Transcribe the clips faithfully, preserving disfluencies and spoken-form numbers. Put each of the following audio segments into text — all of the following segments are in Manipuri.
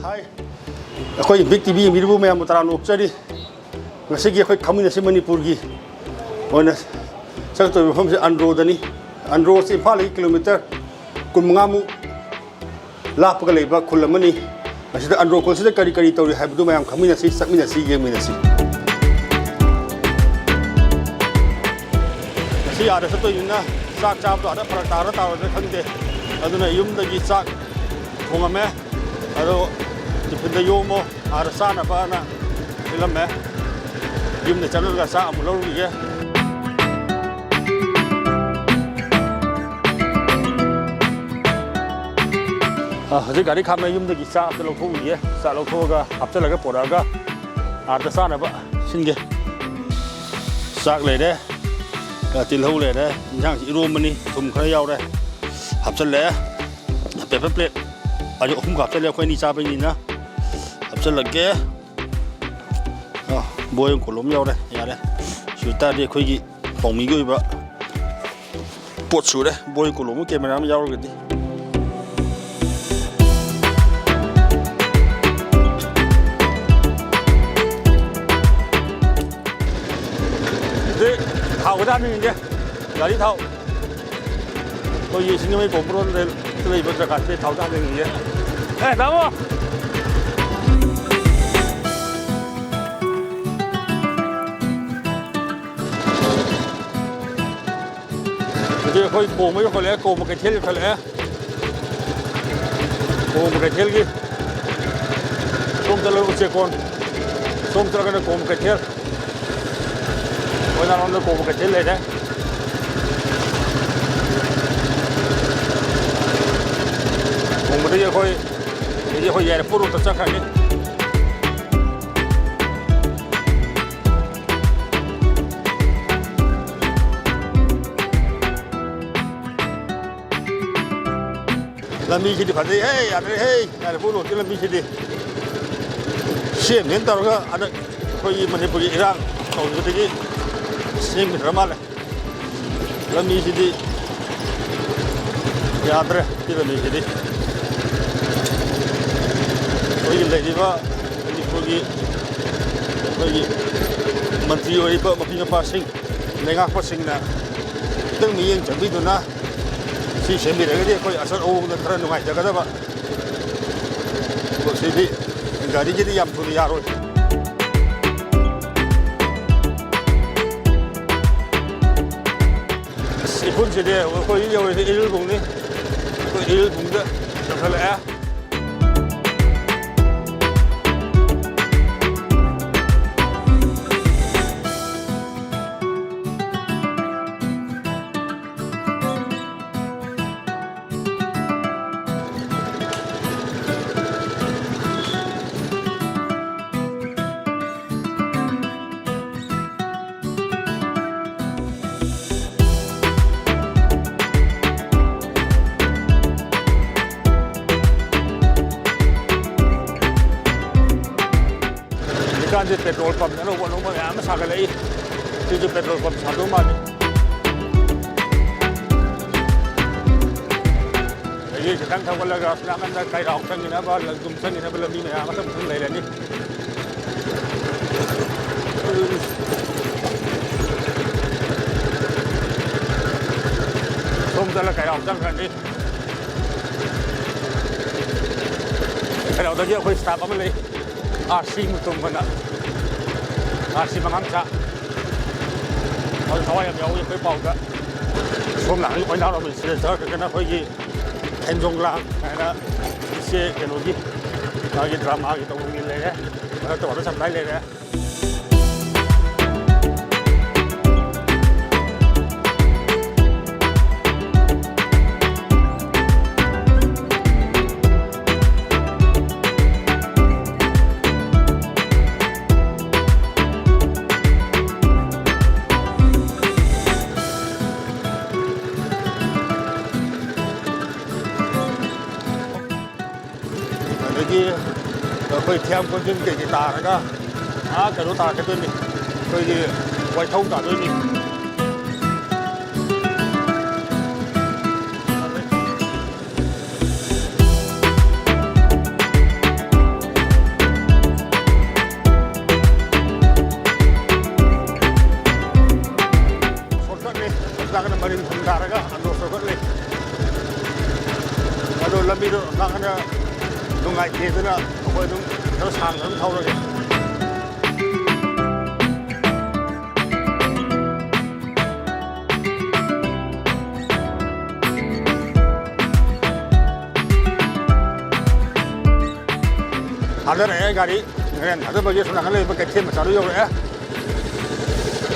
ꯍꯥꯏ, ꯑꯩꯈꯣꯏ ꯕꯤꯛ ꯇꯤꯚꯤ ꯌꯦꯡꯕꯤꯔꯤꯕ ꯃꯌꯥꯝꯕꯨ ꯇꯔꯥꯝꯅ ꯑꯣꯛꯆꯔꯤ꯫ ꯉꯁꯤꯒꯤ ꯑꯩꯈꯣꯏ ꯈꯪꯃꯤꯟꯅꯁꯤ ꯃꯅꯤꯄꯨꯔꯒꯤ ꯑꯣꯏꯅ ꯆꯠꯀꯗꯧꯔꯤꯕ ꯃꯐꯝꯁꯤ ꯑꯟꯗ꯭ꯔꯣꯗꯅꯤ꯫ ꯑꯟꯗ꯭ꯔꯣꯁꯤ ꯏꯝꯐꯥꯜꯗꯒꯤ ꯀꯤꯂꯣꯃꯤꯇꯔ ꯀꯨꯟꯃꯉꯥꯃꯨꯛ ꯂꯥꯞꯄꯒ ꯂꯩꯕ ꯈꯨꯜ ꯑꯃꯅꯤ꯫ ꯃꯁꯤꯗ ꯑꯟꯗ꯭ꯔꯣ ꯈꯨꯜꯁꯤꯗ ꯀꯔꯤ ꯀꯔꯤ ꯇꯧꯔꯤ ꯍꯥꯏꯕꯗꯨ ꯃꯌꯥꯝ ꯈꯪꯃꯤꯟꯅꯁꯤ, ꯆꯠꯃꯤꯟꯅꯁꯤ, ꯌꯦꯡꯃꯤꯟꯅꯁꯤ꯫ ꯉꯁꯤ ꯑꯥꯗ ꯆꯠꯇꯣꯏꯅꯤꯅ ꯆꯥꯛ ꯆꯥꯕꯗꯣ ꯑꯥꯗ ꯐꯔꯛ ꯇꯥꯔ ꯇꯥꯔꯣꯏꯗ꯭ꯔꯥ ꯈꯪꯗꯦ꯫ ꯑꯗꯨꯅ ꯌꯨꯝꯗꯒꯤ ꯆꯥꯛ ꯊꯣꯡꯉꯝꯃꯦ꯫ ꯑꯗꯣ ꯇꯤꯐꯤꯟꯗ ꯌꯣꯝꯃꯣ, ꯑꯥꯗ ꯆꯥꯅꯕꯅ ꯄꯤꯔꯝꯃꯦ꯫ ꯌꯨꯝꯗ ꯆꯠꯂꯒ ꯆꯥꯛ ꯑꯃꯨꯛ ꯂꯧꯔꯨꯈꯤꯒꯦ꯫ ꯑ, ꯍꯧꯖꯤꯛ ꯒꯥꯔꯤ ꯈꯥꯝꯃꯦ, ꯌꯨꯝꯗꯒꯤ ꯆꯥꯛ ꯑꯝꯇ ꯂꯧꯊꯣꯛꯎꯈꯤꯒꯦ꯫ ꯆꯥꯛ ꯂꯧꯊꯣꯛꯑꯒ ꯍꯥꯞꯆꯤꯜꯂꯒ ꯄꯣꯔꯛꯑꯒ ꯑꯥꯗ ꯆꯥꯅꯕ ꯁꯤꯟꯒꯦ꯫ ꯆꯥꯛ ꯂꯩꯔꯦ, ꯑ, ꯇꯤꯜꯍꯧ ꯂꯩꯔꯦ, ꯏꯟꯁꯥꯡꯁꯤ ꯏꯔꯣꯝꯕꯅꯤ, ꯊꯨꯝ ꯈꯔ ꯌꯥꯎꯔꯦ, ꯍꯥꯞꯆꯤꯜꯂꯦ꯫ ꯄꯦꯄꯔ ꯄ꯭ꯂꯦꯠ ꯑꯅꯤ ꯑꯍꯨꯝꯒ ꯍꯥꯞꯆꯤꯜꯂꯦ, ꯑꯩꯈꯣꯏ ꯑꯅꯤ ꯆꯥꯕꯩꯅꯤꯅ꯫ ꯍꯥꯞꯆꯤꯜꯂꯒꯦ꯫ ꯑ, ꯕꯣꯏ ꯑꯃ ꯀꯣꯂꯣꯝ ꯌꯥꯎꯔꯦ, ꯌꯥꯔꯦ꯫ ꯁꯤ ꯑꯣꯏꯇꯥꯔꯗꯤ ꯑꯩꯈꯣꯏꯒꯤ ꯄꯥꯎꯃꯤꯒꯤ ꯑꯣꯏꯕ ꯄꯣꯠ ꯁꯨꯔꯦ꯫ ꯕꯣꯏ ꯀꯣꯂꯣꯝ ꯑꯃ, ꯀꯦꯃꯦꯔꯥ ꯑꯃ ꯌꯥꯎꯔꯒꯗꯤ꯫ ꯑꯗꯨꯗꯤ ꯊꯥꯎ ꯈꯤꯇ ꯍꯥꯟꯕꯤꯔꯒꯦ, ꯒꯥꯔꯤ ꯊꯥꯎ꯫ ꯑꯩꯈꯣꯏꯒꯤ ꯁꯤꯡꯖꯃꯩ ꯀꯣꯝꯄ꯭ꯔꯣꯟꯗ ꯂꯩꯕ ꯖꯒꯥꯁꯤꯗ ꯊꯥꯎ ꯈꯤꯇ ꯍꯥꯟꯕꯤꯔꯒꯦ꯫ ꯑꯦ, ꯇꯥꯃꯣ! ꯍꯧꯖꯤꯛ ꯑꯩꯈꯣꯏ ꯀꯣꯝꯕ ꯌꯧꯈꯠꯂꯛꯑꯦ, ꯀꯣꯝꯕ ꯀꯩꯊꯦꯜ ꯌꯧꯈꯠꯂꯛꯑꯦ꯫ ꯀꯣꯝꯕ ꯀꯩꯊꯦꯜꯒꯤ ꯁꯣꯝ ꯆꯠꯂꯒ ꯎꯆꯦꯛꯀꯣꯟ, ꯁꯣꯝ ꯆꯠꯂꯒꯅ ꯀꯣꯝꯕ ꯀꯩꯊꯦꯜ꯫ ꯑꯣꯏꯅꯔꯣꯝꯗ ꯀꯣꯝꯕ ꯀꯩꯊꯦꯜ ꯂꯩꯔꯦ꯫ ꯀꯣꯝꯕꯗꯒꯤ ꯑꯩꯈꯣꯏ, ꯑꯗꯒꯤ ꯑꯩꯈꯣꯏ ꯌꯥꯏꯔꯤꯄꯣꯛ ꯔꯣꯗꯇ ꯆꯠꯈ꯭ꯔꯅꯤ꯫ ꯂꯝꯕꯤꯁꯤꯗꯤ ꯐꯖꯩꯍꯦ, ꯌꯥꯗ꯭ꯔꯦꯍꯦ, ꯌꯥꯏꯔꯤꯄꯣꯛ ꯔꯣꯗꯀꯤ ꯂꯝꯕꯤꯁꯤꯗꯤ꯫ ꯁꯦꯝꯅꯦꯅ ꯇꯧꯔꯒ ꯍꯟꯗꯛ ꯑꯩꯈꯣꯏꯒꯤ ꯃꯅꯤꯄꯨꯔꯒꯤ ꯏꯔꯥꯡ ꯇꯧꯈꯤꯕꯗꯒꯤ ꯁꯦꯝꯈꯤꯗ꯭ꯔ ꯃꯥꯜꯂꯦ꯫ ꯂꯝꯕꯤꯁꯤꯗꯤ ꯌꯥꯗ꯭ꯔꯦ, ꯁꯤ ꯂꯝꯕꯤꯁꯤꯗꯤ꯫ ꯂꯩꯔꯤꯕ ꯃꯅꯤꯄꯨꯔꯒꯤ ꯑꯩꯈꯣꯏꯒꯤ ꯃꯟꯇ꯭ꯔꯤ ꯑꯣꯏꯔꯤꯕ ꯃꯄꯤ ꯃꯄꯥꯁꯤꯡ, ꯂꯩꯉꯥꯛꯄꯁꯤꯡꯅ ꯈꯤꯇꯪ ꯃꯤꯠꯌꯦꯡ ꯆꯪꯕꯤꯗꯨꯅ ꯁꯤ ꯁꯦꯝꯕꯤꯔꯒꯗꯤ ꯑꯩꯈꯣꯏ ꯑꯆꯠ ꯑꯋꯣꯡꯗ ꯈꯔ ꯅꯨꯡꯉꯥꯏꯖꯒꯗꯕ꯫ ꯁꯤꯗꯤ ꯒꯥꯔꯤꯒꯤꯗꯤ ꯌꯥꯝ ꯊꯨꯅ ꯌꯥꯔꯣꯏ꯫ ꯑꯁ, ꯏꯐꯨꯟꯁꯤꯗꯤ ꯑꯩꯈꯣꯏ ꯌꯧꯔꯤꯁꯦ ꯏꯔꯤꯜꯕꯨꯡꯅꯤ꯫ ꯑꯩꯈꯣꯏ ꯏꯔꯤꯜꯕꯨꯡꯗ ꯌꯧꯁꯜꯂꯛꯑꯦ꯫ ꯍꯧꯖꯤꯛꯀꯥꯟꯁꯦ ꯄꯦꯇ꯭ꯔꯣꯜ ꯄꯝ ꯑꯅꯧꯕ ꯑꯅꯧꯕ ꯃꯌꯥꯝ ꯑꯃ ꯁꯥꯒꯠꯂꯛꯏ꯫ ꯁꯤꯁꯨ ꯄꯦꯇ꯭ꯔꯣꯜ ꯄꯝ ꯁꯥꯗꯧ ꯃꯥꯜꯂꯤ꯫ ꯑꯗꯒꯤ ꯈꯤꯇꯪ ꯊꯧꯒꯠꯂꯒ ꯑꯁꯣꯝ ꯅꯥꯀꯟꯗ ꯀꯩꯔꯥꯎ ꯆꯪꯈꯤꯅꯕ, ꯂꯪꯒꯨꯝ ꯆꯪꯈꯤꯅꯕ ꯂꯝꯕꯤ ꯃꯌꯥꯝ ꯑꯃ ꯁꯨꯝ ꯂꯩꯔꯅꯤ꯫ ꯁꯣꯝ ꯆꯠꯂ ꯀꯩꯔꯥꯎ ꯆꯪꯈ꯭ꯔꯅꯤ꯫ ꯀꯩꯔꯥꯎꯗꯒꯤ ꯑꯩꯈꯣꯏ ꯁ꯭ꯇꯥꯐ ꯑꯃ ꯂꯩ, ꯑꯥꯔ ꯁꯤ ꯃꯨꯇꯨꯝ ꯑꯅ, ꯑꯥꯔ ꯁꯤ ꯃꯉꯥꯝꯆꯥ꯫ ꯃꯥꯁꯨ ꯊꯋꯥꯏ ꯌꯥꯝ ꯌꯥꯎꯏ ꯑꯩꯈꯣꯏ ꯄꯥꯎꯗ꯫ ꯁꯣꯝ ꯅꯥꯀꯟꯒꯤ ꯑꯣꯏꯅꯥꯔꯣꯝꯒꯤ ꯁꯤꯗ ꯆꯠꯈ꯭ꯔꯒꯅ ꯑꯩꯈꯣꯏꯒꯤ ꯊꯦꯟꯖꯣꯡ ꯂꯥꯡ ꯍꯥꯏꯅ ꯏꯆꯦ ꯀꯩꯅꯣꯒꯤ, ꯃꯥꯒꯤ ꯗ꯭ꯔꯃꯥꯒꯤ ꯇꯧꯐꯝꯒꯤ ꯂꯩꯔꯦ, ꯃꯊꯛꯇ ꯋꯥꯇꯔ ꯁꯄ꯭ꯂꯥꯏ ꯂꯩꯔꯦ꯫ ꯑꯗꯒꯤ ꯑꯩꯈꯣꯏ ꯊꯤꯌꯥꯝ ꯀꯣꯟꯖꯤꯟ ꯀꯩꯀꯩ ꯇꯥꯔꯒ ꯑꯥ ꯀꯩꯅꯣ ꯇꯥꯔꯛꯀꯗꯣꯏꯅꯤ, ꯑꯩꯈꯣꯏꯒꯤ ꯋꯥꯏꯊꯧ ꯇꯥꯗꯣꯏꯅꯤ꯫ ꯅꯨꯡꯉꯥꯏꯇꯦ, ꯑꯗꯨꯅ ꯑꯩꯈꯣꯏ ꯑꯗꯨꯝ ꯈꯔ ꯁꯥꯡꯅ ꯑꯗꯨꯝ ꯊꯧꯔꯒꯦ꯫ ꯊꯥꯗꯔꯛꯑꯦ ꯒꯥꯔꯤ꯫ ꯍꯣꯔꯦꯟ ꯊꯥꯗꯕꯒꯤ ꯁꯣꯝ ꯅꯥꯀꯟ ꯂꯩꯕ ꯀꯩꯊꯦꯜ ꯃꯆꯥꯗꯨ ꯌꯧꯔꯛꯑꯦ꯫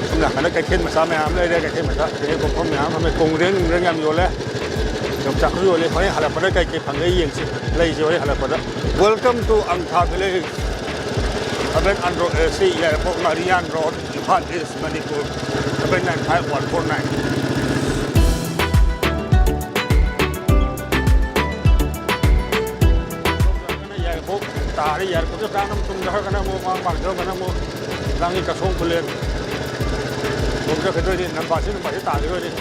ꯁꯣꯝ ꯅꯥꯀꯟꯗ ꯀꯩꯊꯦꯜ ꯃꯆꯥ ꯃꯌꯥꯝ ꯂꯩꯔꯦ꯫ ꯀꯩꯊꯦꯜ ꯃꯆꯥ ꯐꯤꯔꯦꯟ ꯀꯣꯟꯐꯝ ꯃꯌꯥꯝ ꯐꯝꯃꯦ꯫ ꯀꯣꯡꯒ꯭ꯔꯦꯟ ꯅꯨꯡꯒ꯭ꯔꯦꯟ ꯌꯥꯝ ꯌꯣꯜꯂꯦ꯫ ꯌꯣꯡꯆꯥꯛꯁꯨ ꯌꯣꯜꯂꯦ꯫ ꯍꯣꯔꯦꯟ ꯍꯜꯂꯛꯄꯗ ꯀꯩ ꯀꯩ ꯐꯪꯒꯦ ꯌꯦꯡꯁꯤ꯫ ꯂꯩꯁꯤ ꯍꯣꯔꯦꯟ ꯍꯜꯂꯛꯄꯗ꯫ Welcome to Angtha Village, Urban Andro, A, C Yairipok Ngariyan road, Imphal east, Manipur, seven nine five one four nine꯫ Yairipok ꯇꯥꯔꯦ꯫ ꯌꯥꯏꯔꯤꯄꯣꯛꯇ ꯇꯥꯅ ꯇꯨꯡꯗ ꯍꯥꯏꯔꯒꯅ ꯑꯃꯨꯛ ꯃꯃꯥꯡ ꯃꯥꯡꯗ ꯍꯥꯏꯔꯒꯅ ꯑꯃꯨꯛ ꯂꯥꯡꯒꯤ ꯀꯁꯣꯡ ꯈꯨꯂꯦꯟ꯫ ꯁꯣꯝ ꯆꯠꯈꯤꯗꯣꯏꯅꯤ, ꯅꯝꯕꯥꯁꯤ ꯅꯝꯕꯥꯁꯤ ꯇꯥꯈꯤꯗꯣꯏꯅꯤ꯫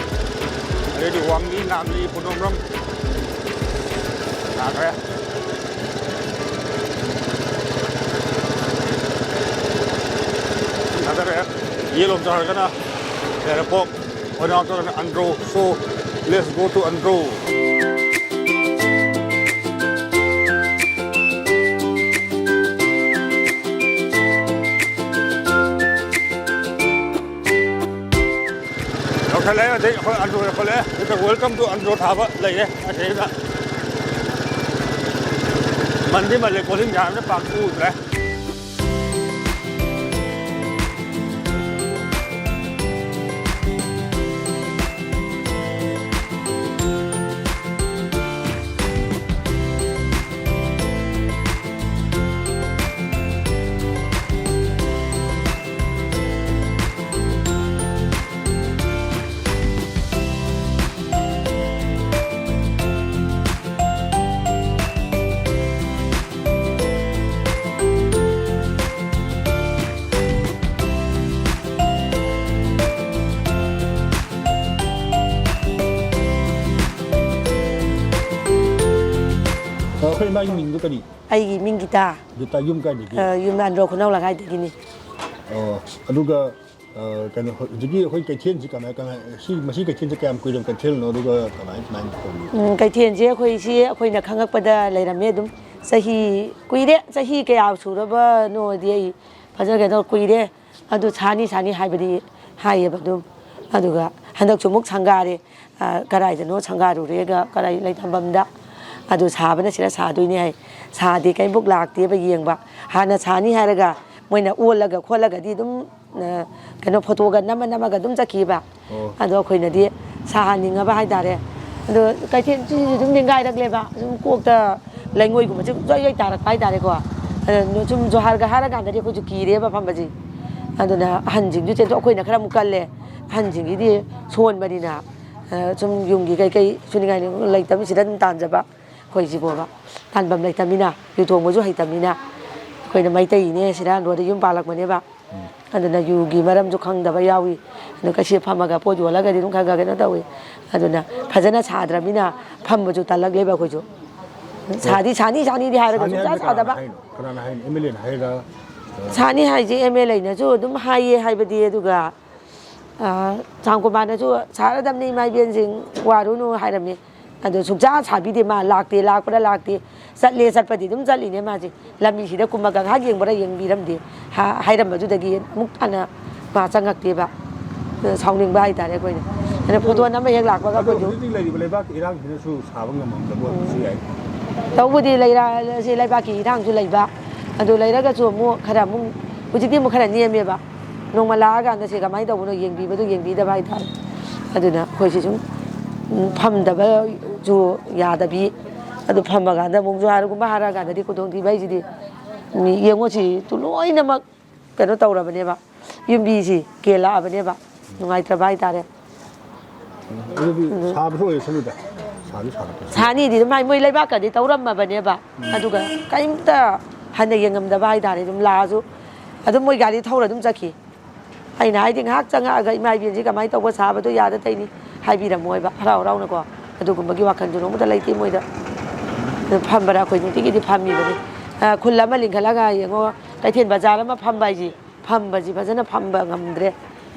ꯑꯗꯩꯗꯤ ꯋꯥꯡꯂꯤ, ꯅꯥꯝꯂꯤ, ꯄꯣꯟꯗꯣꯝꯕ꯭ꯔꯝ ꯇꯥꯈ꯭ꯔꯦ꯫ ꯊꯥꯗꯔꯛꯑꯦ꯫ ꯌꯦꯠꯂꯣꯝ ꯆꯠꯈ꯭ꯔꯒꯅ ꯌꯥꯏꯔꯤꯄꯣꯛ, ꯑꯣꯏꯅꯥꯝ ꯆꯠꯈ꯭ꯔꯒꯅ Andro. So, let's go to Andro. ꯌꯧꯁꯜꯂꯛꯑꯦ꯫ ꯑꯗꯩ ꯑꯩꯈꯣꯏ ꯑꯟꯗ꯭ꯔꯣ ꯌꯧꯁꯜꯂꯛꯑꯦ꯫ ꯁꯤꯗ Welcome to ꯑꯟꯗ꯭ꯔꯣ ꯊꯥꯕ ꯂꯩꯔꯦ ꯑꯁꯤꯗ꯫ ꯃꯟꯗꯤ ꯃꯜꯂꯦ, ꯀꯣꯂꯤꯡ ꯌꯥꯝꯅ ꯄꯥꯛ ꯎꯗ꯭ꯔꯦ꯫ ꯑ, ꯑꯩꯈꯣꯏ ꯏꯃꯥꯒꯤ ꯃꯤꯡꯗꯣ ꯀꯔꯤ? ꯑꯩꯒꯤ ꯃꯤꯡ ꯒꯤꯇꯥ꯫ ꯒꯤꯇꯥ, ꯌꯨꯝ ꯀꯥꯏꯗꯒꯤ? ꯑ, ꯌꯨꯝ ꯑꯟꯗ꯭ꯔꯣ ꯈꯨꯅꯧ ꯂꯩꯀꯥꯏꯗꯒꯤꯅꯤ꯫ ꯑꯣ, ꯑꯗꯨꯒ, ꯑ, ꯀꯩꯅꯣ, ꯍꯧꯖꯤꯛꯀꯤ ꯑꯩꯈꯣꯏ ꯀꯩꯊꯦꯜꯁꯤ ꯀꯃꯥꯏ, ꯀꯃꯥꯏ, ꯁꯤ, ꯃꯁꯤ ꯀꯩꯊꯦꯜꯁꯦ ꯀꯌꯥꯝ ꯀꯨꯏꯔꯕ ꯀꯩꯊꯦꯜꯅꯣ? ꯑꯗꯨꯒ ꯀꯃꯥꯏ, ꯀꯃꯥꯏꯅ ꯇꯧꯒꯦ? ꯎꯝ, ꯀꯩꯊꯦꯜꯁꯦ ꯑꯩꯈꯣꯏ ꯁꯤ ꯑꯩꯈꯣꯏꯅ ꯈꯪꯉꯛꯄꯗ ꯂꯩꯔꯝꯃꯦ ꯑꯗꯨꯝ꯫ ꯆꯍꯤ ꯀꯨꯏꯔꯦ, ꯆꯍꯤ ꯀꯌꯥ ꯁꯨꯔꯕꯅꯣꯗꯤ ꯑꯩ ꯐꯖꯅ ꯀꯩꯅꯣ ꯀꯨꯏꯔꯦ꯫ ꯑꯗꯨ ꯁꯥꯅꯤ ꯁꯥꯅꯤ ꯍꯥꯏꯕꯗꯤ ꯍꯥꯏꯌꯦꯕ ꯑꯗꯨꯝ꯫ ꯑꯗꯨꯒ ꯍꯟꯗꯛꯁꯨ ꯑꯃꯨꯛ ꯁꯪꯒꯥꯔꯦ꯫ ꯑ, ꯀꯗꯥꯏꯗꯅꯣ ꯁꯪꯒꯥꯔꯨꯔꯦꯒ, ꯀꯗꯥꯏ ꯂꯩꯊꯝꯐꯝꯗ꯫ ꯑꯗꯨ ꯁꯥꯕꯅ ꯁꯤꯗ ꯁꯥꯗꯣꯏꯅꯦ ꯍꯥꯏ꯫ ꯁꯥꯗꯦ, ꯀꯩꯝꯕꯨꯛ ꯂꯥꯛꯇꯦꯕ ꯌꯦꯡꯕ꯫ ꯍꯥꯟꯅ ꯁꯥꯅꯤ ꯍꯥꯏꯔꯒ ꯃꯣꯏꯅ ꯑꯣꯜꯂꯒ ꯈꯣꯠꯂꯒꯗꯤ ꯑꯗꯨꯝ, ꯑ, ꯀꯩꯅꯣ, ꯐꯣꯇꯣꯒ ꯅꯝꯃ ꯅꯝꯃꯒ ꯑꯗꯨꯝ ꯆꯠꯈꯤꯕ꯫ ꯑꯣ꯫ ꯑꯗꯣ ꯑꯩꯈꯣꯏꯅꯗꯤ ꯁꯥꯍꯟꯅꯤꯡꯉꯕ ꯍꯥꯏꯇꯥꯔꯦ꯫ ꯑꯗꯣ ꯀꯩꯊꯦꯜ ꯁꯤꯁꯨ ꯑꯗꯨꯝ ꯅꯤꯡꯒꯥꯏꯔꯛꯂꯦꯕ꯫ ꯁꯨꯝ ꯀꯣꯛꯇ ꯂꯩꯉꯣꯏꯒꯨꯝꯕꯁꯦ ꯖꯣꯏ ꯖꯣꯏ ꯇꯥꯔꯛꯄ ꯍꯥꯏꯇꯥꯔꯦꯀꯣ꯫ ꯑꯗ ꯁꯨꯝ ꯖꯣꯍꯥꯔꯒ ꯍꯥꯏꯔꯀꯥꯟꯗꯗꯤ ꯑꯩꯈꯣꯏꯁꯨ ꯀꯤꯔꯦꯕ ꯐꯝꯕꯁꯦ꯫ ꯑꯗꯨꯅ ꯑꯍꯟꯁꯤꯡꯁꯨ ꯆꯦꯟꯊꯣꯛ-, ꯑꯩꯈꯣꯏꯅ ꯈꯔ ꯑꯃꯨꯛ ꯀꯜꯂꯦ꯫ ꯑꯍꯟꯁꯤꯡꯒꯤꯗꯤ ꯁꯣꯟꯕꯅꯤꯅ, ꯑ, ꯁꯨꯝ ꯌꯨꯝꯒꯤ ꯀꯩꯀꯩ ꯁꯨꯅꯤꯡꯉꯥꯏ ꯂꯩꯇꯕꯅꯤ, ꯁꯤꯗ ꯑꯗꯨꯝ ꯇꯥꯟꯖꯕ꯫ ꯑꯩꯈꯣꯏꯁꯤꯕꯣꯕ ꯇꯥꯟꯐꯝ ꯂꯩꯇꯕꯅꯤꯅ, ꯌꯨ ꯊꯣꯡꯕꯁꯨ ꯍꯩꯇꯕꯅꯤꯅ꯫ ꯑꯩꯈꯣꯏꯅ ꯃꯩꯇꯩꯅꯦ, ꯁꯤꯔꯥꯟꯗꯣꯗ ꯌꯨꯝ ꯄꯥꯜꯂꯛꯄꯅꯦꯕ꯫ ꯎꯝ꯫ ꯑꯗꯨꯅ ꯌꯨꯒꯤ ꯃꯔꯝꯁꯨ ꯈꯪꯗꯕ ꯌꯥꯎꯏ꯫ ꯑꯗꯨ ꯀꯩꯁꯦ ꯐꯝꯃꯒ ꯄꯣꯠ ꯌꯣꯜꯂꯒꯗꯤ ꯑꯗꯨꯝ ꯈꯔ ꯈꯔ ꯀꯩꯅꯣ ꯇꯧꯏ꯫ ꯑꯗꯨꯅ ꯐꯖꯅ ꯁꯥꯗ꯭ꯔꯕꯅꯤꯅ ꯐꯝꯕꯁꯨ ꯇꯜꯂꯛꯂꯦꯕ ꯑꯩꯈꯣꯏꯁꯨ꯫ ꯁꯥꯗꯤ ꯁꯥꯅꯤ ꯁꯥꯅꯤꯗꯤ ꯍꯥꯏꯔꯒ ꯁꯥꯅꯤ ꯁꯨꯡꯁꯥ ꯍꯥꯏꯕꯁꯦ ꯀꯅꯥꯅ ꯁꯥꯗꯕ꯫ ꯍꯥꯏꯅꯣ? ꯀꯅꯥꯅ ꯍꯥꯏꯅꯣ? ꯑꯦꯝ ꯑꯦꯜ ꯑꯦꯅ ꯍꯥꯏꯔ? ꯁꯥꯅꯤ ꯍꯥꯏꯁꯦ ꯑꯦꯝ ꯑꯦꯜ ꯑꯦꯅꯁꯨ ꯑꯗꯨꯝ ꯍꯥꯏꯌꯦ, ꯍꯥꯏꯕꯗꯤ, ꯑꯗꯨꯒ, ꯑ, ꯁꯥꯝꯀꯨꯃꯥꯔꯅꯁꯨ ꯁꯥꯔꯗꯕꯅꯤ ꯏꯃꯥ ꯏꯕꯦꯟꯁꯤꯡ, ꯋꯥꯔꯨꯅꯨ ꯍꯥꯏꯔꯝꯃꯤ꯫ ꯑꯗꯣ ꯁꯨꯡꯁꯥ ꯁꯥꯕꯤꯗꯦ ꯃꯥ, ꯂꯥꯛꯇꯦ, ꯂꯥꯛꯄ꯭ꯔꯥ ꯂꯥꯛꯇꯦ, ꯆꯠꯂꯦ, ꯆꯠꯄꯗꯤ ꯑꯗꯨꯝ ꯆꯠꯂꯤꯅꯦ ꯃꯥꯁꯦ꯫ ꯂꯝꯕꯤꯁꯤꯗ ꯀꯨꯝꯃꯒ ꯉꯥꯏꯍꯥꯛ ꯌꯦꯡꯕ꯭ꯔꯥ ꯌꯦꯡꯕꯤꯔꯝꯗꯦ꯫ ꯍꯥ-, ꯍꯥꯏꯔꯝꯕꯗꯨꯗꯒꯤ ꯑꯃꯨꯛ ꯍꯟꯅ ꯃꯥ ꯆꯪꯉꯛꯇꯦꯕ꯫ ꯑꯗꯨꯅ ꯁꯥꯎꯅꯤꯡꯕ ꯍꯥꯏꯇꯥꯔꯦ ꯑꯩꯈꯣꯏꯅ꯫ ꯑꯗꯨꯅ ꯐꯣꯇꯣ ꯅꯝꯕ ꯍꯦꯛ ꯂꯥꯛꯄꯒ ꯑꯗꯣ ꯑꯩꯈꯣꯏꯁꯨ ꯍꯧꯖꯤꯛ ꯍꯧꯖꯤꯛ ꯂꯩꯔꯤꯕ ꯂꯩꯕꯥꯛꯀꯤ ꯏꯔꯥꯡꯁꯤꯅꯁꯨ ꯁꯥꯕ ꯉꯝꯃꯝꯗꯕ ꯑꯣꯏꯔꯝꯕꯁꯨ ꯌꯥꯏ꯫ ꯇꯧꯕꯨꯗꯤ ꯂꯩꯔꯥ-, ꯁꯤ ꯂꯩꯕꯥꯛꯀꯤ ꯏꯔꯥꯡꯁꯨ ꯂꯩꯕ, ꯑꯗꯨ ꯂꯩꯔꯒꯁꯨ ꯑꯃꯨꯛ ꯈꯔ ꯑꯃꯨꯛ, ꯍꯧꯖꯤꯛꯇꯤ ꯑꯃꯨꯛ ꯈꯔ ꯅꯦꯝꯃꯦꯕ꯫ ꯅꯣꯡꯃ ꯂꯥꯛꯑꯀꯥꯟꯗ ꯁꯤ ꯀꯃꯥꯏꯅ ꯇꯧꯕꯅꯣ ꯌꯦꯡꯕꯤꯕꯗꯨ ꯌꯦꯡꯕꯤꯗꯕ ꯍꯥꯏꯇꯥꯔꯦ꯫ ꯑꯗꯨꯅ ꯑꯩꯈꯣꯏꯁꯤ ꯁꯨꯝ, ꯎꯝ, ꯐꯝꯗꯕꯁꯨ ꯌꯥꯗꯕꯤ, ꯑꯗꯨ ꯐꯝꯃꯀꯥꯟꯗ ꯑꯃꯨꯛꯁꯨ ꯍꯥꯔꯒꯨꯝꯕ ꯍꯥꯔꯛꯑꯀꯥꯟꯗꯗꯤ ꯈꯨꯗꯣꯡꯊꯤꯕ ꯍꯥꯏꯁꯤꯗꯤ, ꯃꯤ ꯌꯦꯡꯉꯣ, ꯁꯤ ꯂꯣꯏꯅꯃꯛ ꯀꯩꯅꯣ ꯇꯧꯔꯕꯅꯦꯕ, ꯌꯨꯝꯕꯤꯁꯤ ꯀꯦꯜꯂꯛꯑꯕꯅꯦꯕ, ꯅꯨꯡꯉꯥꯏꯇ꯭ꯔꯕ ꯍꯥꯏꯇꯥꯔꯦ꯫ ꯑꯗꯨꯗꯤ ꯎꯝ꯫ ꯁꯥꯕꯁꯨ ꯑꯣꯏꯔꯁꯅꯨꯗ, ꯁꯥꯁꯨ ꯁꯥꯒꯠꯄꯁꯨ꯫ ꯁꯥꯅꯤꯗꯤ ꯑꯗꯨꯝ ꯍꯥꯏ, ꯃꯣꯏ ꯂꯩꯕꯥꯛꯀꯗꯤ ꯇꯧꯔꯝꯃꯕꯅꯦꯕ, ꯎꯝ꯫ ꯑꯗꯨꯒ ꯀꯔꯤꯝꯇ ꯍꯟꯅ ꯌꯦꯡꯉꯝꯗꯕ ꯍꯥꯏꯇꯥꯔꯦ꯫ ꯑꯗꯨꯝ ꯂꯥꯛꯑꯁꯨ ꯑꯗꯨꯝ ꯃꯣꯏ ꯒꯥꯔꯤ ꯊꯧꯔ ꯑꯗꯨꯝ ꯆꯠꯈꯤ꯫ ꯑꯩꯅ ꯍꯥꯏꯗꯤ, "ꯉꯥꯏꯍꯥꯛ ꯆꯪꯉꯛꯑꯒ ꯏꯃꯥ ꯏꯕꯦꯟꯁꯤ ꯀꯃꯥꯏꯅ ꯇꯧꯕ, ꯁꯥꯕꯗꯣ ꯌꯥꯗ ꯇꯧꯔꯤꯅꯤ ꯍꯥꯏꯕꯤꯔꯝꯃꯣꯏꯕ", ꯍꯔꯥꯎ ꯍꯔꯥꯎꯅꯀꯣ꯫ ꯑꯗꯨꯒꯨꯝꯕꯒꯤ ꯋꯥꯈꯜꯁꯨ ꯅꯣꯡꯃꯇ ꯂꯩꯇꯦ ꯃꯣꯏꯗ꯫ ꯑꯗꯨ ꯐꯝꯕꯗ ꯑꯩꯈꯣꯏ ꯅꯨꯡꯇꯤꯒꯤꯗꯤ ꯐꯝꯃꯤꯕꯅꯤ꯫ ꯑ, ꯈꯨꯜ ꯑꯃ ꯂꯤꯡꯈꯠꯂꯒ ꯌꯦꯡꯉꯣ, ꯀꯩꯊꯦꯜ ꯕꯖꯥꯔ ꯑꯃ ꯐꯝꯕ ꯍꯥꯏꯁꯤ, ꯐꯝꯕꯁꯤ ꯐꯖꯅ ꯐꯝꯕ ꯉꯝꯗ꯭ꯔꯦ꯫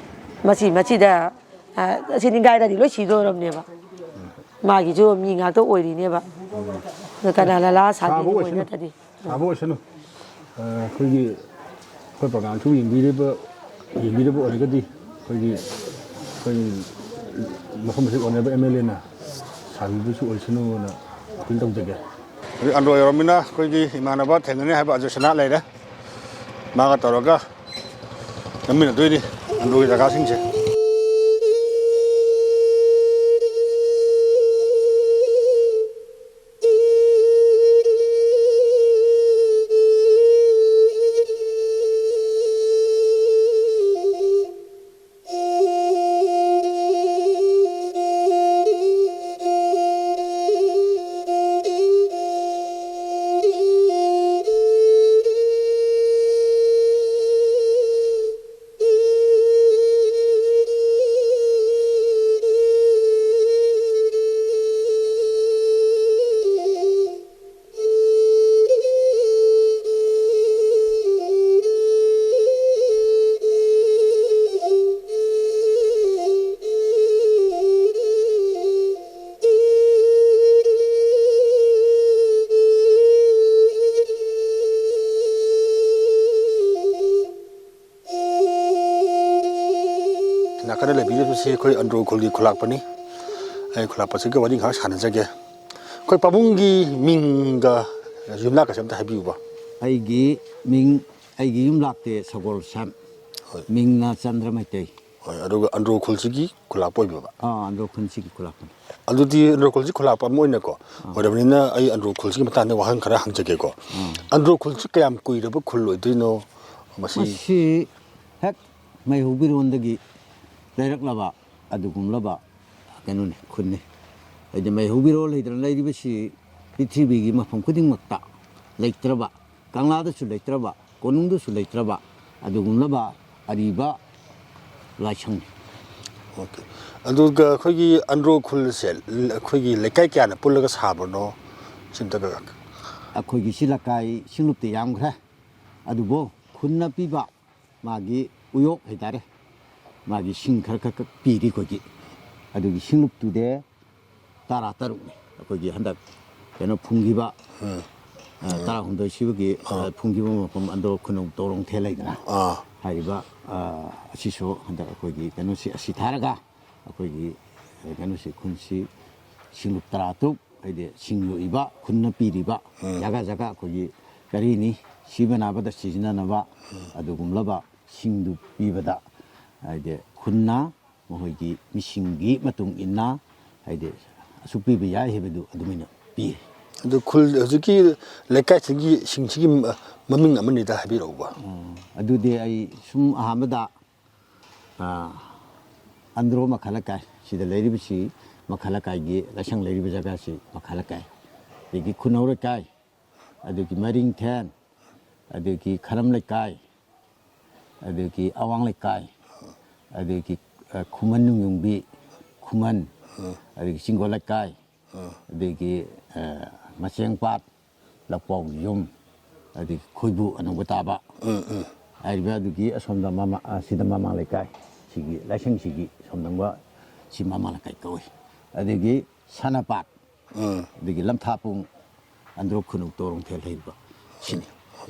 ꯃꯆꯤ ꯃꯆꯤꯗ, ꯑ, ꯑꯁꯤ ꯅꯤꯡꯒꯥꯏꯔꯗꯤ ꯂꯣꯏ ꯁꯤꯗꯣꯔꯕꯅꯦꯕ꯫ ꯃꯥꯒꯤꯁꯨ ꯃꯤ ꯉꯥꯛꯇ ꯑꯣꯏꯔꯤꯅꯦꯕ꯫ ꯑꯗꯣ ꯀꯅꯥꯅ ꯂꯥꯁ ꯁꯥꯕ ꯁꯥꯕꯤꯅꯤ ꯑꯣꯏꯁꯅꯨ꯫ ꯃꯣꯏꯅ ꯇꯗꯤ? ꯁꯥꯕ ꯑꯣꯏꯁꯅꯨ꯫ ꯑ, ꯑꯩꯈꯣꯏꯒꯤ, ꯑꯩꯈꯣꯏ ꯄ꯭ꯔꯣꯒ꯭ꯔꯥꯝꯁꯨ ꯌꯦꯡꯕꯤꯔꯤꯕ, ꯌꯦꯡꯕꯤꯔꯕ ꯑꯣꯏꯔꯒꯗꯤ ꯑꯩꯈꯣꯏꯒꯤ, ꯑꯩꯈꯣꯏ ꯃꯐꯝ ꯑꯁꯤꯒꯤ ꯑꯣꯅꯔꯦꯕꯜ ꯑꯦꯝ ꯑꯦꯜ ꯑꯦꯅ ꯁꯥꯕꯤꯕꯁꯨ ꯑꯣꯏꯁꯅꯨꯅ ꯑꯄꯤꯜ ꯇꯧꯖꯒꯦ꯫ ꯍꯧꯖꯤꯛ ꯑꯟꯗ꯭ꯔꯣ ꯌꯧꯔꯝꯃꯤꯅ ꯑꯩꯈꯣꯏꯒꯤ ꯏꯃꯥꯟꯅꯕ ꯊꯦꯡꯅꯅꯤ ꯍꯥꯏꯕ ꯑꯖꯣꯏ ꯁꯅꯥ ꯂꯩꯔꯦ꯫ ꯃꯥꯒ ꯇꯧꯔꯒ ꯅꯝꯃꯤꯟꯅꯗꯣꯏꯅꯤ ꯑꯟꯗ꯭ꯔꯣꯒꯤ ꯖꯒꯥꯁꯤꯡꯁꯦ꯫ ꯅꯥꯀꯟꯗ ꯂꯩꯕꯤꯔꯤꯕꯁꯤ ꯑꯩꯈꯣꯏ ꯑꯟꯗ꯭ꯔꯣ ꯈꯨꯜꯒꯤ ꯈꯨꯂꯥꯛꯄꯅꯤ꯫ ꯑꯩ ꯈꯨꯂꯥꯛꯄꯁꯤꯒ ꯋꯥꯔꯤ ꯉꯥꯏꯍꯥꯛ ꯁꯥꯟꯅꯖꯒꯦ꯫ ꯑꯩꯈꯣꯏ ꯄꯥꯕꯨꯡꯒꯤ ꯃꯤꯡꯒ ꯌꯨꯝꯂꯥꯛꯀꯁꯦ ꯑꯝꯇ ꯍꯥꯏꯕꯤꯌꯨꯕ꯫ ꯑꯩꯒꯤ ꯃꯤꯡ, ꯑꯩꯒꯤ ꯌꯨꯝꯂꯥꯛꯇꯤ ꯁꯒꯣꯜꯁꯦꯝ, ꯍꯣꯏ꯫ ꯃꯤꯡꯅ ꯆꯟꯗ꯭ꯔ ꯃꯩꯇꯩ꯫ ꯍꯣꯏ, ꯑꯗꯨꯒ ꯑꯟꯗ꯭ꯔꯣ ꯈꯨꯜꯁꯤꯒꯤ ꯈꯨꯂꯥꯛꯄ ꯑꯣꯏꯕꯤꯕ? ꯑꯥ, ꯑꯟꯗ꯭ꯔꯣ ꯈꯨꯜꯁꯤꯒꯤ ꯈꯨꯂꯥꯛꯄꯅꯤ꯫ ꯑꯗꯨꯗꯤ ꯑꯟꯗ꯭ꯔꯣ ꯈꯨꯜꯁꯤ ꯈꯨꯂꯥꯛꯄ ꯑꯃ ꯑꯣꯏꯅꯀꯣ, ꯑꯥ꯫ ꯑꯣꯏꯔꯕꯅꯤꯅ ꯑꯩ ꯑꯟꯗ꯭ꯔꯣ ꯈꯨꯜꯁꯤꯒꯤ ꯃꯇꯥꯡꯗ ꯋꯥꯍꯪ ꯈꯔ ꯍꯪꯖꯒꯦꯀꯣ꯫ ꯑꯥ꯫ ꯑꯟꯗ꯭ꯔꯣ ꯈꯨꯜꯁꯤ ꯀꯌꯥꯝ ꯀꯨꯏꯔꯕ ꯈꯨꯜ ꯑꯣꯏꯗꯣꯏꯅꯣ? ꯃꯁꯤ ꯃꯁꯤ ꯍꯦꯛ ꯃꯩꯍꯧꯕꯤꯔꯣꯟꯗꯒꯤ ꯂꯩꯔꯛꯂꯕ ꯑꯗꯨꯒꯨꯝꯂꯕ ꯀꯩꯅꯣꯅꯤ, ꯈꯨꯟꯅꯤ꯫ ꯍꯥꯏꯗꯤ ꯃꯩꯍꯧꯕꯤꯔꯣꯜ ꯂꯩꯗꯅ ꯂꯩꯔꯤꯕꯁꯤ ꯄ꯭ꯔꯤꯊꯤꯕꯤꯒꯤ ꯃꯐꯝ ꯈꯨꯗꯤꯡꯃꯛꯇ ꯂꯩꯇ꯭ꯔꯕ, ꯀꯪꯂꯥꯗꯁꯨ ꯂꯩꯇ꯭ꯔꯕ, ꯀꯣꯅꯨꯡꯗꯁꯨ ꯂꯩꯇ꯭ꯔꯕ ꯑꯗꯨꯒꯨꯝꯂꯕ ꯑꯔꯤꯕ ꯂꯥꯏꯁꯪꯅꯤ꯫ ꯑꯣꯀꯦ꯫ ꯑꯗꯨꯒ ꯑꯩꯈꯣꯏꯒꯤ ꯑꯟꯗ꯭ꯔꯣ ꯈꯨꯜꯁꯦ ꯑꯩꯈꯣꯏꯒꯤ ꯂꯩꯀꯥꯏ ꯀꯌꯥꯅ ꯄꯨꯜꯂꯒ ꯁꯥꯕꯅꯣ? ꯁꯤꯝꯇꯒ ꯑꯩꯈꯣꯏꯒꯤ ꯁꯤ ꯂꯩꯀꯥꯏ ꯁꯤꯡꯂꯨꯞꯇ ꯌꯥꯝꯈ꯭ꯔꯦ꯫ ꯑꯗꯨꯕꯨ ꯈꯨꯟꯅ ꯄꯤꯕ ꯃꯥꯒꯤ ꯎꯌꯣꯛ ꯍꯥꯏꯇꯥꯔꯦ, ꯃꯥꯒꯤ ꯁꯤꯡ ꯈꯔ ꯈꯛ ꯈꯛ ꯄꯤꯔꯤ ꯑꯩꯈꯣꯏꯒꯤ꯫ ꯑꯗꯨꯒꯤ ꯁꯤꯡꯂꯨꯞꯇꯨꯗꯤ ꯇꯔꯥ ꯇꯔꯨꯛꯅꯤ ꯑꯩꯈꯣꯏꯒꯤ ꯍꯟꯗꯛ ꯀꯩꯅꯣ ꯐꯨꯝꯈꯤꯕ, ꯑ, ꯇꯔꯥꯍꯨꯝꯗꯣꯏ ꯁꯨꯕꯒꯤ, ꯑ, ꯐꯨꯝꯈꯤꯕ ꯃꯐꯝ ꯑꯟꯗ꯭ꯔꯣ ꯈꯨꯅꯧ ꯇꯣꯔꯣꯡꯊꯦꯜ ꯂꯩꯗꯅ, ꯑꯥ꯫ ꯍꯥꯏꯔꯤꯕ, ꯑ, ꯑꯁꯤꯁꯨ ꯍꯟꯗꯛ ꯑꯩꯈꯣꯏꯒꯤ ꯀꯩꯅꯣꯁꯤ, ꯑꯁꯤ ꯊꯥꯔꯒ ꯑꯩꯈꯣꯏꯒꯤ, ꯑ, ꯀꯩꯅꯣꯁꯤ, ꯈꯨꯟꯁꯤ ꯁꯤꯡꯂꯨꯞ ꯇꯔꯥꯇꯔꯨꯛ, ꯍꯥꯏꯗꯤ ꯁꯤꯡ ꯌꯣꯛꯏꯕ, ꯈꯨꯟꯅ ꯄꯤꯔꯤꯕ ꯖꯒꯥ ꯖꯒꯥ ꯑꯩꯈꯣꯏꯒꯤ ꯀꯔꯤꯅꯤ, ꯁꯤꯕ ꯅꯥꯕꯗ ꯁꯤꯖꯤꯟꯅꯅꯕ ꯑꯗꯨꯒꯨꯝꯂꯕ ꯁꯤꯡꯗꯨ ꯄꯤꯕꯗ, ꯍꯥꯏꯗꯤ ꯈꯨꯟꯅ ꯃꯈꯣꯏꯒꯤ ꯃꯤꯁꯤꯡꯒꯤ ꯃꯇꯨꯡ ꯏꯟꯅ, ꯍꯥꯏꯗꯤ ꯑꯁꯨꯛ ꯄꯤꯕ ꯌꯥꯏ ꯍꯥꯏꯕꯗꯨ ꯑꯗꯨꯃꯥꯏꯅ ꯄꯤ꯫ ꯑꯗꯨ ꯈꯨꯜ, ꯍꯧꯖꯤꯛꯀꯤ ꯂꯩꯀꯥꯏꯁꯤꯒꯤ ꯁꯤꯡꯁꯤꯒꯤ ꯃ-, ꯃꯃꯤꯡ ꯑꯃꯅꯤꯗ ꯍꯥꯏꯕꯤꯔꯛꯎꯕ꯫ ꯎꯝ, ꯑꯗꯨꯗꯤ ꯑꯩ ꯁꯨꯝ ꯑꯍꯥꯟꯕꯗ, ꯑ, ꯑꯟꯗ꯭ꯔꯣ ꯃꯈꯥ ꯂꯩꯀꯥꯏ, ꯁꯤꯗ ꯂꯩꯔꯤꯕꯁꯤ ꯃꯈꯥ ꯂꯩꯀꯥꯏꯒꯤ ꯂꯥꯏꯁꯪ ꯂꯩꯔꯤꯕ ꯖꯒꯥꯁꯤ ꯃꯈꯥ ꯂꯩꯀꯥꯏ, ꯑꯗꯒꯤ ꯈꯨꯅꯧ ꯂꯩꯀꯥꯏ, ꯑꯗꯒꯤ ꯃꯔꯤꯡꯊꯦꯟ, ꯑꯗꯒꯤ ꯈꯔꯝ ꯂꯩꯀꯥꯏ, ꯑꯗꯒꯤ ꯑꯋꯥꯡ ꯂꯩꯀꯥꯏ, ꯑꯗꯒꯤ, ꯑ, ꯈꯨꯃꯟ ꯅꯨꯡꯌꯨꯡꯕꯤ, ꯈꯨꯃꯟ, ꯑꯗꯒꯤ ꯆꯤꯡꯒꯣꯜ ꯂꯩꯀꯥꯏ, ꯑꯗꯒꯤ, ꯑ, ꯃꯆꯦꯡꯄꯥꯠ, ꯂꯧꯄꯥꯎ ꯌꯨꯝ, ꯑꯗꯒꯤ ꯈꯣꯏꯕꯨ ꯑꯅꯧꯕ ꯇꯥꯕ꯫ ꯎꯝ, ꯎꯝ꯫ ꯍꯥꯏꯔꯤꯕ ꯑꯗꯨꯒꯤ ꯑꯁꯣꯝꯗ ꯃꯃꯥ-, ꯑ, ꯁꯤꯗ ꯃꯃꯥꯡ ꯂꯩꯀꯥꯏ, ꯁꯤꯒꯤ ꯂꯥꯏꯁꯪꯁꯤꯒꯤ ꯁꯣꯝꯗꯪꯕ ꯁꯤ ꯃꯃꯥꯡ ꯂꯩꯀꯥꯏ ꯀꯧꯏ꯫ ꯑꯗꯒꯤ ꯁꯅꯥꯄꯥꯠ, ꯎꯝ꯫ ꯑꯗꯒꯤ ꯂꯝꯊꯥꯄꯨꯡ, ꯑꯟꯗ꯭ꯔꯣ ꯈꯨꯅꯧ ꯇꯣꯔꯣꯡꯊꯦꯜ ꯂꯩꯔꯤꯕ ꯁꯤꯅꯤ꯫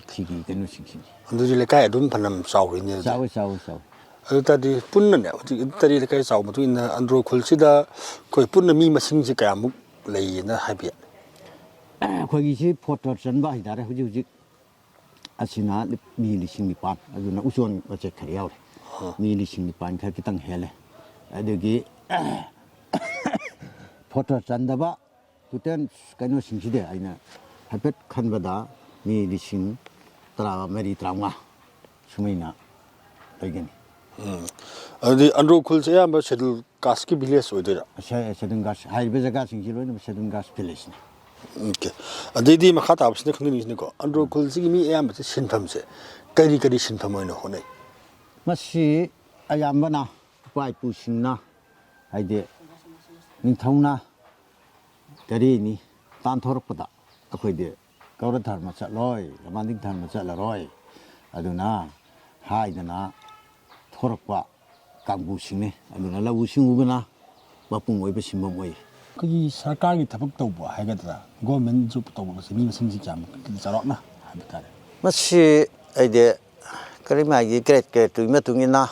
ꯁꯤꯒꯤ ꯀꯩꯅꯣꯁꯤꯡꯁꯤꯅꯤ꯫ ꯑꯗꯨꯗꯤ ꯂꯩꯀꯥꯏ ꯑꯗꯨꯝ ꯐꯅꯌꯥꯝ ꯆꯥꯎꯔꯤꯅꯦ ꯑꯗꯨꯗꯤ꯫ ꯆꯥꯎꯏ, ꯆꯥꯎꯏ, ꯆꯥꯎꯏ꯫ ꯑꯗꯨ ꯇꯥꯔꯗꯤ ꯄꯨꯟꯅꯅꯦ, ꯍꯧꯖꯤꯛ ꯇꯔꯦꯠ ꯂꯩꯀꯥꯏ ꯆꯥꯎꯕ ꯃꯇꯨꯡ ꯏꯟꯅ ꯑꯟꯗ꯭ꯔꯣ ꯈꯨꯜꯁꯤꯗ ꯑꯩꯈꯣꯏ ꯄꯨꯟꯅ ꯃꯤ ꯃꯁꯤꯡꯁꯦ ꯀꯌꯥꯃꯨꯛ ꯂꯩꯌꯦꯅ ꯍꯥꯏꯕꯤ ꯌꯥꯅꯤ? ꯑꯩꯈꯣꯏꯒꯤꯁꯤ ꯐꯣꯇꯣ ꯆꯟꯕ ꯍꯥꯏꯇꯥꯔꯦ꯫ ꯍꯧꯖꯤꯛ ꯍꯧꯖꯤꯛ ꯑꯁꯤꯅ ꯃꯤ ꯂꯤꯁꯤꯡ ꯅꯤꯄꯥꯟ, ꯑꯗꯨꯅ ꯎꯆꯣꯟ ꯃꯆꯦꯠ ꯈꯔ ꯌꯥꯎꯔꯦ꯫ ꯑꯥ꯫ ꯃꯤ ꯂꯤꯁꯤꯡ ꯅꯤꯄꯥꯟ ꯈꯔ ꯈꯤꯇꯪ ꯍꯦꯜꯂꯦ꯫ ꯑꯗꯨꯒꯤ ꯐꯣꯇꯣ ꯆꯟꯗꯕ ꯇꯣꯇꯦꯜ ꯀꯩꯅꯣꯁꯤꯡꯁꯤꯗꯤ ꯑꯩꯅ ꯍꯥꯏꯐꯦꯠ ꯈꯟꯕꯗ ꯃꯤ ꯂꯤꯁꯤꯡ ꯇꯔꯥꯃꯔꯤ, ꯇꯔꯥꯃꯉꯥ ꯁꯨꯃꯥꯏꯅ ꯂꯩꯒꯅꯤ꯫ ꯎꯝ꯫ ꯑꯗꯨꯗꯤ ꯑꯟꯗ꯭ꯔꯣ ꯈꯨꯜꯁꯦ ꯑꯌꯥꯝꯕ ꯁꯦꯗꯨꯜ ꯀꯥꯁꯀꯤ ꯚꯤꯂꯦꯖ ꯑꯣꯏꯗꯣꯏꯔꯥ? ꯁꯦ-, ꯁꯦꯗꯨꯜ ꯀꯥꯁ ꯍꯥꯏꯔꯤꯕ ꯖꯒꯥꯁꯤꯡꯁꯤ ꯂꯣꯏꯅꯃꯛ ꯁꯦꯗꯨꯜ ꯀꯥꯁ ꯚꯤꯂꯦꯖꯅꯤ꯫ ꯑꯣꯀꯦ꯫ ꯑꯗꯩꯗꯤ ꯃꯈꯥ ꯇꯥꯕꯁꯤꯅ ꯈꯪꯅꯤꯡꯉꯤꯁꯤꯅꯀꯣ, ꯑꯟꯗ꯭ꯔꯣ ꯈꯨꯜꯁꯤꯒꯤ ꯃꯤ ꯑꯌꯥꯝꯕꯁꯦ ꯁꯤꯟꯐꯝꯁꯦ ꯀꯔꯤ ꯀꯔꯤ ꯁꯤꯟꯐꯝ ꯑꯣꯏꯅ ꯍꯣꯠꯅꯩ? ꯃꯁꯤ ꯑꯌꯥꯝꯕꯅ ꯏꯄꯥ ꯏꯄꯨꯁꯤꯡꯅ, ꯍꯥꯏꯗꯤ ꯅꯤꯡꯊꯧꯅ ꯀꯔꯤꯅꯤ ꯇꯥꯟꯊꯣꯔꯛꯄꯗ ꯑꯩꯈꯣꯏꯗꯤ ꯒꯧꯔ ꯙꯔꯃ ꯆꯠꯂꯣꯏ, ꯔꯃꯥꯅꯤꯛ ꯙꯔꯃ ꯆꯠꯂꯔꯣꯏ, ꯑꯗꯨꯅ ꯍꯥꯏꯗꯅ ꯊꯣꯔꯛꯄ ꯀꯥꯡꯕꯨꯁꯤꯡꯅꯤ꯫ ꯑꯗꯨꯅ ꯂꯧꯎ ꯁꯤꯡꯎꯕꯅ ꯃꯄꯨꯡ ꯑꯣꯏꯕ ꯁꯤꯟꯐꯝ ꯑꯣꯏ꯫ ꯑꯩꯈꯣꯏꯒꯤ ꯁꯔꯀꯥꯔꯒꯤ ꯊꯕꯛ ꯇꯧꯕ ꯍꯥꯏꯒꯗ꯭ꯔꯥ, ꯒꯣꯔꯃꯦꯟ ꯖꯣꯕ ꯇꯧꯕꯁꯦ ꯃꯤ ꯃꯁꯤꯡꯁꯤ ꯀꯌꯥꯝ, ꯆꯥꯎꯔꯥꯛꯅ ꯍꯥꯏꯕ ꯇꯥꯔꯦ? ꯃꯁꯤ ꯑꯩꯗꯤ ꯀꯔꯤ ꯃꯥꯒꯤ ꯒ꯭ꯔꯦꯗ ꯒ꯭ꯔꯦꯗꯇꯨꯒꯤ ꯃꯇꯨꯡ ꯏꯟꯅ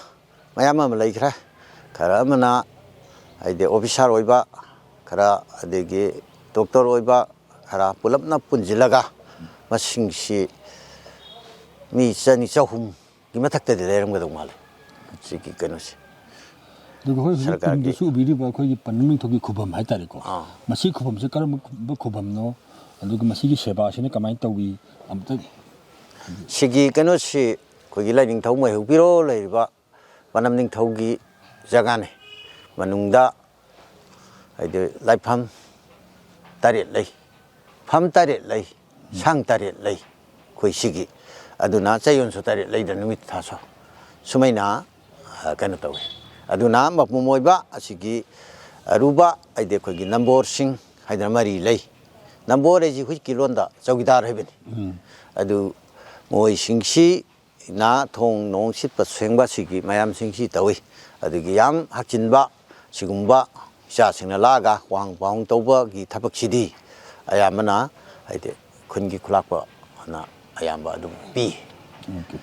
ꯃꯌꯥꯝ ꯑꯃ ꯂꯩꯈ꯭ꯔꯦ꯫ ꯈꯔ ꯑꯃꯅ ꯍꯥꯏꯗꯤ ꯑꯣꯐꯤꯁꯥꯔ ꯑꯣꯏꯕ, ꯈꯔ ꯑꯗꯒꯤ ꯗꯣꯛꯇꯔ ꯑꯣꯏꯕ, ꯈꯔ ꯄꯨꯂꯞꯅ ꯄꯨꯟꯁꯤꯜꯂꯒ ꯃꯁꯤꯡꯁꯤ ꯃꯤ ꯆꯅꯤ ꯆꯍꯨꯝꯒꯤ ꯃꯊꯛꯇꯗꯤ ꯂꯩꯔꯝꯒꯗꯧ ꯃꯥꯜꯂꯦ ꯁꯤꯒꯤ ꯀꯩꯅꯣꯁꯦ꯫ ꯑꯗꯨꯒ ꯑꯩꯈꯣꯏ ꯍꯧꯖꯤꯛ ꯁꯔꯀꯥꯔꯒꯤ ꯇꯨꯡꯗꯁꯨ ꯎꯕꯤꯔꯤꯕ ꯑꯩꯈꯣꯏꯒꯤ ꯄꯟ ꯅꯤꯡꯊꯧꯒꯤ ꯈꯨꯕꯝ ꯍꯥꯏꯇꯥꯔꯦꯀꯣ꯫ ꯑꯥ꯫ ꯃꯁꯤ ꯈꯨꯕꯝꯁꯦ ꯀꯔꯝꯕ ꯈꯨꯕꯝꯅꯣ? ꯑꯗꯨꯒ ꯃꯁꯤꯒꯤ ꯁꯦꯕꯥꯁꯤꯅ ꯀꯃꯥꯏꯅ ꯇꯧꯏ? ꯑꯝꯇ ꯁꯤꯒꯤ ꯀꯩꯅꯣꯁꯤ ꯑꯩꯈꯣꯏꯒꯤ ꯂꯥꯏꯅꯤꯡꯊꯧ ꯃꯩꯍꯧ ꯄꯤꯔꯣ ꯂꯩꯔꯤꯕ ꯄꯅꯝ ꯅꯤꯡꯊꯧꯒꯤ ꯖꯒꯥꯅꯤ꯫ ꯃꯅꯨꯡꯗ ꯍꯥꯏꯗꯤ ꯂꯥꯏꯐꯝ ꯇꯔꯦꯠ ꯂꯩ, ꯐꯝ ꯇꯔꯦꯠ ꯂꯩ, ꯁꯪ ꯇꯔꯦꯠ ꯂꯩ ꯑꯩꯈꯣꯏ ꯁꯤꯒꯤ꯫ ꯑꯗꯨꯅ ꯆꯌꯣꯜꯁꯨ ꯇꯔꯦꯠ ꯂꯩꯗ ꯅꯨꯃꯤꯠ ꯊꯥꯁꯨ ꯁꯨꯃꯥꯏꯅ ꯑ, ꯀꯩꯅꯣ ꯇꯧꯏ꯫ ꯑꯗꯨꯅ ꯃꯄꯨꯝ ꯑꯣꯏꯕ ꯑꯁꯤꯒꯤ ꯑꯔꯨꯕ ꯍꯥꯏꯗꯤ ꯑꯩꯈꯣꯏꯒꯤ ꯅꯝꯕꯣꯔꯁꯤꯡ ꯍꯥꯏꯗꯅ ꯃꯔꯤ ꯂꯩ꯫ ꯅꯝꯕꯣꯔ ꯍꯥꯏꯁꯤ ꯍꯧꯖꯤꯛꯀꯤ ꯂꯣꯟꯗ ꯆꯧꯀꯤꯗꯥꯔ ꯍꯥꯏꯕꯅꯤ꯫ ꯑꯗꯨ ꯃꯣꯏꯁꯤꯡꯁꯤꯅ ꯊꯣꯡ ꯅꯣꯡ ꯁꯤꯠꯄ ꯁꯦꯡꯕ ꯁꯤꯒꯤ ꯃꯌꯥꯝꯁꯤꯡꯁꯤ ꯇꯧꯏ꯫ ꯑꯗꯨꯒꯤ ꯌꯥꯝ ꯍꯥꯛꯆꯤꯟꯕ ꯁꯤꯒꯨꯝꯕ ꯏꯆꯥꯁꯤꯡꯅ ꯂꯥꯛꯑꯒ ꯋꯥꯍꯪ ꯄꯥꯎꯍꯪ ꯇꯧꯕꯒꯤ ꯊꯕꯛꯁꯤꯗꯤ ꯑꯌꯥꯝꯕꯅ ꯍꯥꯏꯗꯤ ꯈꯨꯟꯒꯤ ꯈꯨꯂꯥꯛꯄꯅ ꯑꯌꯥꯝꯕ ꯑꯗꯨꯝ ꯄꯤ꯫ ꯑꯣꯀꯦ꯫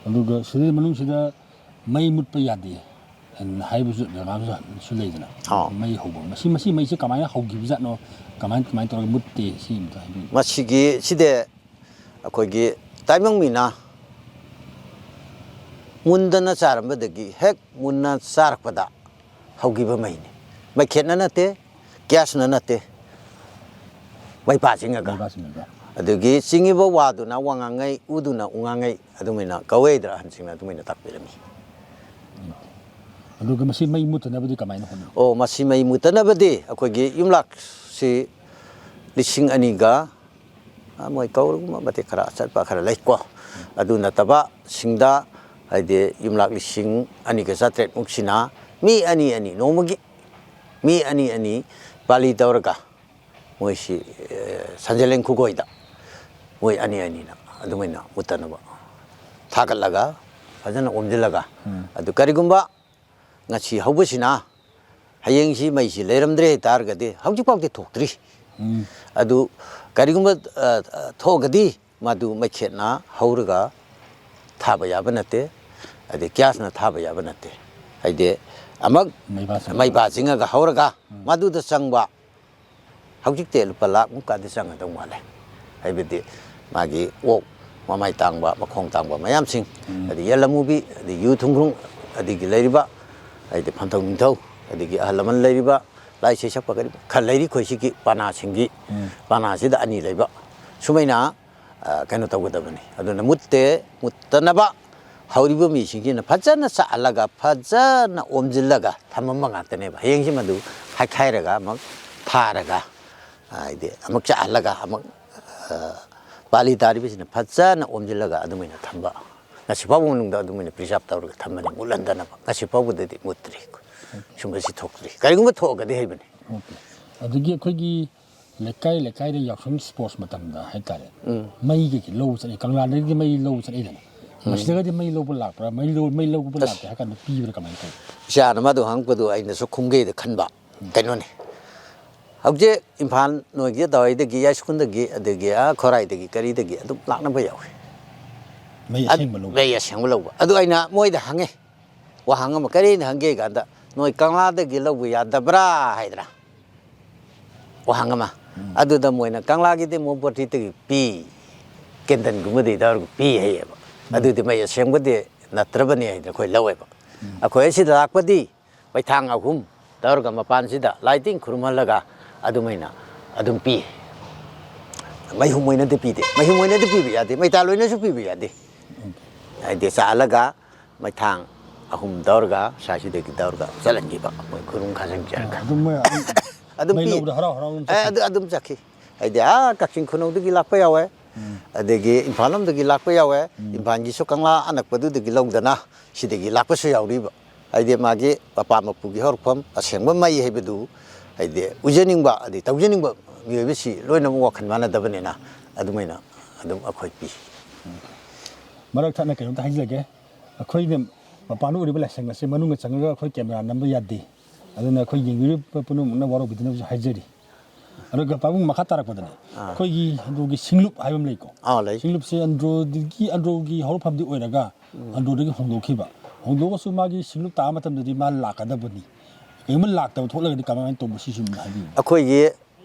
ꯑꯗꯨꯒ ꯁꯤꯗꯩ ꯃꯅꯨꯡꯁꯤꯗ ꯃꯩ ꯃꯨꯠꯄ ꯌꯥꯗꯦ ꯍꯥꯏꯅ ꯍꯥꯏꯕꯁꯨ ꯖꯒꯥ ꯑꯃꯁꯨ ꯂꯩꯗꯅ, ꯑꯥ꯫ ꯃꯩ ꯍꯧꯕ, ꯃꯁꯤ, ꯃꯁꯤ ꯃꯩꯁꯦ ꯀꯃꯥꯏꯅ ꯍꯧꯈꯤꯕꯖꯥꯠꯅꯣ? ꯀꯃꯥꯏ, ꯀꯃꯥꯏꯅ ꯇꯧꯔꯒ ꯃꯨꯠꯇꯦ? ꯁꯤ ꯑꯝꯇ ꯍꯥꯏꯕꯤꯌꯨ꯫ ꯃꯁꯤꯒꯤ ꯁꯤꯗꯤ ꯑꯩꯈꯣꯏꯒꯤ ꯇꯥꯏꯕꯪ ꯃꯤꯅ ꯃꯨꯟꯗꯅ ꯆꯥꯔꯝꯕꯗꯒꯤ ꯍꯦꯛ ꯃꯨꯟꯅ ꯆꯥꯔꯛꯄꯗ ꯍꯧꯈꯤꯕ ꯃꯩꯅꯤ꯫ ꯃꯩꯈꯦꯠꯅ ꯅꯠꯇꯦ, ꯒ꯭ꯌꯥꯁꯅ ꯅꯠꯇꯦ, ꯃꯩꯄꯥ ꯆꯤꯡꯉꯒ꯫ ꯃꯩꯄꯥ ꯆꯤꯡꯉꯒ꯫ ꯑꯗꯨꯒꯤ ꯆꯤꯡꯉꯤꯕ ꯋꯥꯗꯨꯅ ꯋꯥꯉꯥꯡꯉꯩ, ꯎꯗꯨꯅ ꯎꯉꯥꯡꯉꯩ ꯑꯗꯨꯃꯥꯏꯅ ꯀꯧꯋꯦꯗꯅ ꯑꯍꯟꯁꯤꯡꯅ ꯑꯗꯨꯃꯥꯏꯅ ꯇꯥꯛꯄꯤꯔꯝꯃꯤ꯫ ꯑꯗꯨꯒ ꯃꯁꯤ ꯃꯩ ꯃꯨꯠꯇꯅꯕꯗꯤ ꯀꯃꯥꯏꯅ ꯍꯣꯠꯅꯩ? ꯑꯣ, ꯃꯁꯤ ꯃꯩ ꯃꯨꯠꯇꯅꯕꯗꯤ ꯑꯩꯈꯣꯏꯒꯤ ꯌꯨꯝꯂꯛꯁꯤ ꯂꯤꯁꯤꯡ ꯑꯅꯤꯒ, ꯑ, ꯃꯣꯏ ꯀꯧꯔꯒꯨꯝꯕ ꯃꯇꯦꯛ ꯈꯔ ꯑꯆꯠꯄ ꯈꯔ ꯂꯩꯀꯣ꯫ ꯑꯗꯨ ꯅꯠꯇꯕ ꯁꯤꯡꯗ ꯍꯥꯏꯗꯤ ꯌꯨꯝꯂꯛ ꯂꯤꯁꯤꯡ ꯑꯅꯤꯒ ꯆꯥꯇ꯭ꯔꯦꯠꯃꯨꯛꯁꯤꯅ ꯃꯤ ꯑꯅꯤ ꯑꯅꯤ, ꯅꯣꯡꯃꯒꯤ ꯃꯤ ꯑꯅꯤ ꯑꯅꯤ ꯄꯥꯂꯤ ꯇꯧꯔꯒ ꯃꯣꯏꯁꯤ, ꯑꯦ, ꯁꯟꯖꯦꯂꯦꯟ ꯈꯨꯒꯣꯏꯗ ꯃꯣꯏ ꯑꯅꯤ ꯑꯅꯤꯅ ꯑꯗꯨꯃꯥꯏꯅ ꯃꯨꯠꯇꯅꯕ ꯊꯥꯒꯠꯂꯒ ꯐꯖꯅ ꯑꯣꯝꯁꯤꯜꯂꯒ, ꯑꯗꯨ ꯀꯔꯤꯒꯨꯝꯕ ꯉꯁꯤ ꯍꯧꯕꯁꯤꯅ ꯍꯌꯦꯡꯁꯤ ꯃꯩꯁꯤ ꯂꯩꯔꯝꯗ꯭ꯔꯦ ꯍꯥꯏꯇꯥꯔꯒꯗꯤ, ꯍꯧꯖꯤꯛꯐꯥꯎꯗꯤ ꯊꯣꯛꯇ꯭ꯔꯤ꯫ ꯑꯗꯨ ꯀꯔꯤꯒꯨꯝꯕ, ꯑ, ꯑ, ꯊꯣꯛꯑꯒꯗꯤ ꯃꯗꯨ ꯃꯩꯈꯦꯠꯅ ꯍꯧꯔꯒ ꯊꯥꯕ ꯌꯥꯕ ꯅꯠꯇꯦ, ꯑꯗꯩ ꯒ꯭ꯌꯥꯁꯅ ꯊꯥꯕ ꯌꯥꯕ ꯅꯠꯇꯦ꯫ ꯍꯥꯏꯗꯤ ꯑꯃꯛ ꯃꯩꯕꯥ ꯆꯤꯡꯉꯒ꯫ ꯃꯩꯕꯥ ꯆꯤꯡꯉꯒ ꯍꯧꯔꯒ ꯎꯝ꯫ ꯃꯗꯨꯗ ꯆꯪꯕ ꯍꯧꯖꯤꯛꯇꯤ ꯂꯨꯄꯥ ꯂꯥꯈ ꯃꯨꯛꯀꯥꯗꯤ ꯆꯪꯒꯗꯧ ꯃꯥꯜꯂꯦ꯫ ꯍꯥꯏꯕꯗꯤ ꯃꯥꯒꯤ ꯑꯣꯛ ꯃꯃꯥꯏ ꯇꯥꯡꯕ, ꯃꯈꯣꯡ ꯇꯥꯡꯕ ꯃꯌꯥꯝꯁꯤꯡ, ꯎꯝ꯫ ꯑꯗꯩ ꯌꯦꯜ ꯑꯃꯨꯕꯤ, ꯑꯗꯩ ꯌꯨ ꯊꯨꯝꯒ꯭ꯔꯨꯡ, ꯑꯗꯒꯤ ꯂꯩꯔꯤꯕ, ꯍꯥꯏꯗꯤ ꯐꯟꯊꯧ ꯅꯤꯡꯊꯧ, ꯑꯗꯒꯤ ꯑꯍꯜ ꯂꯃꯟ ꯂꯩꯔꯤꯕ, ꯂꯥꯏ ꯏꯁꯩ ꯁꯛꯄ ꯀꯔꯤ ꯈꯔ ꯂꯩꯔꯤ ꯑꯩꯈꯣꯏ ꯁꯤꯒꯤ ꯄꯅꯥꯁꯤꯡꯒꯤ, ꯎꯝ꯫ ꯄꯅꯥꯁꯤꯗ ꯑꯅꯤ ꯂꯩꯕ꯫ ꯁꯨꯃꯥꯏꯅ ꯑ, ꯀꯩꯅꯣ ꯇꯧꯒꯗꯕꯅꯤ꯫ ꯑꯗꯨꯅ ꯃꯨꯠꯇꯦ, ꯃꯨꯠꯇꯅꯕ ꯍꯧꯔꯤꯕ ꯃꯤꯁꯤꯡꯁꯤꯅ ꯐꯖꯅ ꯆꯥꯍꯜꯂꯒ, ꯐꯖꯅ ꯑꯣꯝꯁꯤꯜꯂꯒ ꯊꯝꯃꯝꯕ ꯉꯥꯛꯇꯅꯦꯕ꯫ ꯍꯌꯦꯡꯁꯤ ꯃꯗꯨ ꯍꯥꯏꯈꯥꯏꯔꯒ ꯑꯃꯨꯛ ꯊꯥꯔꯒ, ꯍꯥꯏꯗꯤ ꯑꯃꯨꯛ ꯆꯥꯍꯜꯂꯒ ꯑꯃꯨꯛ, ꯑ, ꯄꯥꯂꯤ ꯇꯥꯔꯤꯕꯁꯤꯅ ꯐꯖꯅ ꯑꯣꯝꯁꯤꯜꯂꯒ ꯑꯗꯨꯃꯥꯏꯅ ꯊꯝꯕ꯫ ꯉꯁꯤ ꯐꯥꯎꯕ ꯃꯅꯨꯡꯗ ꯑꯗꯨꯃꯥꯏꯅ preserve ꯇꯧꯔꯒ ꯊꯝꯕꯅꯤ, ꯃꯨꯠꯍꯟꯗꯅꯕ꯫ ꯉꯁꯤ ꯐꯥꯎꯕꯗꯗꯤ ꯃꯨꯠꯇ꯭ꯔꯤ꯫ ꯁꯨꯝꯕꯁꯤ ꯊꯣꯛꯇ꯭ꯔꯤ꯫ ꯀꯔꯤꯒꯨꯝꯕ ꯊꯣꯛꯑꯒꯗꯤ ꯍꯥꯏꯕꯅꯤ꯫ ꯑꯣꯀꯦ꯫ ꯑꯗꯒꯤ ꯑꯩꯈꯣꯏꯒꯤ ꯂꯩꯀꯥꯏ ꯂꯩꯀꯥꯏꯗ ꯌꯥꯎꯁꯪ sports ꯃꯇꯝꯗ ꯍꯥꯏꯇꯥꯔꯦ, ꯎꯝ꯫ ꯃꯩ ꯀꯩꯀꯩ ꯂꯧꯕ ꯆꯠꯅꯩ, ꯀꯪꯂꯥꯗꯒꯤꯗꯤ ꯃꯩ ꯂꯧꯕ ꯆꯠꯅꯩꯗꯅ꯫ ꯎꯝ꯫ ꯃꯁꯤꯗꯒꯗꯤ ꯃꯩ ꯂꯧꯕ ꯂꯥꯛꯄ꯭ꯔꯥ? ꯃꯩ ꯂꯧ-, ꯃꯩ ꯂꯧꯕ ꯑꯁ꯫ ꯂꯥꯛꯇꯦ ꯍꯥꯏ ꯀꯥꯟꯗ ꯄꯤꯕ꯭ꯔꯥ, ꯀꯃꯥꯏꯅ ꯇꯧꯏ? ꯏꯆꯥꯅ ꯃꯗꯨ ꯍꯪꯉꯛꯄꯗꯨ ꯑꯩꯅꯁꯨ ꯈꯨꯝꯒꯦꯗ ꯈꯟꯕ꯫ ꯎꯝ꯫ ꯀꯩꯅꯣꯅꯤ, ꯍꯧꯖꯤꯛ ꯏꯝꯐꯥꯜ ꯅꯣꯏꯒꯤ ꯑꯗꯨꯋꯥꯏꯗꯒꯤ, ꯌꯥꯏꯁ꯭ꯀꯨꯜꯗꯒꯤ, ꯑꯗꯒꯤ ꯑꯥ ꯈꯣꯔꯥꯏꯗꯒꯤ, ꯀꯔꯤꯗꯒꯤ ꯑꯗꯨꯝ ꯂꯥꯛꯅꯕ ꯌꯥꯎꯏ꯫ ꯃꯩ ꯑꯗꯨ ꯑꯁꯦꯡꯕ ꯂꯧꯕ? ꯃꯩ ꯑꯁꯦꯡꯕ ꯂꯧꯕ꯫ ꯑꯗꯨ ꯑꯩꯅ ꯃꯣꯏꯗ ꯍꯪꯉꯦ, ꯋꯥꯍꯪ ꯑꯃ ꯀꯔꯤꯅ ꯍꯪꯒꯦ ꯀꯥꯟꯗ, "ꯅꯣꯏ ꯀꯪꯂꯥꯗꯒꯤ ꯂꯧꯕ ꯌꯥꯗꯕ꯭ꯔꯥ?" ꯍꯥꯏꯗ꯭ꯔꯥ, ꯋꯥꯍꯪ ꯑꯃ꯫ ꯎꯝ꯫ ꯑꯗꯨꯗ ꯃꯣꯏꯅ, "ꯀꯪꯂꯥꯒꯤꯗꯤ ꯃꯣꯝꯄꯥꯇꯤꯗꯒꯤ ꯄꯤ, ꯀꯦꯟꯗꯜꯒꯨꯝꯕꯗꯤ ꯇꯧꯔꯒ ꯄꯤ" ꯍꯥꯏꯌꯦꯕ꯫ ꯎꯝ꯫ ꯑꯗꯨꯗꯤ ꯃꯩ ꯑꯁꯦꯡꯕꯗꯤ ꯅꯠꯇ꯭ꯔꯕꯅꯤ ꯍꯥꯏꯅ ꯑꯩꯈꯣꯏ ꯂꯧꯋꯦꯕ꯫ ꯎꯝ꯫ ꯑꯩꯈꯣꯏ ꯑꯁꯤꯗ ꯂꯥꯛꯄꯗꯤ ꯃꯩꯊꯥꯡ ꯑꯍꯨꯝ ꯇꯧꯔꯒ ꯃꯄꯥꯟꯁꯤꯗ ꯂꯥꯏ ꯇꯤꯟ ꯈꯨꯔꯨꯝꯍꯜꯂꯒ ꯑꯗꯨꯃꯥꯏꯅ ꯑꯗꯨꯝ ꯄꯤ꯫ ꯃꯩꯍꯨꯝ ꯑꯣꯏꯅꯗꯤ ꯄꯤꯗꯦ꯫ ꯃꯩꯍꯨꯝ ꯑꯣꯏꯅꯗꯤ ꯄꯤꯕ ꯌꯥꯗꯦ꯫ ꯃꯩꯇꯥꯜ ꯑꯣꯏꯅꯁꯨ ꯄꯤꯕ ꯌꯥꯗꯦ꯫ ꯎꯝ꯫ ꯍꯥꯏꯗꯤ ꯆꯥꯍꯜꯂꯒ ꯃꯩꯊꯥꯡ ꯑꯍꯨꯝ ꯇꯧꯔꯒ ꯁ꯭ꯋꯥꯏꯁꯤꯗꯒꯤ ꯇꯧꯔꯒ ꯆꯠꯍꯟꯈꯤꯕ, ꯃꯣꯏ ꯈꯨꯔꯨꯝ ꯈꯥꯖꯪ ꯆꯠꯂꯒ꯫ ꯑꯗꯨꯝ ꯃꯣꯏ ꯑꯗꯨꯝ ꯑꯗꯨꯝ ꯃꯩ ꯄꯤ꯫ ꯂꯧꯕꯗ ꯍꯔꯥꯎ ꯍꯔꯥꯎ ꯑꯗꯨꯝ ꯑꯦ, ꯆꯠꯈꯤ꯫ ꯑꯗꯨ ꯑꯗꯨꯝ ꯆꯠꯈꯤ꯫ ꯍꯥꯏꯗꯤ ꯑꯥ ꯀꯛꯆꯤꯡ ꯈꯨꯅꯧꯗꯒꯤ ꯂꯥꯛꯄ ꯌꯥꯎꯋꯦ, ꯎꯝ꯫ ꯑꯗꯒꯤ ꯏꯝꯐꯥꯜ ꯂꯣꯝꯗꯒꯤ ꯂꯥꯛꯄ ꯌꯥꯎꯋꯦ, ꯎꯝ꯫ ꯏꯝꯐꯥꯜꯒꯤꯁꯨ ꯀꯪꯂꯥ ꯑꯅꯛꯄꯗꯨꯗꯒꯤ ꯂꯧꯗꯅ ꯁꯤꯗꯒꯤ ꯂꯥꯛꯄꯁꯨ ꯌꯥꯎꯔꯤꯕ꯫ ꯍꯥꯏꯗꯤ ꯃꯥꯒꯤ ꯃꯄꯥ ꯃꯄꯨꯒꯤ ꯍꯧꯔꯛꯐꯝ ꯑꯁꯦꯡꯕ ꯃꯩ ꯍꯥꯏꯕꯗꯨ, ꯍꯥꯏꯗꯤ ꯎꯖꯅꯤꯡꯕ ꯑꯗꯩ ꯇꯧꯖꯅꯤꯡꯕ ꯃꯤꯑꯣꯏꯕꯁꯤ ꯂꯣꯏꯅꯃꯛ ꯋꯥꯈꯜ ꯃꯥꯟꯅꯗꯕꯅꯤꯅ ꯑꯗꯨꯃꯥꯏꯅ ꯑꯗꯨꯝ ꯑꯩꯈꯣꯏ ꯄꯤ꯫ ꯃꯔꯛ ꯊꯠꯅ ꯀꯩꯅꯣꯝꯇ ꯍꯥꯏꯖꯒꯦ꯫ ꯑꯩꯈꯣꯏꯅ ꯃꯄꯥꯟꯗ ꯎꯔꯤꯕ ꯂꯥꯏꯁꯪ ꯑꯁꯤ ꯃꯅꯨꯡꯗ ꯆꯪꯉꯒ ꯑꯩꯈꯣꯏ camera ꯅꯝꯕ ꯌꯥꯗꯦ꯫ ꯑꯗꯨꯅ ꯑꯩꯈꯣꯏ ꯌꯦꯡꯕꯤꯔꯤꯕ ꯄꯨꯝꯅꯃꯛꯅ ꯋꯥꯔꯧꯕꯤꯗꯅꯕꯁꯨ ꯍꯥꯏꯖꯔꯤ꯫ ꯑꯗꯨꯒ ꯄꯥꯕꯨꯡ, ꯃꯈꯥ ꯇꯥꯔꯛꯄꯗꯅꯦ, ꯑꯥ꯫ ꯑꯩꯈꯣꯏꯒꯤ ꯑꯟꯗ꯭ꯔꯣꯒꯤ ꯁꯤꯡꯂꯨꯞ ꯍꯥꯏꯕ ꯑꯃ ꯂꯩꯀꯣ꯫ ꯑꯥ, ꯂꯩ꯫ ꯁꯤꯡꯂꯨꯞꯁꯦ ꯑꯟꯗ꯭ꯔꯣꯗꯒꯤ, ꯑꯟꯗ꯭ꯔꯣꯒꯤ ꯍꯧꯔꯛꯐꯝꯗꯤ ꯑꯣꯏꯔꯒ, ꯎꯝ꯫ ꯑꯟꯗ꯭ꯔꯣꯗꯒꯤ ꯍꯣꯡꯗꯣꯛꯈꯤꯕ꯫ ꯍꯣꯡꯗꯣꯛꯑꯁꯨ ꯃꯥꯒꯤ ꯁꯤꯡꯂꯨꯞ ꯇꯥꯕ ꯃꯇꯝꯗꯗꯤ ꯃꯥ ꯂꯥꯛꯀꯗꯕꯅꯤ꯫ ꯀꯔꯤꯒꯨꯝꯕ ꯂꯥꯛꯇꯕ ꯊꯣꯛꯂꯒꯗꯤ ꯀꯃꯥꯏꯅ ꯇꯧꯕ, ꯁꯤꯁꯨ ꯑꯃꯨꯛ ꯍꯥꯏꯕꯤꯌꯨ꯫ ꯑꯩꯈꯣꯏꯒꯤ,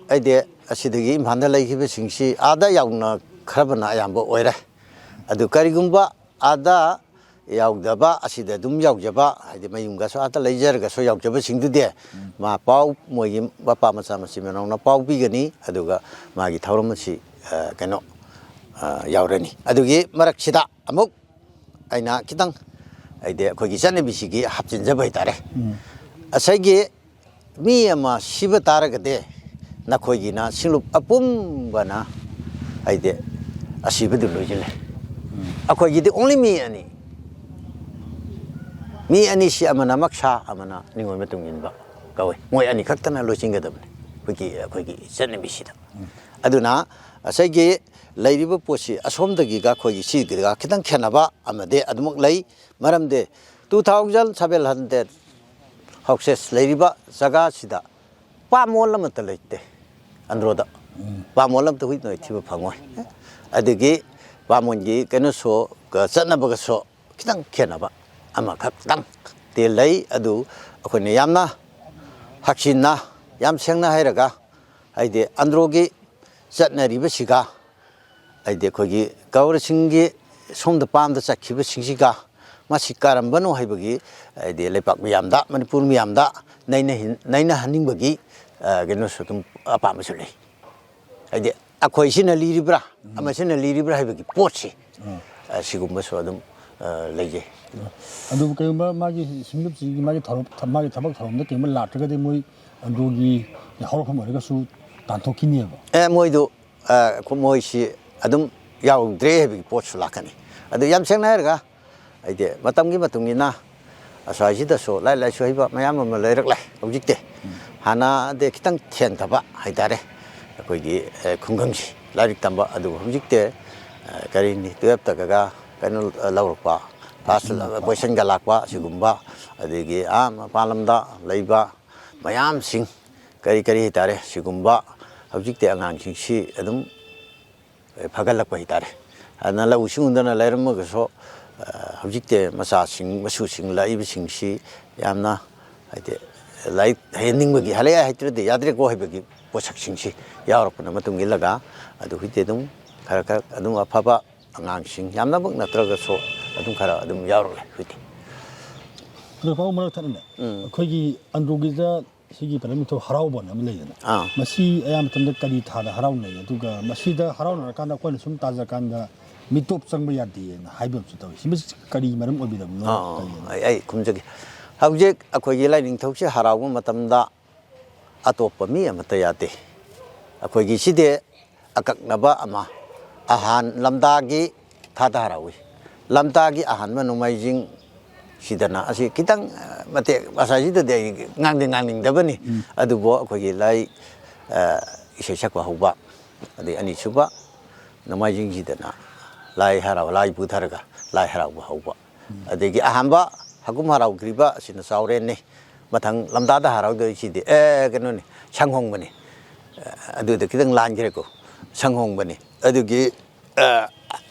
ꯑꯩꯗꯤ ꯑꯁꯤꯗꯒꯤ ꯏꯝꯐꯥꯜꯗ ꯂꯩꯈꯤꯕꯁꯤꯡꯁꯤ ꯑꯥꯗ ꯌꯥꯎꯅꯈ꯭ꯔꯕꯅ ꯑꯌꯥꯝꯕ ꯑꯣꯏꯔꯦ꯫ ꯑꯗꯨ ꯀꯔꯤꯒꯨꯝꯕ ꯑꯥꯗ ꯌꯥꯎꯗꯕ, ꯑꯁꯤꯗ ꯑꯗꯨꯝ ꯌꯥꯎꯖꯕ, ꯍꯥꯏꯗꯤ ꯃꯌꯨꯝꯒꯁꯨ ꯑꯥꯗ ꯂꯩꯖꯔꯒꯁꯨ ꯌꯥꯎꯖꯕꯁꯤꯡꯗꯨꯗꯤ, ꯎꯝ꯫ ꯃꯥ ꯄꯥꯎ, ꯃꯣꯏꯒꯤ ꯃꯄꯥ ꯃꯆꯥ ꯃꯆꯤꯟ ꯃꯅꯥꯎꯅ ꯄꯥꯎ ꯄꯤꯒꯅꯤ, ꯑꯗꯨꯒ ꯃꯥꯒꯤ ꯊꯧꯔꯝ ꯑꯁꯤ, ꯑ, ꯀꯩꯅꯣ, ꯑ, ꯌꯥꯎꯔꯅꯤ꯫ ꯑꯗꯨꯒꯤ ꯃꯔꯛꯁꯤꯗ ꯑꯃꯨꯛ ꯑꯩꯅ ꯈꯤꯇꯪ, ꯍꯥꯏꯗꯤ ꯑꯩꯈꯣꯏꯒꯤ ꯆꯠꯅꯕꯤꯁꯤꯒꯤ ꯍꯥꯞꯆꯤꯟꯖꯕ ꯍꯥꯏꯇꯥꯔꯦ꯫ ꯎꯝ꯫ ꯉꯁꯥꯏꯒꯤ ꯃꯤ ꯑꯃ ꯁꯤꯕ ꯇꯥꯔꯒꯗꯤ ꯅꯈꯣꯏꯒꯤꯅ ꯁꯤꯡꯂꯨꯞ ꯑꯄꯨꯝꯕꯅ, ꯍꯥꯏꯗꯤ, ꯑꯁꯤꯕꯗꯨ ꯂꯣꯏꯁꯤꯜꯂꯦ꯫ ꯎꯝ꯫ ꯑꯩꯈꯣꯏꯒꯤꯗꯤ only ꯃꯤ ꯑꯅꯤ꯫ ꯃꯤ ꯑꯅꯤꯁꯤ ꯑꯃꯅ ꯃꯛꯁꯥ, ꯑꯃꯅ ꯅꯤꯉꯣꯜ ꯃꯇꯨꯡ ꯏꯟꯕ ꯀꯧꯏ꯫ ꯃꯣꯏ ꯑꯅꯤ ꯈꯛꯇꯅ ꯂꯣꯏꯁꯤꯟꯒꯗꯕꯅꯤ ꯑꯩꯈꯣꯏꯒꯤ, ꯑꯩꯈꯣꯏꯒꯤ ꯆꯠꯅꯕꯤꯁꯤꯗ꯫ ꯎꯝ꯫ ꯑꯗꯨꯅ ꯉꯁꯥꯏꯒꯤ ꯂꯩꯔꯤꯕ ꯄꯣꯠꯁꯤ ꯑꯁꯣꯝꯗꯒꯤꯒ ꯑꯩꯈꯣꯏꯒꯤ ꯁꯤꯒꯤꯒ ꯈꯤꯇꯪ ꯈꯦꯠꯅꯕ ꯑꯃꯗꯤ ꯑꯗꯨꯃꯛ ꯂꯩ꯫ ꯃꯔꯝꯗꯤ two thousand seven hundred houses ꯂꯩꯔꯤꯕ ꯖꯒꯥꯁꯤꯗ ꯄꯥꯃꯣꯜ ꯑꯃꯠꯇ ꯂꯩꯇꯦ ꯑꯟꯗ꯭ꯔꯣꯗ꯫ ꯎꯝ꯫ ꯄꯥꯃꯣꯜ ꯑꯃꯠꯇ ꯍꯧꯖꯤꯛ ꯅꯣꯏ ꯊꯤꯕ ꯐꯪꯉꯣꯏ꯫ ꯑꯗꯒꯤ ꯄꯥꯃꯣꯜꯒꯤ ꯀꯩꯅꯣꯁꯨ, ꯆꯠꯅꯕꯒꯁꯨ ꯈꯤꯇꯪ ꯈꯦꯠꯅꯕ ꯑꯃꯈꯛꯇꯪ ꯇꯤ ꯂꯩ꯫ ꯑꯗꯨ ꯑꯩꯈꯣꯏꯅ ꯌꯥꯝꯅ ꯍꯛꯆꯤꯟꯅ, ꯌꯥꯝ ꯁꯦꯡꯅ ꯍꯥꯏꯔꯒ, ꯍꯥꯏꯗꯤ ꯑꯟꯗ꯭ꯔꯣꯒꯤ ꯆꯠꯅꯔꯤꯕꯁꯤꯒ, ꯍꯥꯏꯗꯤ ꯑꯩꯈꯣꯏꯒꯤ ꯀꯧꯔꯁꯤꯡꯒꯤ ꯁꯣꯝꯗ ꯄꯥꯝꯗ ꯆꯠꯈꯤꯕꯁꯤꯡꯁꯤꯒ ꯃꯁꯤ ꯀꯔꯝꯕꯅꯣ ꯍꯥꯏꯕꯒꯤ, ꯍꯥꯏꯗꯤ ꯂꯩꯄꯥꯛ ꯃꯤꯌꯥꯝꯗ, ꯃꯅꯤꯄꯨꯔ ꯃꯤꯌꯥꯝꯗ ꯅꯩꯅꯍꯟ-, ꯅꯩꯅꯍꯟꯅꯤꯡꯕꯒꯤ, ꯑ, ꯀꯩꯅꯣꯁꯨ ꯑꯗꯨꯝ ꯑꯄꯥꯝꯕꯁꯨ ꯂꯩ꯫ ꯍꯥꯏꯗꯤ ꯑꯩꯈꯣꯏꯁꯤꯅ ꯂꯤꯔꯤꯕ꯭ꯔꯥ, ꯎꯝ꯫ ꯑꯃꯁꯤꯅ ꯂꯤꯔꯤꯕ꯭ꯔꯥ ꯍꯥꯏꯕꯒꯤ ꯄꯣꯠꯁꯤ, ꯎꯝ꯫ ꯑ, ꯁꯤꯒꯨꯝꯕꯁꯨ ꯑꯗꯨꯝ, ꯑ, ꯂꯩꯖꯩ꯫ ꯑꯗꯨꯕꯨ ꯀꯩꯒꯨꯝꯕ ꯃꯥꯒꯤ ꯁꯤꯡꯂꯨꯞꯁꯤꯒꯤ ꯃꯥꯒꯤ ꯊꯧꯔꯝ, ꯃꯥꯒꯤ ꯊꯕꯛ ꯊꯧꯔꯝꯗ ꯀꯩꯒꯨꯝꯕ ꯂꯥꯛꯇ꯭ꯔꯒꯗꯤ ꯃꯣꯏ ꯑꯟꯗ꯭ꯔꯣꯒꯤ ꯍꯧꯔꯛꯐꯝ ꯑꯣꯏꯔꯒꯁꯨ ꯇꯥꯟꯊꯣꯛꯈꯤꯅꯦꯕ꯫ ꯑꯦ, ꯃꯣꯏꯗꯨ, ꯑ, ꯃꯣꯏꯁꯤ ꯑꯗꯨꯝ ꯌꯥꯎꯗ꯭ꯔꯦ ꯍꯥꯏꯕꯒꯤ ꯄꯣꯠꯁꯨ ꯂꯥꯛꯀꯅꯤ꯫ ꯑꯗꯨ ꯌꯥꯝ ꯁꯦꯡꯅ ꯍꯥꯏꯔꯒ, ꯍꯥꯏꯗꯤ ꯃꯇꯝꯒꯤ ꯃꯇꯨꯡ ꯏꯟꯅ ꯑꯁ꯭ꯋꯥꯏꯁꯤꯗꯁꯨ ꯂꯥꯏꯔꯤꯛ ꯂꯥꯏꯁꯨ ꯍꯩꯕ ꯃꯌꯥꯝ ꯑꯃ ꯂꯩꯔꯛꯂꯦ ꯍꯧꯖꯤꯛꯇꯤ꯫ ꯎꯝ꯫ ꯍꯥꯟꯅꯗꯤ ꯈꯤꯇꯪ ꯊꯦꯟꯊꯕ ꯍꯥꯏꯇꯥꯔꯦ ꯑꯩꯈꯣꯏꯒꯤ, ꯑꯦ, ꯈꯨꯡꯒꯪꯁꯤ ꯂꯥꯏꯔꯤꯛ ꯇꯝꯕ꯫ ꯑꯗꯨꯕꯨ ꯍꯧꯖꯤꯛꯇꯤ, ꯑꯦ, ꯀꯔꯤꯅꯤ, twelfth ꯀꯩꯅꯣ, ꯑꯦ, ꯂꯧꯔꯛꯄ, class position ꯂꯥꯛꯄ꯫ Position ꯂꯥꯛꯄ ꯑꯁꯤꯒꯨꯝꯕ, ꯑꯗꯒꯤ ꯑꯥ ꯃꯄꯥꯟ ꯂꯝꯗ ꯂꯩꯕ ꯃꯌꯥꯝꯁꯤꯡ, ꯀꯔꯤ ꯀꯔꯤ ꯍꯥꯏꯇꯥꯔꯦ, ꯁꯤꯒꯨꯝꯕ ꯍꯧꯖꯤꯛꯇꯤ ꯑꯉꯥꯡꯁꯤꯡꯁꯤ ꯑꯗꯨꯝ ꯐꯒꯠꯂꯛꯄ ꯍꯥꯏꯇꯥꯔꯦ꯫ ꯑꯗꯨꯅ ꯂꯧꯎ ꯁꯤꯡꯎꯗꯅ ꯂꯩꯔꯝꯃꯒꯁꯨ, ꯑ, ꯍꯧꯖꯤꯛꯇꯤ ꯃꯆꯥꯁꯤꯡ, ꯃꯁꯨꯁꯤꯡ ꯂꯥꯛꯏꯕꯁꯤꯡꯁꯤ ꯌꯥꯝꯅ, ꯍꯥꯏꯗꯤ, ꯂꯥꯏꯔꯤꯛ ꯍꯩꯍꯟꯅꯤꯡꯕꯒꯤ, ꯍꯜꯂꯛꯑꯦ ꯍꯩꯇ꯭ꯔꯗꯤ ꯌꯥꯗ꯭ꯔꯦꯀꯣ ꯍꯥꯏꯕꯒꯤ ꯄꯣꯠꯁꯛꯁꯤꯡꯁꯤ ꯌꯥꯎꯔꯛꯄꯅ ꯃꯇꯨꯡ ꯏꯜꯂꯒ, ꯑꯗꯨ ꯍꯧꯖꯤꯛꯇꯤ ꯑꯗꯨꯝ ꯈꯔ ꯈꯔ ꯑꯗꯨꯝ ꯑꯐꯕ ꯑꯉꯥꯡꯁꯤꯡ, ꯌꯥꯝꯅꯃꯛ ꯅꯠꯇ꯭ꯔꯒꯁꯨ, ꯑꯗꯨꯝ ꯈꯔ ꯑꯗꯨꯝ ꯌꯥꯎꯔꯛꯂꯦ ꯍꯧꯖꯤꯛꯇꯤ꯫ ꯑꯗꯣ ꯄꯥꯕꯨꯡ, ꯃꯔꯛ ꯊꯠꯅꯅꯦ, ꯎꯝ꯫ ꯑꯩꯈꯣꯏꯒꯤ ꯑꯟꯗ꯭ꯔꯣꯒꯤꯗ ꯁꯤꯒꯤ ꯄꯔꯦꯝ ꯅꯤꯡꯊꯧ ꯍꯔꯥꯎꯕꯅ ꯑꯃ ꯂꯩꯗꯅ, ꯑꯥ꯫ ꯃꯁꯤ ꯑꯌꯥꯝꯕ ꯃꯇꯝꯗ ꯀꯔꯤ ꯊꯥꯗ ꯍꯔꯥꯎꯅꯩ? ꯑꯗꯨꯒ ꯃꯁꯤꯗ ꯍꯔꯥꯎꯅꯔꯀꯥꯟꯗ ꯑꯩꯈꯣꯏꯅ ꯁꯨꯝ ꯇꯥꯖꯀꯥꯟꯗ ꯃꯤꯇꯣꯞ ꯆꯪꯕ ꯌꯥꯗꯦꯅ ꯍꯥꯏꯕ ꯑꯃꯁꯨ ꯇꯧꯏ꯫ ꯁꯤ, ꯃꯁꯤ ꯀꯔꯤ ꯃꯔꯝ ꯑꯣꯏꯕꯤꯔꯕꯅꯣ? ꯑꯥ, ꯀꯔꯤꯒꯤꯅꯣ? ꯑꯩ, ꯑꯩ ꯈꯨꯝꯖꯒꯦ꯫ ꯍꯧꯖꯤꯛ ꯑꯩꯈꯣꯏꯒꯤ ꯂꯥꯏꯅꯤꯡꯊꯧꯁꯦ ꯍꯔꯥꯎꯕ ꯃꯇꯝꯗ ꯑꯇꯣꯞꯄ ꯃꯤ ꯑꯃꯠꯇ ꯌꯥꯗꯦ꯫ ꯑꯩꯈꯣꯏꯒꯤ ꯁꯤꯗꯤ ꯑꯀꯛꯅꯕ ꯑꯃ, ꯑꯍꯥꯟ ꯂꯝꯇꯥꯒꯤ ꯊꯥꯗ ꯍꯔꯥꯎꯏ꯫ ꯂꯝꯇꯥꯒꯤ ꯑꯍꯥꯟꯕ ꯅꯣꯡꯃꯥꯏꯖꯤꯡ ꯁꯤꯗꯅ, ꯑꯁꯤ ꯈꯤꯇꯪ, ꯑ, ꯃꯇꯦꯛ ꯃꯁꯥꯁꯤꯗꯗꯤ ꯑꯩ ꯉꯥꯡꯗꯤ ꯉꯥꯡꯅꯤꯡꯗꯕꯅꯤ꯫ ꯎꯝ꯫ ꯑꯗꯨꯕꯨ ꯑꯩꯈꯣꯏꯒꯤ ꯂꯥꯏ, ꯑ, ꯏꯁꯩ ꯁꯛꯄ ꯍꯧꯕ, ꯑꯗꯩ ꯑꯅꯤꯁꯨꯕ ꯅꯣꯡꯃꯥꯏꯖꯤꯡꯁꯤꯗꯅ ꯂꯥꯏ ꯍꯔꯥꯎ, ꯂꯥꯏ ꯄꯨꯊꯔꯒ ꯂꯥꯏ ꯍꯔꯥꯎꯕ ꯍꯧꯕ꯫ ꯎꯝ꯫ ꯑꯗꯒꯤ ꯑꯍꯥꯟꯕ ꯍꯀꯨꯝ ꯍꯔꯥꯎꯗ꯭ꯔꯤꯕ ꯑꯁꯤꯅ ꯆꯥꯎꯔꯦꯟꯅꯤ꯫ ꯃꯊꯪ ꯂꯝꯇꯥꯗ ꯍꯔꯥꯎꯗꯣꯏꯁꯤꯗꯤ, ꯑꯦ, ꯀꯩꯅꯣꯅꯤ, ꯁꯪꯍꯣꯡꯕꯅꯤ꯫ ꯑꯗꯨꯗ ꯈꯤꯇꯪ ꯂꯥꯟꯈ꯭ꯔꯦꯀꯣ, ꯁꯪꯍꯣꯡꯕꯅꯤ꯫ ꯑꯗꯨꯒꯤ, ꯑ,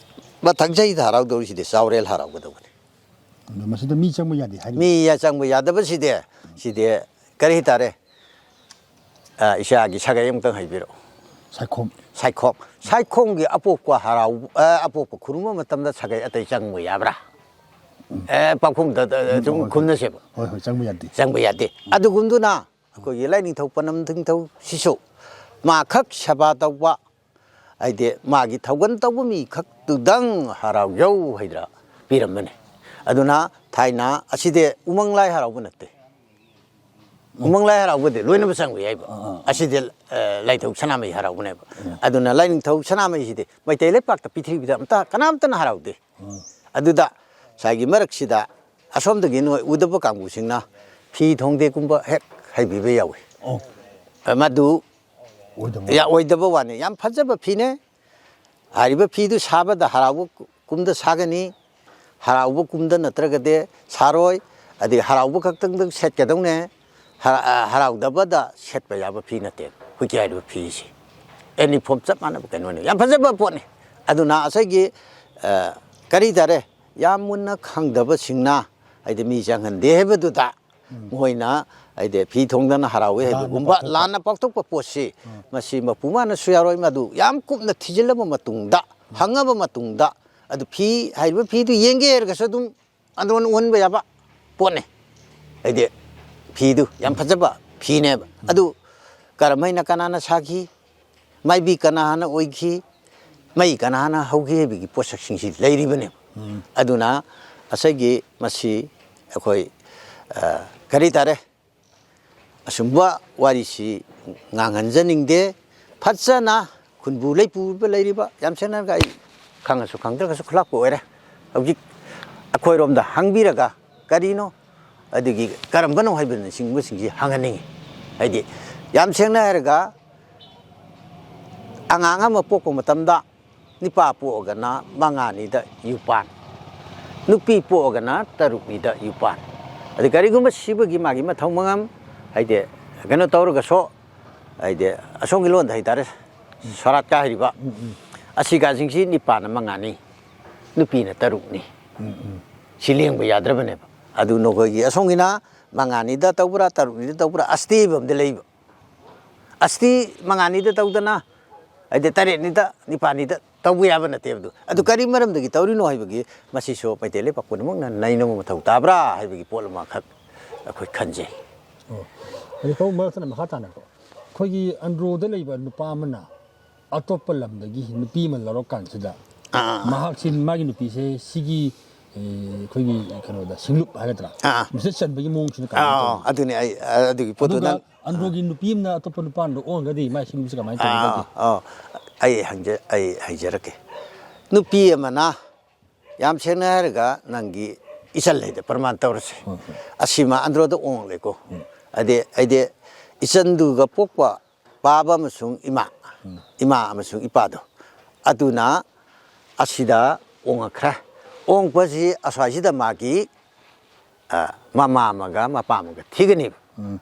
ꯃꯊꯪ ꯆꯍꯤꯗ ꯍꯔꯥꯎꯗꯧꯔꯤꯁꯤꯗꯤ ꯆꯥꯎꯔꯦꯜ ꯍꯔꯥꯎꯒꯗꯧꯕꯅꯤ꯫ ꯑꯗꯣ ꯃꯁꯤꯗ ꯃꯤ ꯆꯪꯕ ꯌꯥꯗꯦ ꯍꯥꯏꯔꯤꯕ? ꯃꯤ ꯆꯪꯕ ꯌꯥꯗꯕꯁꯤꯗꯤ, ꯁꯤꯗꯤ ꯀꯔꯤ ꯍꯥꯏꯇꯥꯔꯦ? ꯑ, ꯏꯆꯥꯒꯤ ꯁꯥꯒꯩ ꯑꯃꯨꯛꯇꯪ ꯍꯥꯏꯕꯤꯔꯛꯑꯣ꯫ ꯁꯥꯏꯈꯣꯝ꯫ ꯁꯥꯏꯈꯣꯝ꯫ ꯁꯥꯏꯈꯣꯝꯒꯤ ꯑꯄꯣꯛꯄ ꯍꯔꯥꯎ-, ꯑ, ꯑꯄꯣꯛꯄ ꯈꯨꯔꯨꯝꯕ ꯃꯇꯝꯗ ꯁꯥꯒꯩ ꯑꯇꯩ ꯆꯪꯕ ꯌꯥꯕ꯭ꯔꯥ? ꯎꯝ꯫ ꯑꯦ, ꯄꯥꯎꯈꯨꯝꯗ, ꯗ, ꯗ, ꯎꯝ, ꯁꯨꯝ ꯍꯣꯏ, ꯍꯣꯏ꯫ ꯈꯨꯝꯅꯁꯦꯕ꯫ ꯍꯣꯏ, ꯍꯣꯏ, ꯆꯪꯕ ꯌꯥꯗꯦ꯫ ꯆꯪꯕ ꯌꯥꯗꯦ꯫ ꯎꯝ꯫ ꯑꯗꯨꯒꯨꯝꯗꯨꯅ ꯑꯩꯈꯣꯏꯒꯤ ꯂꯥꯏꯅꯤꯡꯊꯧ ꯄꯅꯝ ꯅꯤꯡꯊꯧꯁꯤꯁꯨ ꯃꯥ ꯈꯛ ꯁꯦꯕꯥ ꯇꯧꯕ, ꯍꯥꯏꯗꯤ ꯃꯥꯒꯤ ꯊꯧꯒꯜ ꯇꯧꯕ ꯃꯤ ꯈꯛꯇꯨꯗꯪ ꯍꯔꯥꯎꯖꯧ ꯍꯥꯏꯗꯅ ꯄꯤꯔꯝꯕꯅꯤ꯫ ꯑꯗꯨꯅ ꯊꯥꯏꯅ ꯑꯁꯤꯗꯤ ꯎꯃꯪ ꯂꯥꯏ ꯍꯔꯥꯎꯕ ꯅꯠꯇꯦ꯫ ꯎꯃꯪ ꯂꯥꯏ ꯍꯔꯥꯎꯕꯗꯤ ꯂꯣꯏꯅꯃꯛ ꯆꯪꯕ ꯌꯥꯏꯕ꯫ ꯑꯥ, ꯑꯥ, ꯑꯥ꯫ ꯑꯁꯤꯗꯤ, ꯑ, ꯂꯥꯏꯊꯧ ꯁꯅꯥꯃꯍꯤ ꯍꯔꯥꯎꯕꯅꯦꯕ꯫ ꯎꯝ꯫ ꯑꯗꯨꯅ ꯂꯥꯏꯅꯤꯡꯊꯧ ꯁꯅꯥꯃꯍꯤꯁꯤꯗꯤ ꯃꯩꯇꯩ ꯂꯩꯄꯥꯛꯇ, ꯄ꯭ꯔꯤꯊꯤꯕꯤꯗ ꯑꯝꯇ ꯀꯅꯥꯝꯇꯅ ꯍꯔꯥꯎꯗꯦ꯫ ꯎꯝ꯫ ꯑꯗꯨꯗ ꯉꯁꯥꯏꯒꯤ ꯃꯔꯛꯁꯤꯗ ꯑꯁꯣꯝꯗꯒꯤ ꯅꯣꯏ ꯎꯗꯕ ꯀꯥꯡꯕꯨꯁꯤꯡꯅ ꯐꯤ ꯊꯣꯡꯗꯦꯒꯨꯝꯕ ꯍꯦꯛ ꯍꯩꯕꯤꯕ ꯌꯥꯎꯏ꯫ ꯑꯣ꯫ ꯑ, ꯃꯗꯨ ꯑꯣꯏꯗꯕ ꯌꯥ-, ꯋꯥꯅꯤ꯫ ꯑꯣꯏꯗꯕ ꯋꯥꯅꯤ꯫ ꯌꯥꯝ ꯐꯖꯕ ꯐꯤꯅꯦ꯫ ꯍꯥꯏꯔꯤꯕ ꯐꯤꯗꯨ ꯁꯥꯕꯗ ꯍꯔꯥꯎꯕ ꯀꯨꯝꯗ ꯁꯥꯒꯅꯤ, ꯍꯔꯥꯎꯕ ꯀꯨꯝꯗ ꯅꯠꯇ꯭ꯔꯒꯗꯤ ꯁꯥꯔꯣꯏ꯫ ꯑꯗꯩ ꯍꯔꯥꯎꯕ ꯈꯛꯇꯪꯗ ꯁꯦꯠꯀꯗꯧꯅꯦ꯫ ꯍꯔꯥꯎꯗꯕꯗ ꯁꯦꯠꯄ ꯌꯥꯕ ꯐꯤ ꯅꯠꯇꯦ꯫ ꯑꯩꯈꯣꯏꯒꯤ ꯍꯥꯏꯔꯤꯕ ꯐꯤꯁꯤ ꯑꯦꯅꯤꯐꯣꯝ ꯆꯞ ꯃꯥꯟꯅꯕ ꯀꯩꯅꯣꯅꯤ, ꯌꯥꯝ ꯐꯖꯕ ꯄꯣꯠꯅꯤ꯫ ꯑꯗꯨꯅ ꯉꯁꯥꯏꯒꯤ ꯀꯔꯤ ꯇꯥꯔꯦ, ꯌꯥꯝ ꯃꯨꯟꯅ ꯈꯪꯗꯕꯁꯤꯡꯅ ꯍꯥꯏꯗꯤ ꯃꯤ ꯆꯪꯍꯟꯗꯦ ꯍꯥꯏꯕꯗꯨꯗ ꯃꯈꯣꯏꯅ ꯍꯥꯏꯗꯤ ꯐꯤ ꯊꯣꯡꯗꯅ ꯍꯔꯥꯎꯏ ꯍꯥꯏꯕꯒꯨꯝꯕ ꯂꯥꯟꯅ ꯄꯥꯎꯊꯣꯛꯄ ꯄꯣꯠꯁꯤ ꯃꯁꯤ ꯃꯄꯨ ꯃꯥꯅꯁꯨ ꯌꯥꯔꯣꯏ꯫ ꯃꯗꯨ ꯌꯥꯝ ꯀꯨꯞꯅ ꯊꯤꯖꯤꯜꯂꯕ ꯃꯇꯨꯡꯗ, ꯍꯪꯉꯕ ꯃꯇꯨꯡꯗ, ꯑꯗꯨ ꯐꯤ ꯍꯥꯏꯔꯤꯕ ꯐꯤꯗꯨ ꯌꯦꯡꯒꯦ ꯍꯥꯏꯔꯒꯁꯨ ꯑꯗꯨꯝ ꯑꯗꯨꯅ ꯎꯍꯟꯕ ꯌꯥꯕ ꯄꯣꯠꯅꯤ꯫ ꯍꯥꯏꯗꯤ ꯐꯤꯗꯨ ꯌꯥꯝ ꯐꯖꯕ ꯐꯤꯅꯦꯕ꯫ ꯑꯗꯨ ꯀꯔꯝꯍꯥꯏꯅ ꯀꯅꯥꯅ ꯁꯥꯈꯤ, ꯃꯥꯏꯕꯤ ꯀꯅꯥꯅ ꯑꯣꯏꯈꯤ, ꯃꯩ ꯀꯅꯥꯅ ꯍꯧꯈꯤ ꯍꯥꯏꯕꯒꯤ ꯄꯣꯠꯁꯛꯁꯤꯡꯁꯤ ꯂꯩꯔꯤꯕꯅꯦꯕ꯫ ꯑꯗꯨꯅ ꯉꯁꯥꯏꯒꯤ ꯃꯁꯤ ꯑꯩꯈꯣꯏ ꯀꯔꯤ ꯇꯥꯔꯦ, ꯑꯁꯨꯝꯕ ꯋꯥꯔꯤꯁꯤ ꯉꯥꯡꯍꯟꯖꯅꯤꯡꯗꯦ꯫ ꯐꯖꯅ ꯈꯨꯟꯕꯨ ꯂꯩꯄꯨꯕ ꯂꯩꯔꯤꯕ, ꯌꯥꯝ ꯁꯦꯡꯅ ꯍꯥꯏꯔꯒ ꯑꯩ ꯈꯪꯉꯁꯨ ꯈꯪꯗ꯭ꯔꯒꯁꯨ ꯈꯨꯂꯥꯛꯄ ꯑꯣꯏꯔꯦ꯫ ꯍꯧꯖꯤꯛ ꯑꯩꯈꯣꯏꯔꯣꯝꯗ ꯍꯪꯕꯤꯔꯒ ꯀꯔꯤꯅꯣ, ꯑꯗꯨꯒꯤ ꯀꯔꯝꯕꯅꯣ ꯍꯥꯏꯕꯅꯆꯤꯡꯕꯁꯤꯡꯁꯤ ꯍꯪꯍꯟꯅꯤꯡꯉꯤ꯫ ꯍꯥꯏꯗꯤ ꯌꯥꯝ ꯁꯦꯡꯅ ꯍꯥꯏꯔꯒ ꯑꯉꯥꯡ ꯑꯃ ꯄꯣꯛꯄ ꯃꯇꯝꯗ ꯅꯤꯄꯥ ꯄꯣꯛꯑꯒꯅ ꯃꯉꯥꯅꯤꯗ ꯌꯨꯄꯥꯟ, ꯅꯨꯄꯤ ꯄꯣꯛꯑꯒꯅ ꯇꯔꯨꯛꯅꯤꯗ ꯌꯨꯄꯥꯟ꯫ ꯑꯗꯩ ꯀꯔꯤꯒꯨꯝꯕ ꯁꯤꯕꯒꯤ ꯃꯥꯒꯤ ꯃꯊꯧ ꯃꯉꯝ, ꯍꯥꯏꯗꯤ ꯀꯩꯅꯣ ꯇꯧꯔꯒꯁꯨ, ꯍꯥꯏꯗꯤ ꯑꯁꯣꯝꯒꯤ ꯂꯣꯟꯗ ꯍꯥꯏꯇꯥꯔꯦ, ꯁꯣꯔꯥꯠꯀ ꯍꯥꯏꯔꯤꯕ, ꯑꯁꯤꯒꯁꯤꯡꯁꯤ ꯅꯤꯄꯥꯅ ꯃꯉꯥꯅꯤ, ꯅꯨꯄꯤꯅ ꯇꯔꯨꯛꯅꯤ꯫ ꯁꯤ ꯂꯦꯡꯕ ꯌꯥꯗ꯭ꯔꯕꯅꯦꯕ꯫ ꯑꯗꯨ ꯅꯈꯣꯏꯒꯤ ꯑꯁꯣꯝꯒꯤꯅ ꯃꯉꯥꯅꯤꯗ ꯇꯧꯕ꯭ꯔꯥ, ꯇꯔꯨꯛꯅꯤꯗ ꯇꯧꯕ꯭ꯔꯥ, ꯑꯁꯇꯤ ꯍꯥꯏꯕ ꯑꯃꯗꯤ ꯂꯩꯕ꯫ ꯑꯁꯇꯤ ꯃꯉꯥꯅꯤꯗ ꯇꯧꯗꯅ, ꯍꯥꯏꯗꯤ ꯇꯔꯦꯠꯅꯤꯗ, ꯅꯤꯄꯥꯜꯅꯤꯗ ꯇꯧꯕ ꯌꯥꯕ ꯅꯠꯇꯦꯕ꯫ ꯑꯗꯨ ꯑꯗꯨ ꯀꯔꯤ ꯃꯔꯝꯗꯒꯤ ꯇꯧꯔꯤꯅꯣ ꯍꯥꯏꯕꯒꯤ ꯃꯁꯤꯁꯨ ꯃꯩꯇꯩ ꯂꯩꯄꯥꯛ ꯄꯨꯝꯅꯃꯛꯅ ꯅꯩꯅꯕ ꯃꯊꯧ ꯇꯥꯕ꯭ꯔꯥ ꯍꯥꯏꯕꯒꯤ ꯄꯣꯠ ꯑꯃꯈꯛ ꯑꯩꯈꯣꯏ ꯈꯟꯖꯩ꯫ ꯑꯣ꯫ ꯑꯗꯨ ꯇꯧꯕ ꯃꯔꯛꯇꯅ ꯃꯈꯥ ꯇꯥꯅꯀꯣ, ꯑꯩꯈꯣꯏꯒꯤ ꯑꯟꯗ꯭ꯔꯣꯗ ꯂꯩꯕ ꯅꯨꯄꯥ ꯑꯃꯅ ꯑꯇꯣꯞꯄ ꯂꯝꯗꯒꯤ ꯅꯨꯄꯤ ꯑꯃ ꯂꯧꯔꯛꯀꯥꯟꯁꯤꯗ, ꯑꯥ꯫ ꯃꯍꯥꯛꯁꯤ, ꯃꯥꯒꯤ ꯅꯨꯄꯤꯁꯦ ꯁꯤꯒꯤ, ꯑꯦ, ꯑꯩꯈꯣꯏꯒꯤ ꯀꯩꯅꯣꯗ, ꯁꯤꯡꯂꯨꯞ ꯍꯥꯏꯒꯗ꯭ꯔꯥ, ꯑꯥ꯫ ꯃꯁꯤꯗ ꯆꯟꯕꯒꯤ ꯃꯑꯣꯡꯁꯤꯅ ꯀꯃꯥꯏꯅ ꯑꯥ, ꯇꯧꯒꯦ? ꯑꯗꯨꯅꯤ ꯑꯩ, ꯑꯗꯨꯒꯤ ꯄꯣꯠꯇꯨ ꯑꯗꯨꯒ ꯅꯪ ꯑꯟꯗ꯭ꯔꯣꯒꯤ ꯅꯨꯄꯤ ꯑꯃꯅ ꯑꯇꯣꯞꯄ ꯅꯨꯄꯥ ꯑꯃꯗ ꯑꯣꯟꯈ꯭ꯔꯗꯤ ꯃꯥꯏ ꯁꯤꯡꯂꯨꯞꯁꯦ ꯀꯃꯥꯏꯅ ꯇꯧꯒꯦ? ꯑꯥ, ꯑꯥ, ꯑꯩ ꯍꯪꯖ-, ꯑꯩ ꯍꯩꯖꯔꯛꯀꯦ꯫ ꯅꯨꯄꯤ ꯑꯃꯅ, ꯌꯥꯝ ꯁꯦꯡꯅ ꯍꯥꯏꯔꯒ, ꯅꯪꯒꯤ ꯏꯆꯜ ꯍꯥꯏꯗ ꯄ꯭ꯔꯃꯥꯟ ꯇꯧꯔꯁꯦ꯫ ꯍꯣꯏ, ꯍꯣꯏ꯫ ꯑꯁꯤꯃ ꯑꯟꯗ꯭ꯔꯣꯗ ꯑꯣꯡꯂꯦꯀꯣ꯫ ꯎꯝ꯫ ꯑꯗꯩ, ꯑꯩꯗꯤ ꯏꯆꯟꯗꯨꯒ ꯄꯣꯛꯄ ꯄꯥꯕ ꯑꯃꯁꯨꯡ ꯏꯃꯥ, ꯎꯝ꯫ ꯏꯃꯥ ꯑꯃꯁꯨꯡ ꯏꯄꯥꯗꯣ, ꯑꯗꯨꯅ ꯑꯁꯤꯗ ꯑꯣꯡꯉꯛꯈ꯭ꯔꯦ꯫ ꯑꯣꯡꯉꯛꯄꯁꯤ ꯑꯁ꯭ꯋꯥꯏꯁꯤꯗ ꯃꯥꯒꯤ, ꯑ, ꯃꯃꯥ ꯑꯃꯒ ꯃꯄꯥ ꯑꯃꯒ ꯊꯤꯒꯅꯦꯕ꯫ ꯎꯝ꯫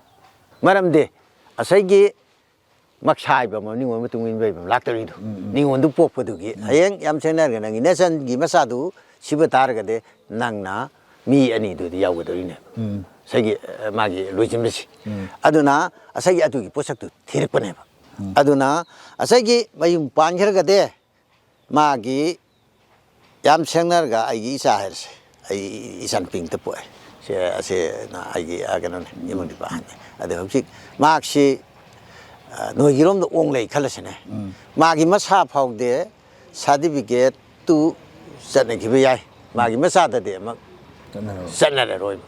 ꯃꯔꯝꯗꯤ ꯉꯁꯥꯏꯒꯤ ꯃꯛꯁꯥ ꯍꯥꯏꯕ ꯑꯃ ꯅꯤꯉꯣꯜ ꯃꯇꯨꯡ ꯏꯟꯕ ꯍꯥꯏꯕ ꯑꯃ ꯂꯥꯛꯇꯧꯔꯤꯗꯣ, ꯅꯤꯉꯣꯜꯗꯨ ꯄꯣꯛꯄꯗꯨꯒꯤ ꯍꯌꯦꯡ ꯌꯥꯝ ꯁꯦꯡꯅ ꯍꯥꯏꯔꯒ ꯅꯪꯒꯤ ꯅꯆꯟꯒꯤ ꯃꯆꯥꯗꯨ ꯁꯤꯕ ꯇꯥꯔꯒꯗꯤ ꯅꯪꯅ ꯃꯤ ꯑꯅꯤꯗꯨꯗꯤ ꯌꯥꯎꯒꯗꯧꯔꯤꯅꯦꯕ꯫ ꯉꯁꯥꯏꯒꯤ ꯑ, ꯃꯥꯒꯤ ꯂꯣꯏꯁꯤꯟꯕꯁꯤ꯫ ꯑꯗꯨꯅ ꯉꯁꯥꯏꯒꯤ ꯑꯗꯨꯒꯤ ꯄꯣꯠꯁꯛꯇꯨ ꯊꯤꯔꯛꯄꯅꯦꯕ꯫ ꯑꯗꯨꯅ ꯉꯁꯥꯏꯒꯤ ꯃꯌꯨꯝ ꯄꯥꯟꯈ꯭ꯔꯒꯗꯤ ꯃꯥꯒꯤ ꯌꯥꯝ ꯁꯦꯡꯅꯔꯒ ꯑꯩꯒꯤ ꯏꯆꯥ ꯍꯥꯏꯔꯁꯦ, ꯑꯩ ꯏꯆꯥꯅꯨꯄꯤ ꯑꯝꯇ ꯄꯣꯛꯑꯦ꯫ ꯁꯦ, ꯑꯁꯦ ꯑꯩꯒꯤ, ꯑ, ꯀꯩꯅꯣꯅꯦ, ꯏꯃꯨꯡ ꯅꯨꯄꯥ ꯑꯍꯟꯅꯦ꯫ ꯑꯗ ꯍꯧꯖꯤꯛ ꯃꯍꯥꯛꯁꯤ, ꯑ, ꯅꯣꯏꯒꯤꯔꯣꯝꯗ ꯑꯣꯡ ꯂꯩ ꯈꯜꯂꯁꯤꯅꯦ꯫ ꯃꯥꯒꯤ ꯃꯁꯥ ꯐꯥꯎꯗꯦ ꯁꯥꯔꯇꯤꯐꯤꯀꯦꯠꯇꯨ ꯆꯠꯅꯈꯤꯕ ꯌꯥꯏ꯫ ꯃꯥꯒꯤ ꯃꯆꯥꯗꯗꯤ ꯑꯃꯨꯛ ꯆꯠꯅꯔꯣꯏꯕ꯫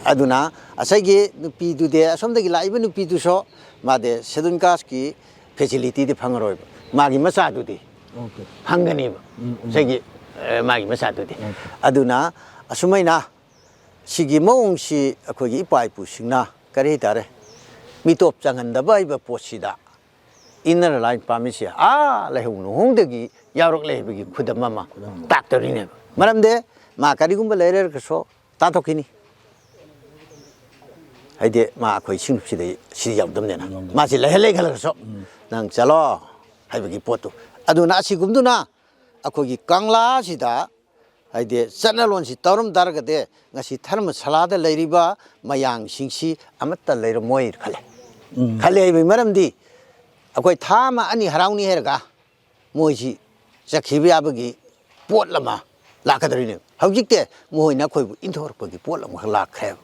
ꯑꯗꯨꯅ ꯉꯁꯥꯏꯒꯤ ꯅꯨꯄꯤꯗꯨꯗꯤ, ꯑꯁꯣꯝꯗꯒꯤ ꯂꯥꯛꯏꯕ ꯅꯨꯄꯤꯗꯨꯁꯨ ꯃꯥꯗꯤ ꯁꯦꯗꯨꯜ ꯀꯥꯁꯀꯤ ꯐꯦꯁꯤꯂꯤꯇꯤꯗꯤ ꯐꯪꯉꯔꯣꯏꯕ꯫ ꯃꯥꯒꯤ ꯃꯆꯥꯗꯨꯗꯤ ꯐꯪꯒꯅꯤꯕ꯫ ꯉꯁꯥꯏꯒꯤ, ꯑ, ꯃꯥꯒꯤ ꯃꯆꯥꯗꯨꯗꯤ꯫ ꯑꯗꯨꯅ ꯑꯁꯨꯃꯥꯏꯅ ꯁꯤꯒꯤ ꯃꯑꯣꯡꯁꯤ ꯑꯩꯈꯣꯏꯒꯤ ꯏꯄꯥ ꯏꯄꯨꯁꯤꯡꯅ ꯀꯔꯤ ꯍꯥꯏꯇꯥꯔꯦ, ꯃꯤꯇꯣꯞ ꯆꯪꯍꯟꯗꯕ ꯍꯥꯏꯕ ꯄꯣꯠꯁꯤꯗ inner line ꯄꯥꯝꯃꯤꯁꯦ ꯑꯥ ꯂꯩꯍꯧ ꯂꯨꯍꯣꯡꯗꯒꯤ ꯌꯥꯎꯔꯛꯂꯦ ꯍꯥꯏꯕꯒꯤ ꯈꯨꯗꯝ ꯑꯃ ꯇꯥꯛꯇꯧꯔꯤꯅꯦꯕ꯫ ꯃꯔꯝꯗꯤ ꯃꯥ ꯀꯔꯤꯒꯨꯝꯕ ꯂꯩꯔꯒꯁꯨ ꯇꯥꯟꯊꯣꯛꯈꯤꯅꯤ꯫ ꯍꯥꯏꯗꯤ ꯃꯥ ꯑꯩꯈꯣꯏ ꯁꯤꯡꯂꯨꯞꯁꯤꯗ ꯁꯤ ꯌꯥꯎꯗꯕꯅꯤꯅ꯫ ꯃꯥꯁꯤ ꯂꯩꯍꯜꯂꯦ ꯈꯜꯂꯒꯁꯨ ꯅꯪ ꯆꯠꯂꯣ ꯍꯥꯏꯕꯒꯤ ꯄꯣꯠꯇꯨ꯫ ꯑꯗꯨꯅ ꯑꯁꯤꯒꯨꯝꯗꯨꯅ ꯑꯩꯈꯣꯏꯒꯤ ꯀꯪꯂꯥꯁꯤꯗ ꯍꯥꯏꯗꯤ ꯆꯠꯅꯂꯣꯟꯁꯤ ꯇꯧꯔꯝ ꯇꯥꯔꯒꯗꯤ ꯉꯁꯤ ꯙꯔꯃꯁꯥꯂꯥꯗ ꯂꯩꯔꯤꯕ ꯃꯌꯥꯡꯁꯤꯡꯁꯤ ꯑꯃꯠꯇ ꯂꯩꯔꯝꯃꯣꯏ ꯈꯜꯂꯦ꯫ ꯈꯜꯂꯦ ꯍꯥꯏꯕꯒꯤ ꯃꯔꯝꯗꯤ ꯑꯩꯈꯣꯏ ꯊꯥ ꯑꯃ ꯑꯅꯤ ꯍꯔꯥꯎꯅꯤ ꯍꯥꯏꯔꯒ ꯃꯣꯏꯁꯤ ꯆꯠꯈꯤꯕ ꯌꯥꯕꯒꯤ ꯄꯣꯠ ꯑꯃ ꯂꯥꯛꯀꯗꯧꯔꯤꯅꯦ꯫ ꯍꯧꯖꯤꯛꯇꯤ ꯃꯈꯣꯏꯅ ꯑꯩꯈꯣꯏꯕꯨ ꯏꯟꯊꯣꯔꯛꯄꯒꯤ ꯄꯣꯠ ꯑꯃꯈꯛ ꯂꯥꯛꯈ꯭ꯔꯦꯕ꯫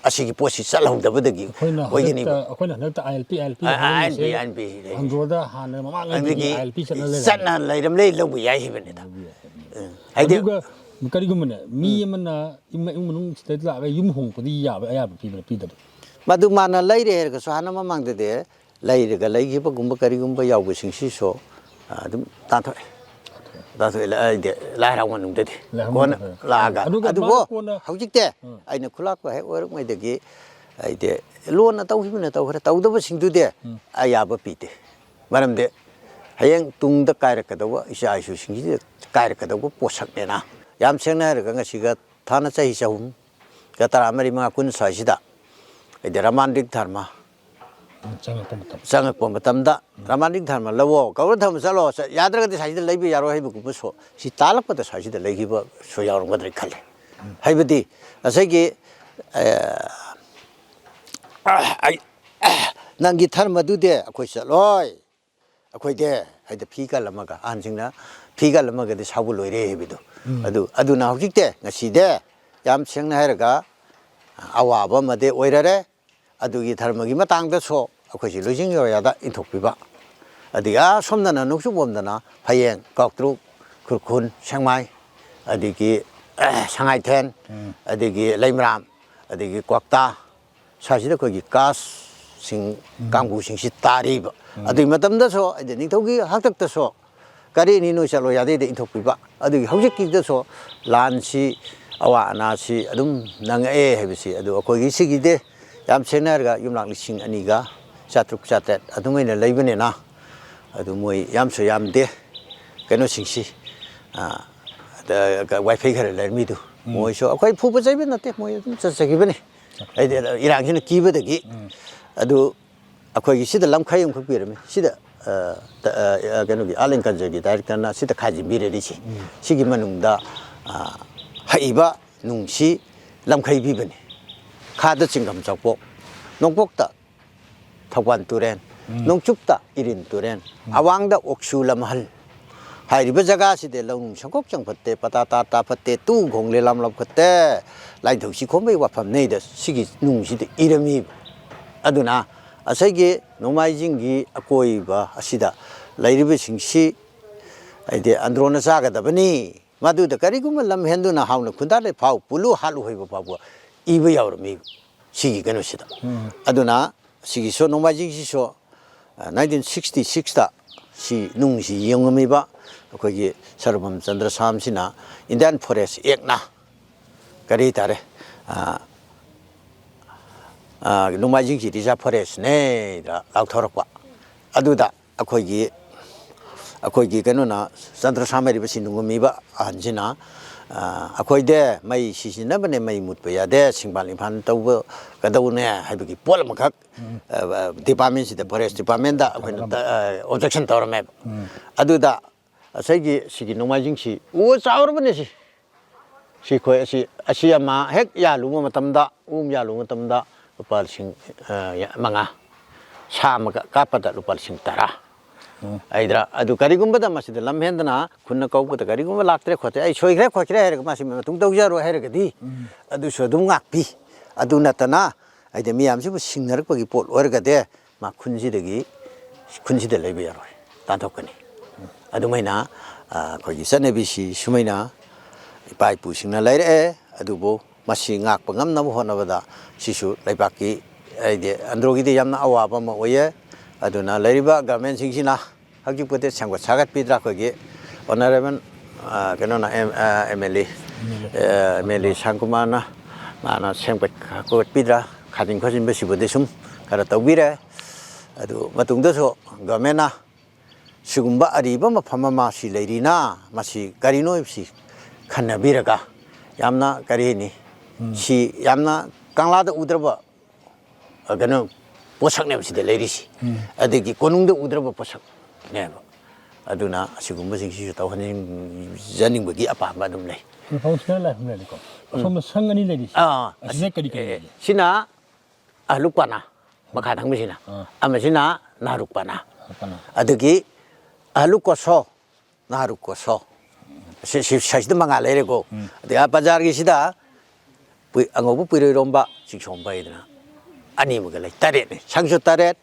ꯑꯁꯤꯒꯤ ꯄꯣꯠꯁꯤ ꯆꯠꯍꯧꯗꯕꯗꯒꯤ ꯑꯩꯈꯣꯏꯅ ꯑꯣꯏꯒꯅꯤꯕ꯫ ꯍꯟꯗꯛꯇ, ꯑꯩꯈꯣꯏꯅ ꯍꯟꯗꯛꯇ ILP, ILP ꯑ, ꯍꯥꯏꯅꯔꯤꯁꯦ ILP, ILP ꯂꯩ꯫ ꯍꯟꯗꯣꯔꯗ ꯍꯥꯟꯅ ꯃꯃꯥꯡꯉꯩꯗꯒꯤ ꯑꯗꯒꯤ ILP ꯆꯠꯅ ꯂꯩꯔꯝꯃꯦ꯫ ꯆꯠꯅ ꯂꯩꯔꯝꯂꯦ, ꯂꯧꯕ ꯌꯥꯏ ꯍꯥꯏꯕꯅꯤꯗ꯫ ꯎꯝ꯫ ꯍꯥꯏꯗꯤ ꯑꯗꯨꯒ ꯀꯔꯤꯒꯨꯝꯕꯅꯦ, ꯃꯤ ꯑꯃꯅ ꯏꯃꯨꯡ, ꯏꯃꯨꯡ ꯃꯅꯨꯡ ꯁꯤꯗ ꯂꯥꯛꯑꯒ ꯌꯨꯝ ꯍꯣꯡꯉꯛꯄꯗꯤ ꯌꯥꯕ, ꯑꯌꯥꯕ ꯄꯤꯕ꯭ꯔꯥ, ꯄꯤꯗꯕ꯭ꯔꯥ? ꯃꯗꯨ ꯃꯥꯅ ꯂꯩꯔꯦ ꯍꯥꯏꯔꯒꯁꯨ ꯍꯥꯟꯅ ꯃꯃꯥꯡꯗꯗꯤ ꯂꯩꯔꯒ ꯂꯩꯈꯤꯕꯒꯨꯝꯕ ꯀꯔꯤꯒꯨꯝꯕ ꯌꯥꯎꯕꯁꯤꯡꯁꯤꯁꯨ, ꯑ, ꯑꯗꯨꯝ ꯇꯥꯟꯊꯣꯛꯑꯦ꯫ ꯇꯥꯟꯊꯣꯛꯑꯦ, ꯂ-, ꯑꯩꯗꯤ ꯂꯥꯏ ꯍꯔꯥꯎ ꯃꯅꯨꯡꯗꯗꯤ꯫ ꯂꯥꯏ ꯍꯔꯥꯎ ꯀꯣꯟꯅ ꯃꯅꯨꯡꯗ꯫ ꯂꯥꯛꯑꯒ꯫ ꯑꯗꯨꯒ ꯑꯗꯨꯕꯨ ꯃꯥꯅ ꯀꯣꯟꯅ ꯍꯧꯖꯤꯛꯇꯤ ꯎꯝ꯫ ꯑꯩꯅ ꯈꯨꯂꯥꯛꯄ ꯍꯦꯛ ꯑꯣꯏꯔꯛꯉꯩꯗꯒꯤ ꯑꯩꯗꯤ ꯂꯣꯟꯅ ꯇꯧꯈꯤꯕꯅ ꯇꯧꯈ꯭ꯔꯦ, ꯇꯧꯗꯕꯁꯤꯡꯗꯨꯗꯤ ꯎꯝ꯫ ꯑꯌꯥꯕ ꯄꯤꯗꯦ꯫ ꯃꯔꯝꯗꯤ ꯍꯌꯦꯡ ꯇꯨꯡꯗ ꯀꯥꯏꯔꯛꯀꯗꯧꯕ ꯏꯆꯥ ꯏꯁꯨꯁꯤꯡꯁꯤꯗ ꯀꯥꯏꯔꯛꯀꯗꯧꯕ ꯄꯣꯠꯁꯛꯅꯦꯅ꯫ ꯌꯥꯝ ꯁꯦꯡꯅ ꯍꯥꯏꯔꯒ ꯉꯁꯤꯒ ꯊꯥꯅ ꯆꯍꯤ ꯆꯍꯨꯝꯒ ꯇꯔꯥꯃꯔꯤ, ꯃꯉꯥ, ꯀꯨꯟ ꯁ꯭ꯋꯥꯏꯁꯤꯗ ꯍꯥꯏꯗꯤ ꯔꯥꯃꯥꯟꯗꯤꯛ ꯙꯔꯃ ꯆꯪꯉꯛꯄ ꯃꯇꯝ ꯆꯪꯉꯛꯄ ꯃꯇꯝꯗ ꯔꯥꯃꯥꯟꯗꯤꯛ ꯙꯔꯃ ꯂꯧꯑꯣ, ꯒꯧꯔ ꯙꯔꯃ ꯆꯠꯂꯣ, ꯆꯠ-, ꯌꯥꯗ꯭ꯔꯒꯗꯤ ꯁ꯭ꯋꯥꯏꯁꯤꯗ ꯂꯩꯕ ꯌꯥꯔꯣꯏ ꯍꯥꯏꯕꯒꯨꯝꯕꯁꯨ, ꯁꯤ ꯇꯥꯜꯂꯛꯄꯗ ꯁ꯭ꯋꯥꯏꯁꯤꯗ ꯂꯩꯈꯤꯕꯁꯨ ꯌꯥꯎꯔꯝꯒꯗ꯭ꯔꯥ ꯈꯜꯂꯤ꯫ ꯍꯥꯏꯕꯗꯤ ꯉꯁꯥꯏꯒꯤ, ꯑ, ꯑ, ꯑꯩ, ꯑ, ꯅꯪꯒꯤ ꯙꯔꯃꯗꯨꯗꯤ ꯑꯩꯈꯣꯏ ꯆꯠꯂꯣꯏ, ꯑꯩꯈꯣꯏꯗꯤ ꯍꯥꯏꯗꯤ ꯐꯤ ꯀꯜꯂꯝꯃꯒ, ꯑꯍꯟꯁꯤꯡꯅ ꯐꯤ ꯀꯜꯂꯝꯃꯒꯗꯤ ꯁꯥꯎꯕ ꯂꯣꯏꯔꯦ ꯍꯥꯏꯕꯗꯣ꯫ ꯑꯗꯨ, ꯑꯗꯨꯅ ꯍꯧꯖꯤꯛꯇꯤ ꯉꯁꯤꯗꯤ ꯌꯥꯝ ꯁꯦꯡꯅ ꯍꯥꯏꯔꯒ ꯑꯋꯥꯕ ꯑꯃꯗꯤ ꯑꯣꯏꯔꯔꯦ꯫ ꯑꯗꯨꯒꯤ ꯙꯔꯃꯒꯤ ꯃꯇꯥꯡꯗꯁꯨ ꯑꯩꯈꯣꯏꯁꯤ ꯂꯣꯏꯖꯤꯡ ꯂꯣꯌꯥꯗ ꯏꯟꯊꯣꯛꯄꯤꯕ꯫ ꯑꯗꯒꯤ ꯑꯁꯣꯝꯗꯅ ꯅꯣꯡꯆꯨꯞꯂꯣꯝꯗꯅ ꯐꯌꯦꯡ, ꯀꯥꯎꯇ꯭ꯔꯨꯛ, ꯈꯨꯔꯈꯨꯜ, ꯁꯦꯛꯃꯥꯏ, ꯑꯗꯒꯤ, ꯑꯦ, ꯁꯉꯥꯏꯊꯦꯟ, ꯑꯗꯒꯤ ꯂꯩꯃꯔꯥꯝ, ꯑꯗꯒꯤ ꯀ꯭ꯋꯥꯛꯇꯥ, ꯁ꯭ꯋꯥꯏꯁꯤꯗ ꯑꯩꯈꯣꯏꯒꯤ ꯀꯥꯁꯁꯤꯡ, ꯀꯥꯡꯕꯨꯁꯤꯡꯁꯤ ꯇꯥꯔꯤꯕ꯫ ꯑꯗꯨꯒꯤ ꯃꯇꯝꯗꯁꯨ ꯍꯥꯏꯗꯤ ꯅꯤꯡꯊꯧꯒꯤ ꯍꯥꯛꯇꯛꯇꯁꯨ ꯀꯔꯤꯅꯤ ꯅꯣꯏ ꯆꯠꯂꯣ ꯌꯥꯗꯦꯗ ꯏꯟꯊꯣꯛꯄꯤꯕ꯫ ꯑꯗꯨꯒꯤ ꯍꯧꯖꯤꯛꯀꯤꯗꯁꯨ ꯂꯥꯟꯁꯤ, ꯑꯋꯥ ꯑꯅꯥꯁꯤ ꯑꯗꯨꯝ ꯅꯪꯉꯛꯑꯦ ꯍꯥꯏꯕꯁꯤ꯫ ꯑꯗꯨ ꯑꯩꯈꯣꯏꯒꯤ ꯁꯤꯒꯤꯗꯤ ꯌꯥꯝ ꯁꯦꯡꯅ ꯍꯥꯏꯔꯒ ꯌꯨꯝꯂꯥꯛ ꯂꯤꯁꯤꯡ ꯑꯅꯤꯒ ꯆꯥꯇ꯭ꯔꯨꯛ ꯆꯥꯇ꯭ꯔꯦꯠ ꯑꯗꯨꯃꯥꯏꯅ ꯂꯩꯕꯅꯤꯅ, ꯑꯗꯨ ꯃꯣꯏ ꯌꯥꯝꯁꯨ ꯌꯥꯝꯗꯦ꯫ ꯀꯩꯅꯣꯁꯤꯡꯁꯤ, ꯑ, ꯗ-, ꯋꯥꯏꯐꯩ ꯈꯔ ꯂꯩꯔꯝꯃꯤꯗꯨ, ꯃꯣꯏꯁꯨ ꯑꯩꯈꯣꯏ ꯐꯨꯕ ꯆꯩꯕ ꯅꯠꯇꯦ, ꯃꯣꯏ ꯑꯗꯨꯝ ꯆꯠꯆꯈꯤꯕꯅꯤ꯫ ꯍꯥꯏꯗꯤ ꯏꯔꯥꯡꯁꯤꯅ ꯀꯤꯕꯗꯒꯤ꯫ ꯑꯗꯨ ꯑꯩꯈꯣꯏꯒꯤ ꯁꯤꯗ ꯂꯝꯈꯩ ꯑꯃꯈꯛ ꯄꯤꯔꯝꯃꯤ꯫ ꯁꯤꯗ, ꯑ, ꯇ-, ꯑ, ꯀꯩꯅꯣꯒꯤ ꯑꯥꯔꯠ ꯑꯦꯟ ꯀꯜꯆꯔꯒꯤ ꯗꯥꯏꯔꯦꯛꯇꯔꯅ ꯁꯤꯗ ꯈꯥꯖꯤꯟꯕꯤꯔꯦ ꯁꯤ꯫ ꯁꯤꯒꯤ ꯃꯅꯨꯡꯗ, ꯑ, ꯍꯛꯏꯕ ꯅꯨꯡꯁꯤ ꯂꯝꯈꯩ ꯄꯤꯕꯅꯤ꯫ ꯈꯥꯗ ꯆꯤꯡꯈꯝ ꯆꯥꯛꯄꯣꯛ, ꯅꯣꯡꯄꯣꯛꯇ ꯊꯧꯕꯥꯜ ꯇꯨꯔꯦꯜ, ꯅꯣꯡꯆꯨꯞꯇ ꯏꯔꯤꯜ ꯇꯨꯔꯦꯜ, ꯑꯋꯥꯡꯗ ꯑꯣꯛꯁꯨ ꯂꯝꯍꯜ꯫ ꯍꯥꯏꯔꯤꯕ ꯖꯒꯥꯁꯤꯗ ꯂꯧꯅꯨꯡ ꯁꯪꯒꯣꯛ ꯆꯪ ꯐꯠꯇꯦ, ꯄꯇꯥ ꯇꯥ ꯇꯥ ꯐꯠꯇꯦ, ꯇꯨ ꯈꯣꯡ ꯂꯦꯂꯥꯝ ꯂꯥꯎ ꯐꯠꯇꯦ, ꯂꯥꯏꯊꯧꯁꯤ ꯈꯣꯝꯕꯩ ꯋꯥꯐꯝꯅꯦꯗ ꯁꯤꯒꯤ ꯅꯨꯡꯁꯤꯗ ꯏꯔꯝꯃꯤꯕ꯫ ꯑꯗꯨꯅ ꯉꯁꯥꯏꯒꯤ ꯅꯣꯡꯃꯥꯏꯖꯤꯡꯒꯤ ꯑꯀꯣꯏꯕ ꯑꯁꯤꯗ ꯂꯩꯔꯤꯕꯁꯤꯡꯁꯤ ꯍꯥꯏꯗꯤ ꯑꯟꯗ꯭ꯔꯣꯅ ꯆꯥꯒꯗꯕꯅꯤ꯫ ꯃꯗꯨꯗ ꯀꯔꯤꯒꯨꯝꯕ ꯂꯝ ꯍꯦꯟꯗꯨꯅ ꯍꯥꯎꯅ ꯈꯨꯟꯗꯥ ꯂꯩꯐꯥꯎ ꯄꯨꯂꯨ ꯍꯥꯠꯂꯨ ꯍꯥꯏꯕ ꯐꯥꯎꯕ ꯏꯕ ꯌꯥꯎꯔꯝꯃꯤ ꯁꯤꯒꯤ ꯀꯩꯅꯣꯁꯤꯗ꯫ ꯑꯗꯨꯅ ꯁꯤꯒꯤꯁꯨ ꯅꯣꯡꯃꯥꯏꯖꯤꯡꯁꯤꯁꯨ, ꯑ, ꯅꯥꯏꯟꯇꯤꯟ ꯁꯤꯛꯁꯇꯤ ꯁꯤꯛꯁꯇ ꯁꯤ ꯅꯨꯡꯁꯤ ꯌꯦꯡꯉꯝꯃꯤꯕ ꯑꯩꯈꯣꯏꯒꯤ ꯁꯔꯕꯝ ꯆꯟꯗ꯭ꯔ ꯁꯥꯝꯁꯤꯅ ꯏꯟꯗꯤꯌꯥꯟ ꯐꯣꯔꯦꯁ ꯑꯦꯛꯅ ꯀꯔꯤ ꯍꯥꯏꯇꯥꯔꯦ, ꯑ, ꯑ, ꯅꯣꯡꯃꯥꯏꯖꯤꯡꯁꯤ ꯔꯤꯖꯥꯔꯚ ꯐꯣꯔꯦꯁꯅꯦꯗ ꯂꯥꯎꯊꯣꯔꯛꯄ꯫ ꯑꯗꯨꯗ ꯑꯩꯈꯣꯏꯒꯤ, ꯑꯩꯈꯣꯏꯒꯤ ꯀꯩꯅꯣꯅ ꯆꯟꯗ꯭ꯔ ꯁꯥꯝ ꯍꯥꯏꯔꯤꯕꯁꯤ ꯅꯨꯡꯉꯝꯃꯤꯕ ꯑꯍꯟꯁꯤꯅ ꯑꯩꯈꯣꯏꯗꯤ ꯃꯩ ꯁꯤꯖꯤꯟꯅꯕꯅꯦ, ꯃꯩ ꯃꯨꯠꯄ ꯌꯥꯗꯦ, ꯁꯤꯡꯕꯥꯜ ꯏꯝꯐꯥꯜ ꯇꯧꯕ ꯀꯗꯧꯅꯦ ꯍꯥꯏꯕꯒꯤ ꯄꯣꯠ ꯑꯃꯈꯛ ꯗꯤꯄꯥꯔꯠꯃꯦꯟꯁꯤꯗ, ꯐꯣꯔꯦꯁ ꯗꯤꯄꯥꯔꯠꯃꯦꯟꯗ ꯑꯩꯈꯣꯏꯅ ꯑꯣꯕꯖꯦꯛꯁꯟ ꯇꯧꯔꯝꯃꯦꯕ꯫ ꯑꯗꯨꯗ ꯉꯁꯥꯏꯒꯤ ꯁꯤꯒꯤ ꯅꯣꯡꯃꯥꯏꯖꯤꯡꯁꯤ ꯎ ꯆꯥꯎꯔꯕꯅꯤ꯫ ꯁꯤ ꯁꯤ ꯑꯩꯈꯣꯏ ꯑꯁꯤ ꯑꯁꯤ ꯑꯃ ꯍꯦꯛ ꯌꯥꯜꯂꯨꯕ ꯃꯇꯝꯗ, ꯎ ꯑꯃ ꯌꯥꯜꯂꯨꯕ ꯃꯇꯝꯗ ꯂꯨꯄꯥ ꯂꯤꯁꯤꯡ ꯃꯉꯥ, ꯁꯥ ꯑꯃꯒ ꯀꯥꯞꯄꯗ ꯂꯨꯄꯥ ꯂꯤꯁꯤꯡ ꯇꯔꯥ꯫ ꯍꯥꯏꯗ꯭ꯔꯥ? ꯑꯗꯨ ꯀꯔꯤꯒꯨꯝꯕꯗ ꯃꯁꯤꯗ ꯂꯝ ꯍꯦꯟꯗꯅ ꯈꯨꯟꯅ ꯀꯧꯕꯗ ꯀꯔꯤꯒꯨꯝꯕ ꯂꯥꯛꯇ꯭ꯔꯦ ꯈꯣꯠꯇ꯭ꯔꯦ, ꯑꯩ ꯁꯣꯏꯈ꯭ꯔꯦ ꯈꯣꯠꯈ꯭ꯔꯦ ꯍꯥꯏꯔꯒ ꯃꯥꯁꯤ ꯃꯇꯨꯡ ꯇꯧꯖꯔꯣꯏ ꯍꯥꯏꯔꯒꯗꯤ, ꯑꯗꯨꯁꯨ ꯑꯗꯨꯝ ꯉꯥꯛꯄꯤ꯫ ꯑꯗꯨ ꯅꯠꯇꯅ ꯍꯥꯏꯗꯤ ꯃꯤꯌꯥꯝꯁꯤꯕꯨ ꯁꯤꯡꯅꯔꯛꯄꯒꯤ ꯄꯣꯠ ꯑꯣꯏꯔꯒꯗꯤ ꯃꯥ ꯈꯨꯟꯁꯤꯗꯒꯤ, ꯈꯨꯟꯁꯤꯗ ꯂꯩꯕ ꯌꯥꯔꯣꯏ, ꯇꯥꯟꯊꯣꯛꯀꯅꯤ꯫ ꯑꯗꯨꯃꯥꯏꯅ ꯑꯩꯈꯣꯏꯒꯤ ꯆꯠꯅꯕꯤꯁꯤ ꯁꯨꯃꯥꯏꯅ ꯏꯄꯥ ꯏꯄꯨꯁꯤꯡꯅ ꯂꯩꯔꯛꯑꯦ꯫ ꯑꯗꯨꯕꯨ ꯃꯁꯤ ꯉꯥꯛꯄ ꯉꯝꯅꯕ ꯍꯣꯠꯅꯕꯗ ꯁꯤꯁꯨ ꯂꯩꯕꯥꯛꯀꯤ, ꯍꯥꯏꯗꯤ ꯑꯟꯗ꯭ꯔꯣꯒꯤꯗꯤ ꯌꯥꯝꯅ ꯑꯋꯥꯕ ꯑꯃ ꯑꯣꯏꯌꯦ꯫ ꯑꯗꯨꯅ ꯂꯩꯔꯤꯕ ꯒꯚꯔꯟꯃꯦꯟꯁꯤꯡꯁꯤꯅ ꯍꯧꯖꯤꯛꯄꯨꯗꯤ ꯁꯦꯝꯒꯠ ꯁꯥꯒꯠꯄꯤꯗ꯭ꯔꯥ? ꯑꯩꯈꯣꯏꯒꯤ ꯑꯣꯅꯔꯦꯕꯜ, ꯑ, ꯀꯩꯅꯣꯅ, ꯑꯦꯝ-, ꯑ, ꯑꯦꯝ ꯑꯦꯜ ꯑꯦ, ꯑ, ꯑꯦꯝ ꯑꯦꯜ ꯑꯦ ꯁꯥꯟꯇꯤꯀꯨꯃꯥꯔꯅ ꯃꯥꯅ ꯁꯦꯝꯒꯠ ꯈꯣꯠꯄꯤꯗ꯭ꯔꯥ? ꯈꯥꯖꯤꯟ ꯈꯣꯠꯆꯤꯟꯕꯁꯤꯕꯨꯗꯤ ꯁꯨꯝ ꯈꯔ ꯇꯧꯕꯤꯔꯦ꯫ ꯑꯗꯨ ꯃꯇꯨꯡꯗꯁꯨ ꯒꯚꯔꯟꯃꯦꯟꯅ ꯁꯤꯒꯨꯝꯕ ꯑꯔꯤꯕ ꯃꯐꯝ ꯑꯃ ꯁꯤ ꯂꯩꯔꯤꯅ, ꯃꯁꯤ ꯀꯔꯤꯅꯣ ꯍꯥꯏꯕꯁꯤ ꯈꯟꯅꯕꯤꯔꯒ, ꯌꯥꯝꯅ ꯀꯔꯤ ꯍꯥꯏꯅꯤ, ꯁꯤ ꯌꯥꯝꯅ ꯀꯪꯂꯥꯗ ꯎꯗ꯭ꯔꯕ ꯀꯩꯅꯣ ꯄꯣꯠꯁꯛꯅꯦꯕ ꯁꯤꯗ ꯂꯩꯔꯤꯁꯤ꯫ ꯑꯗꯒꯤ ꯀꯣꯅꯨꯡꯗ ꯎꯗ꯭ꯔꯕ ꯄꯣꯠꯁꯛꯅꯦꯕ꯫ ꯑꯗꯨꯅ ꯑꯁꯤꯒꯨꯝꯕꯁꯤꯡꯁꯤꯁꯨ ꯇꯧꯍꯟꯅꯤꯡꯖꯅꯤꯡꯕꯒꯤ ꯑꯄꯥꯝꯕ ꯑꯗꯨꯝ ꯂꯩ꯫ ꯃꯐꯝꯁꯤꯅ ꯂꯥꯏꯐꯝ ꯂꯩꯔꯦꯀꯣ꯫ ꯑꯁꯣꯝꯗ ꯁꯪ ꯑꯅꯤ ꯂꯩꯔꯤꯁꯦ꯫ ꯑꯥ, ꯑꯁꯤꯅ ꯀꯔꯤ ꯀꯔꯤ ꯑꯦ, ꯂꯩꯒꯦ? ꯁꯤꯅ ꯑꯍꯂꯨꯛꯄꯅ ꯃꯈꯥ ꯊꯪꯕꯁꯤꯅ, ꯑꯥ꯫ ꯑꯃꯁꯤꯅ ꯅꯥꯔꯨꯛꯄꯅ꯫ ꯅꯥꯔꯨꯛꯄꯅ꯫ ꯑꯗꯒꯤ ꯑꯍꯂꯨꯛ ꯀꯣꯁꯣ, ꯅꯥꯔꯨꯛ ꯀꯣꯁꯣ꯫ ꯁꯤ, ꯁꯤ, ꯁꯤꯗ ꯃꯉꯥ ꯂꯩꯔꯦꯀꯣ꯫ ꯑꯗꯒꯤ ꯑꯥ ꯕꯖꯥꯔꯒꯤꯁꯤꯗ ꯄꯨꯏ-, ꯑꯉꯧꯕ ꯄꯨꯏꯔꯣꯏꯔꯣꯝꯕ, ꯆꯤꯡꯁꯣꯝꯕ ꯍꯥꯏꯗꯅ ꯑꯅꯤꯃꯒ ꯂꯩ꯫ ꯇꯔꯦꯠꯅꯤ꯫ ꯁꯪꯁꯨ ꯇꯔꯦꯠ,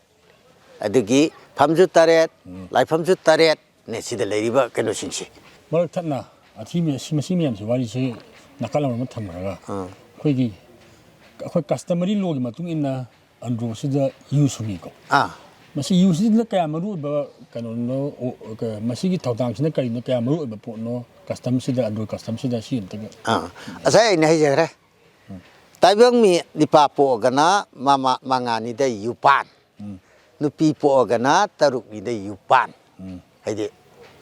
ꯑꯗꯒꯤ ꯐꯝꯁꯨ ꯇꯔꯦꯠ, ꯂꯥꯏꯐꯝꯁꯨ ꯇꯔꯦꯠꯅꯦ ꯁꯤꯗ ꯂꯩꯔꯤꯕ ꯀꯩꯅꯣꯁꯤꯡꯁꯤ꯫ ꯃꯔꯛ ꯊꯠꯅ ꯑꯊꯤꯕ ꯁꯤ, ꯃꯁꯤ ꯃꯌꯥꯝꯁꯤ ꯋꯥꯔꯤꯁꯤ ꯅꯥꯀꯜ ꯑꯃ ꯊꯝꯈ꯭ꯔꯒ, ꯑꯥ꯫ ꯑꯩꯈꯣꯏꯒꯤ, ꯑꯩꯈꯣꯏ customary lawꯒꯤ ꯃꯇꯨꯡ ꯏꯟꯅ ꯑꯟꯗ꯭ꯔꯣꯁꯤꯗ ꯌꯨ ꯁꯨꯡꯉꯤꯀꯣ꯫ ꯑꯥ꯫ ꯃꯁꯤ ꯌꯨꯁꯤꯅ ꯀꯌꯥ ꯃꯔꯨ ꯑꯣꯏꯕ ꯀꯩꯅꯣꯅꯣ, ꯑꯣ, ꯀ-, ꯃꯁꯤꯒꯤ ꯊꯧꯗꯥꯡꯁꯤꯅ ꯀꯔꯤꯅꯣ, ꯀꯌꯥ ꯃꯔꯨ ꯑꯣꯏꯕ ꯄꯣꯠꯅꯣ customꯁꯤꯗ, ꯑꯟꯗ꯭ꯔꯣ customꯁꯤꯗ ꯁꯤ ꯑꯝꯇꯒ? ꯑꯥ꯫ ꯉꯁꯥꯏ ꯑꯩꯅ ꯍꯥꯏꯖꯈ꯭ꯔꯦ꯫ ꯇꯥꯏꯕꯪ ꯃꯤ ꯅꯤꯄꯥ ꯄꯣꯛꯑꯒꯅ ꯃꯃꯥ-, ꯃꯉꯥꯅꯤꯗ ꯌꯨꯄꯥꯟ꯫ ꯎꯝ꯫ ꯅꯨꯄꯤ ꯄꯣꯛꯑꯒꯅ ꯇꯔꯨꯛꯅꯤꯗ ꯌꯨꯄꯥꯟ꯫ ꯎꯝ꯫ ꯍꯥꯏꯗꯤ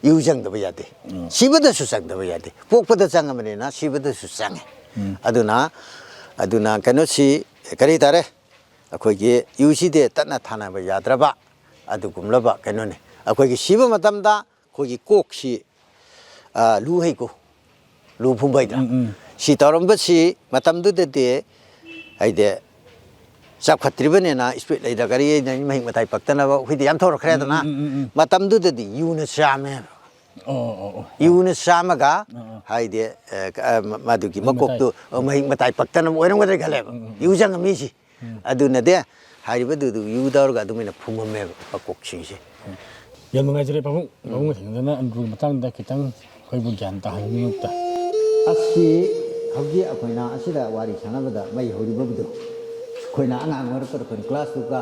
ꯌꯨ ꯆꯪꯗꯕ ꯌꯥꯗꯦ꯫ ꯁꯤꯕꯗꯁꯨ ꯆꯪꯗꯕ ꯌꯥꯗꯦ꯫ ꯄꯣꯛꯄꯗ ꯆꯪꯉꯕꯅꯤꯅ ꯁꯤꯕꯗꯁꯨ ꯆꯪꯉꯦ꯫ ꯑꯗꯨꯅ, ꯑꯗꯨꯅ ꯀꯩꯅꯣꯁꯤ ꯀꯔꯤ ꯇꯥꯔꯦ? ꯑꯩꯈꯣꯏꯒꯤ ꯌꯨꯁꯤꯗꯤ ꯇꯠꯅ ꯊꯥꯅꯕ ꯌꯥꯗ꯭ꯔꯕ ꯑꯗꯨꯒꯨꯝꯂꯕ ꯀꯩꯅꯣꯅꯤ꯫ ꯑꯩꯈꯣꯏꯒꯤ ꯁꯤꯕ ꯃꯇꯝꯗ ꯑꯩꯈꯣꯏꯒꯤ ꯀꯣꯛꯁꯤ, ꯑ, ꯂꯨ ꯍꯩꯀꯣ, ꯂꯨ ꯐꯨꯝꯕ ꯍꯩꯗ꯭ꯔꯥ? ꯁꯤ ꯇꯧꯔꯝꯕꯁꯤ ꯃꯇꯝꯗꯨꯗꯗꯤ ꯍꯥꯏꯗꯤ ꯆꯥꯎꯈꯠꯇ꯭ꯔꯤꯕꯅꯤꯅ ꯏꯁꯄꯤꯠ ꯂꯩꯗ ꯒꯥꯔꯤ ꯂꯩꯗ ꯃꯍꯤꯛ ꯃꯇꯥꯏ ꯄꯛꯇꯅꯕ ꯍꯨꯏꯗꯤ ꯌꯥꯝ ꯊꯧꯔꯛꯈ꯭ꯔꯦꯗꯅ꯫ ꯃꯇꯝꯗꯨꯗꯗꯤ ꯌꯨꯅ ꯆꯥꯝꯃꯦꯕ꯫ ꯑꯣ, ꯑꯣ, ꯑꯣ꯫ ꯌꯨꯅ ꯆꯥꯝꯃꯒ ꯑꯥ, ꯑꯥ꯫ ꯍꯥꯏꯗꯤ, ꯑ, ꯀ-, ꯑ, ꯃ-, ꯃꯗꯨꯒꯤ ꯃꯍꯤꯛ ꯃꯀꯣꯛꯇꯨ, ꯃꯇꯥꯏ꯫ ꯑ, ꯃꯍꯤꯛ ꯃꯇꯥꯏ ꯄꯛꯇꯅꯕ ꯑꯣꯏꯔꯝꯒꯗ꯭ꯔꯥ ꯈꯜꯂꯦꯕ꯫ ꯎꯝ, ꯎꯝ, ꯎꯝ꯫ ꯌꯨ ꯆꯪꯉꯝꯃꯤꯁꯤ꯫ ꯎꯝ꯫ ꯑꯗꯨꯅꯗꯤ ꯍꯥꯏꯔꯤꯕꯗꯨꯗꯨ ꯌꯨ ꯇꯧꯔꯒ ꯑꯗꯨꯃꯥꯏꯅ ꯐꯨꯝꯃꯝꯃꯦꯕ ꯃꯀꯣꯛꯁꯤꯡꯁꯦ꯫ ꯎꯝ꯫ ꯌꯥꯝ ꯅꯨꯡꯉꯥꯏꯖꯔꯦ ꯄꯥꯕꯨꯡ꯫ ꯎꯝ꯫ ꯄꯥꯕꯨꯡ ꯃꯊꯪꯗꯅ ꯑꯟꯗ꯭ꯔꯣꯒꯤ ꯃꯇꯥꯡꯗ ꯈꯤꯇꯪ ꯑꯩꯈꯣꯏꯕꯨ ꯒ꯭ꯌꯥꯟ ꯇꯥꯍꯟꯕꯤꯅꯕ꯫ ꯑꯁꯤ ꯍꯧꯖꯤꯛ ꯑꯩꯈꯣꯏꯅ ꯑꯁꯤꯗ ꯋꯥꯔꯤ ꯁꯥꯟꯅꯕꯗ ꯃꯩ ꯍꯧꯔꯤꯕꯗꯨ ꯑꯩꯈꯣꯏꯅ ꯑꯉꯥꯡ ꯑꯣꯏꯔꯛꯄꯗ ꯑꯩꯈꯣꯏꯅ ꯀ꯭ꯂꯥꯁ ꯇꯨꯒ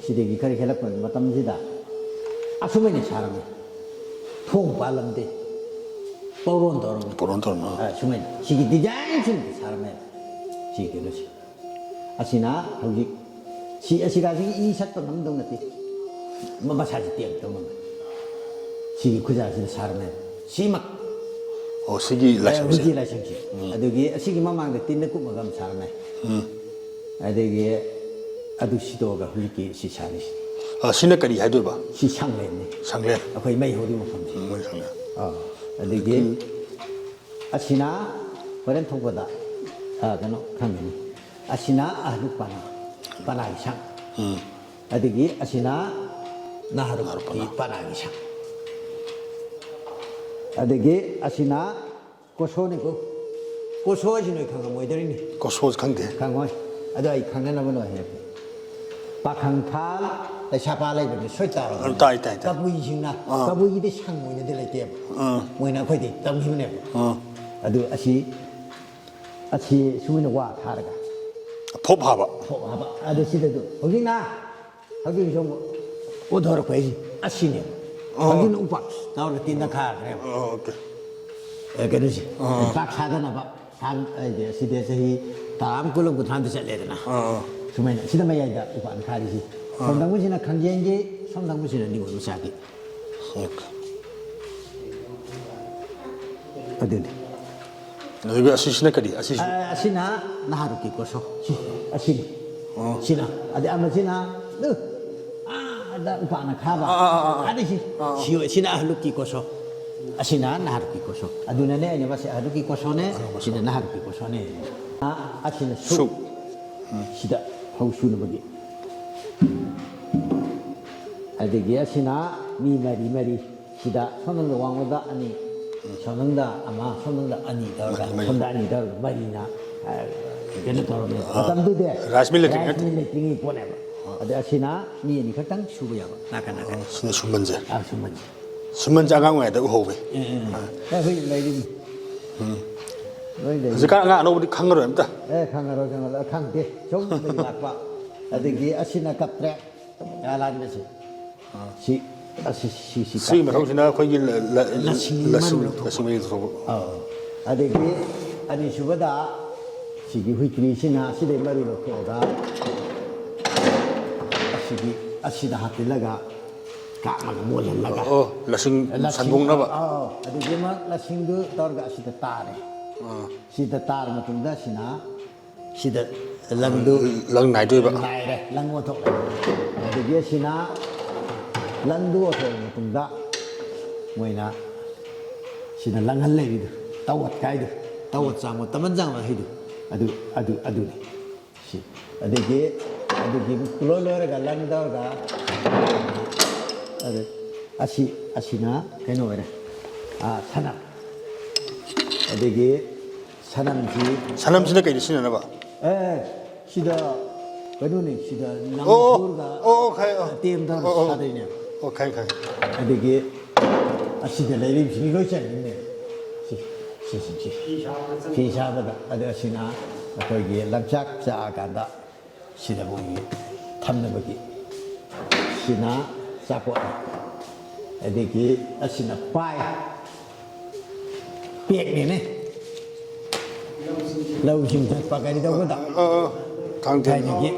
ꯁꯤꯗꯒꯤ ꯈꯔ ꯍꯦꯜꯂꯛꯄ ꯃꯇꯝꯁꯤꯗ ꯑꯁꯨꯃꯥꯏꯅ ꯁꯥꯔꯝꯃꯤ꯫ ꯊꯣꯡ ꯄꯥꯜꯂꯝꯗꯦ꯫ ꯄꯧꯔꯣꯟ ꯇꯧꯔꯝꯃꯤ꯫ ꯄꯧꯔꯣꯟ ꯇꯧꯔꯝꯃꯤ꯫ ꯑ, ꯁꯨꯃꯥꯏꯅ ꯁꯤꯒꯤ ꯗꯤꯖꯥꯏꯟꯁꯤꯡꯁꯤ ꯁꯥꯔꯝꯃꯦ꯫ ꯁꯤ ꯀꯩꯅꯣꯁꯤ꯫ ꯑꯁꯤꯅ ꯍꯧꯖꯤꯛ ꯁꯤ ꯑꯁꯤꯒꯁꯤꯒꯤ ꯏ ꯁꯠꯄ ꯉꯝꯗꯧ ꯅꯠꯇꯦ꯫ ꯃ-, ꯃꯁꯥꯁꯤ ꯇꯦꯛꯇꯧ ꯉꯝꯃꯦ꯫ ꯁꯤꯒꯤ ꯈꯨꯖꯥꯁꯤꯗ ꯁꯥꯔꯝꯃꯦ꯫ ꯁꯤꯃꯛ꯫ ꯑꯣ, ꯁꯤꯒꯤ ꯑ, ꯂꯥꯏꯁꯪꯁꯦ? ꯍꯧꯖꯤꯛꯀꯤ ꯂꯥꯏꯁꯪꯁꯤ꯫ ꯎꯝ꯫ ꯑꯗꯨꯒꯤ ꯑꯁꯤꯒꯤ ꯃꯃꯥꯡꯗ ꯇꯤꯟꯅ ꯀꯨꯞꯃꯒ ꯑꯃ ꯁꯥꯔꯝꯃꯦ꯫ ꯎꯝ꯫ ꯑꯗꯒꯤ ꯑꯗꯨ ꯁꯤꯗꯣꯛꯑꯒ ꯍꯧꯖꯤꯛꯀꯤ ꯁꯤ ꯁꯥꯔꯤꯁꯤ꯫ ꯑ, ꯁꯤꯅ ꯀꯔꯤ ꯍꯥꯏꯗꯣꯏꯕ? ꯁꯤ ꯁꯪꯂꯦꯟꯅꯤ꯫ ꯁꯪꯂꯦꯟ꯫ ꯑꯩꯈꯣꯏ ꯃꯩ ꯍꯧꯔꯤꯕ ꯃꯐꯝꯁꯤ꯫ ꯎꯝ, ꯃꯩ ꯁꯪꯂꯦꯟ꯫ ꯑꯥ, ꯑꯗꯒꯤ ꯎꯝ꯫ ꯑꯁꯤꯅ ꯍꯣꯔꯦꯟ ꯊꯣꯛꯄꯗ, ꯑ, ꯀꯩꯅꯣ ꯈꯪꯒꯅꯤ꯫ ꯑꯁꯤꯅ ꯑꯍꯜ ꯄꯅꯥ, ꯄꯅꯥꯒꯤ ꯁꯪ꯫ ꯎꯝ꯫ ꯑꯗꯒꯤ ꯑꯁꯤꯅ ꯅꯍꯥꯔꯨꯞꯀꯤ ꯅꯍꯥꯔꯨꯞ ꯄꯅꯥ꯫ ꯄꯅꯥꯒꯤ ꯁꯪ꯫ ꯑꯗꯒꯤ ꯑꯁꯤꯅ ꯀꯣꯁꯣꯅꯤꯀꯣ꯫ ꯀꯣꯁꯣ ꯍꯥꯏꯁꯤ ꯅꯣꯏ ꯈꯪꯉꯝꯃꯣꯏꯗꯧꯔꯤꯅꯤ꯫ ꯀꯣꯁꯣꯁꯤ ꯈꯪꯗꯦ꯫ ꯈꯪꯉꯣꯏ꯫ ꯑꯗꯣ ꯑꯩ ꯈꯪꯅꯅꯕ ꯅꯣꯏ ꯍꯥꯏꯔꯛꯀꯦ꯫ ꯄꯥꯈꯪ ꯐꯥꯜ, ꯂꯩꯁꯥ ꯐꯥꯜ ꯂꯩꯕꯅꯤ, ꯁꯣꯏ ꯇꯥꯔꯣ꯫ ꯑ, ꯇꯥꯏ, ꯇꯥꯏ, ꯇꯥꯏ꯫ ꯀꯕꯨꯏꯁꯤꯡꯅ, ꯑꯥ꯫ ꯀꯕꯨꯏꯒꯤꯗꯤ ꯁꯪ ꯑꯣꯏꯅꯗꯤ ꯂꯩꯇꯦꯕ꯫ ꯑꯥ꯫ ꯃꯣꯏꯅ ꯑꯩꯈꯣꯏꯗꯤ ꯇꯝꯈꯤꯕꯅꯦꯕ꯫ ꯑꯥ꯫ ꯑꯗꯨ ꯑꯁꯤ, ꯑꯁꯤ ꯁꯨꯃꯥꯏꯅ ꯋꯥ ꯊꯥꯔꯒ꯫ ꯐꯣꯞ ꯍꯥꯕ꯫ ꯐꯣꯞ ꯍꯥꯕ꯫ ꯑꯗꯨ ꯁꯤꯗ ꯑꯗꯨ ꯍꯧꯖꯤꯛꯅ ꯍꯧꯖꯤꯛꯁꯨ ꯑꯃꯨꯛ ꯎꯠꯊꯣꯔꯛꯄ ꯍꯥꯏꯁꯦ ꯑꯁꯤꯅꯦꯕ꯫ ꯑꯣ꯫ ꯍꯧꯖꯤꯛꯅ ꯎꯄꯥꯛ ꯇꯧꯔꯒ ꯇꯤꯟꯅ ꯈꯥꯈ꯭ꯔꯦꯕ꯫ ꯑꯣ, ꯑꯣꯀꯦ꯫ ꯑꯦ, ꯀꯩꯅꯣꯁꯦ, ꯑꯣ꯫ ꯎꯄꯥꯛ ꯁꯥꯗꯅꯕ ꯁꯥ-, ꯍꯥꯏꯗꯤ ꯁꯤꯗꯤ ꯆꯍꯤ ꯇꯔꯥ ꯑꯃ, ꯀꯨꯟ ꯑꯃ, ꯀꯨꯟꯊ꯭ꯔꯥ ꯑꯃꯗꯤ ꯆꯠꯂꯦꯗꯅ꯫ ꯑꯣ, ꯑꯣ꯫ ꯁꯨꯃꯥꯏꯅ ꯁꯤꯗ ꯃꯌꯥꯏꯗ ꯎꯄꯥꯛꯅ ꯈꯥꯔꯤꯁꯤ꯫ ꯑꯣ꯫ ꯁꯣꯝ ꯊꯪꯕꯁꯤꯅ ꯈꯪꯖꯦꯟꯒꯤ, ꯁꯣꯝ ꯊꯪꯕꯁꯤꯅ ꯅꯤꯉꯣꯜ ꯃꯆꯥꯒꯤ꯫ ꯑꯣꯀꯦ꯫ ꯑꯗꯨꯅꯤ꯫ ꯑꯗꯨꯒ ꯑꯁꯤꯁꯤꯅ ꯀꯔꯤ? ꯑꯁꯤꯁꯨ ꯑ, ꯑꯁꯤꯅ ꯅꯍꯥꯔꯨꯛꯀꯤ ꯀꯣꯁꯣ꯫ ꯁꯤ, ꯑꯁꯤꯅꯤ꯫ ꯑꯣ꯫ ꯁꯤꯅ꯫ ꯑꯗꯩ ꯑꯃꯁꯤꯅ, ꯑꯗꯨ, ꯑꯥꯗ ꯎꯄꯥꯛꯅ ꯈꯥꯕ꯫ ꯑꯥ, ꯑꯥ, ꯑꯥ, ꯑꯥ꯫ ꯑꯗꯩ ꯁꯤ, ꯑꯥ, ꯑꯥ꯫ ꯁꯤ, ꯁꯤꯅ ꯑꯍꯜꯂꯨꯛꯀꯤ ꯀꯣꯁꯣ꯫ ꯑꯁꯤꯅ ꯅꯍꯥꯔꯨꯛꯀꯤ ꯀꯣꯁꯣ꯫ ꯑꯗꯨꯅꯅꯦ ꯑꯩꯅ ꯃꯁꯤ ꯑꯍꯜꯂꯨꯛꯀꯤ ꯀꯣꯁꯣꯅꯦ, ꯁꯤꯅ ꯅꯍꯥꯔꯨꯛꯀꯤ ꯀꯣꯁꯣꯅꯦ꯫ ꯑ, ꯑꯁꯤꯅ ꯁꯨꯛ꯫ ꯁꯨꯛ꯫ ꯁꯤꯗ ꯐꯧ ꯁꯨꯅꯕꯒꯤ꯫ ꯑꯗꯒꯤ ꯑꯁꯤꯅ ꯃꯤ ꯃꯔꯤ ꯃꯔꯤ꯫ ꯁꯤꯗ ꯁꯣꯝꯗ ꯋꯥꯡꯃꯗ ꯑꯅꯤ, ꯁꯣꯝꯗ ꯑꯃ, ꯁꯣꯝꯗ ꯑꯅꯤ ꯇꯧꯔꯒ, ꯃꯔꯤ, ꯃꯔꯤ꯫ ꯁꯣꯝꯗ ꯑꯅꯤ ꯇꯧꯔꯒ ꯃꯔꯤꯅ, ꯑ, ꯀꯩꯅꯣ ꯇꯧꯔꯝꯃꯦ꯫ ꯃꯇꯝꯗꯨꯗꯤ rice mill ꯂꯩꯇ꯭ꯔꯤꯉꯩ rice mill ꯂꯩꯇ꯭ꯔꯤꯉꯩ ꯄꯣꯠꯅꯦꯕ꯫ ꯑꯗ ꯑꯁꯤꯅ ꯃꯤ ꯑꯅꯤ ꯈꯛꯇꯪ ꯁꯨꯕ ꯌꯥꯕ ꯅꯥꯀꯟ ꯅꯥꯀꯟ꯫ ꯁꯤꯅ ꯁꯨꯝꯕꯟꯁꯦ꯫ ꯑ, ꯁꯨꯝꯕꯟꯁꯦ꯫ ꯁꯨꯝꯕꯟꯁꯦ ꯑꯉꯥꯡ ꯑꯣꯏꯔꯤꯉꯩꯗ ꯎꯍꯧꯋꯦ꯫ ꯑꯦ, ꯑꯦ, ꯑꯦ꯫ ꯑꯦ, ꯍꯧꯖꯤꯛ ꯂꯩꯔꯤꯅꯤ꯫ ꯂꯣꯏ ꯂꯩꯔꯤ꯫ ꯍꯧꯖꯤꯛꯀꯥꯟ ꯑꯉꯥꯡ ꯑꯅꯧꯕꯗꯤ ꯈꯪꯉꯔꯣꯏ ꯑꯝꯇ꯫ ꯑꯦ, ꯈꯪꯉꯔꯣꯏ, ꯈꯪꯉꯔꯣꯏ꯫ ꯈꯪꯗꯦ꯫ ꯁꯨꯝ ꯂꯩ ꯂꯥꯛꯄ꯫ ꯑꯗꯒꯤ ꯑꯁꯤꯅ ꯀꯞꯇ꯭ꯔꯦ꯫ ꯉꯥ ꯂꯥꯟꯕꯁꯦ꯫ ꯁꯤ, ꯑꯁꯤ, ꯁꯤ, ꯁꯤ ꯁꯤꯒꯤ ꯀꯞꯇ꯭ꯔꯦ꯫ ꯃꯊꯧꯁꯤꯅ ꯑꯩꯈꯣꯏꯒꯤ ꯂ- ꯂ- ꯂꯁꯤꯡ ꯂꯁꯤꯡ ꯃꯔꯨ ꯂꯧꯊꯣꯛꯄ꯫ ꯂꯁꯤꯡ ꯃꯔꯨ ꯂꯧꯊꯣꯛꯄ꯫ ꯑꯧ꯫ ꯑꯗꯒꯤ ꯑꯅꯤꯁꯨꯕꯗ ꯁꯤꯒꯤ ꯍꯨꯏꯇ꯭ꯔꯤꯁꯤꯅ ꯁꯤꯗꯩ ꯃꯔꯨ ꯂꯧꯊꯣꯛꯑꯒ ꯑꯁꯤꯒꯤ, ꯑꯁꯤꯗ ꯍꯥꯞꯆꯤꯜꯂꯒ ꯀꯥꯞꯂꯒ ꯃꯣꯜꯍꯜꯂꯒ꯫ ꯑꯣ, ꯂꯁꯤꯡ ꯂꯁꯤꯡ, ꯁꯟꯗꯣꯛꯅꯕ꯫ ꯑꯧ, ꯑꯗꯨꯗꯒꯤ ꯑꯃ ꯂꯁꯤꯡꯗꯨ ꯇꯧꯔꯒ ꯑꯁꯤꯗ ꯇꯥꯔꯦ꯫ ꯑꯥ꯫ ꯁꯤꯗ ꯇꯥꯔ ꯃꯇꯨꯡꯗ ꯑꯁꯤꯅ ꯁꯤꯗ ꯂꯪꯗꯨ ꯂꯪ ꯅꯥꯏꯗꯣꯏꯕ꯫ ꯅꯥꯏꯔꯦ, ꯂꯪ ꯑꯣꯟꯊꯣꯛꯂꯦ꯫ ꯑꯗꯒꯤ ꯑꯁꯤꯅ ꯂꯪꯗꯨ ꯑꯣꯟꯊꯣꯛꯑ ꯃꯇꯨꯡꯗ ꯃꯣꯏꯅ ꯁꯤꯗ ꯂꯪꯍꯜ ꯂꯩꯔꯤꯗꯨ, ꯇꯧꯋꯠ ꯀꯥꯏꯗꯨ, ꯇꯧꯋꯠ ꯆꯥꯡꯕ, ꯇꯃꯟ ꯆꯥꯡꯕ ꯍꯩꯗꯨ, ꯑꯗꯨ, ꯑꯗꯨ, ꯑꯗꯨꯅꯤ꯫ ꯁꯤ꯫ ꯑꯗꯒꯤ ꯑꯗꯨꯒꯤ ꯂꯣꯏ ꯂꯣꯏꯔꯒ ꯂꯪ ꯇꯧꯔꯒ ꯑꯗꯨ ꯑꯁꯤ, ꯑꯁꯤꯅ ꯀꯩꯅꯣ ꯑꯣꯏꯔꯦ꯫ ꯑꯥ, ꯁꯅꯝ꯫ ꯑꯗꯒꯤ ꯁꯅꯝꯁꯤ ꯁꯅꯝꯁꯤꯅ ꯀꯩꯗ ꯁꯤꯖꯤꯟꯅꯅꯕ? ꯑꯦ, ꯁꯤꯗ ꯀꯩꯅꯣꯅꯦ, ꯁꯤꯗ ꯅꯝ ꯑꯣ, ꯑꯣ, ꯍꯨꯔꯒ ꯑꯣ, ꯑꯣ, ꯈꯪꯉꯦ, ꯑꯣ꯫ ꯇꯦꯝꯗ ꯑꯣ, ꯑꯣ꯫ ꯁꯥꯗꯣꯏꯅꯦ꯫ ꯑꯣ, ꯈꯪꯉꯦ, ꯈꯪꯉꯦ꯫ ꯑꯗꯒꯤ ꯑꯁꯤꯗ ꯂꯩꯔꯤꯕꯁꯤꯡ ꯂꯣꯏ ꯆꯪꯉꯤꯅꯦ꯫ ꯁꯤ, ꯁꯤ, ꯁꯤ, ꯁꯤ꯫ ꯐꯤ ꯁꯥꯕꯗ꯫ ꯑꯗ ꯑꯁꯤꯅ ꯑꯩꯈꯣꯏꯒꯤ ꯂꯪꯆꯥꯛ ꯆꯥꯛꯑꯀꯥꯟꯗ ꯁꯤꯗ ꯑꯩꯈꯣꯏꯒꯤ ꯊꯝꯅꯕꯒꯤ꯫ ꯁꯤꯅ ꯆꯥꯄꯣꯠꯅꯤ꯫ ꯑꯗꯒꯤ ꯑꯁꯤꯅ ꯄꯥꯏ꯫ ꯄꯦꯛꯅꯤꯅꯦ꯫ ꯂꯧꯁꯤꯡ ꯆꯠꯄ ꯀꯔꯤ ꯇꯧꯕꯗ꯫ ꯑꯣ, ꯑꯣ꯫ ꯊꯥꯡ ꯊꯦꯡ꯫ ꯊꯥꯏꯅꯒꯤ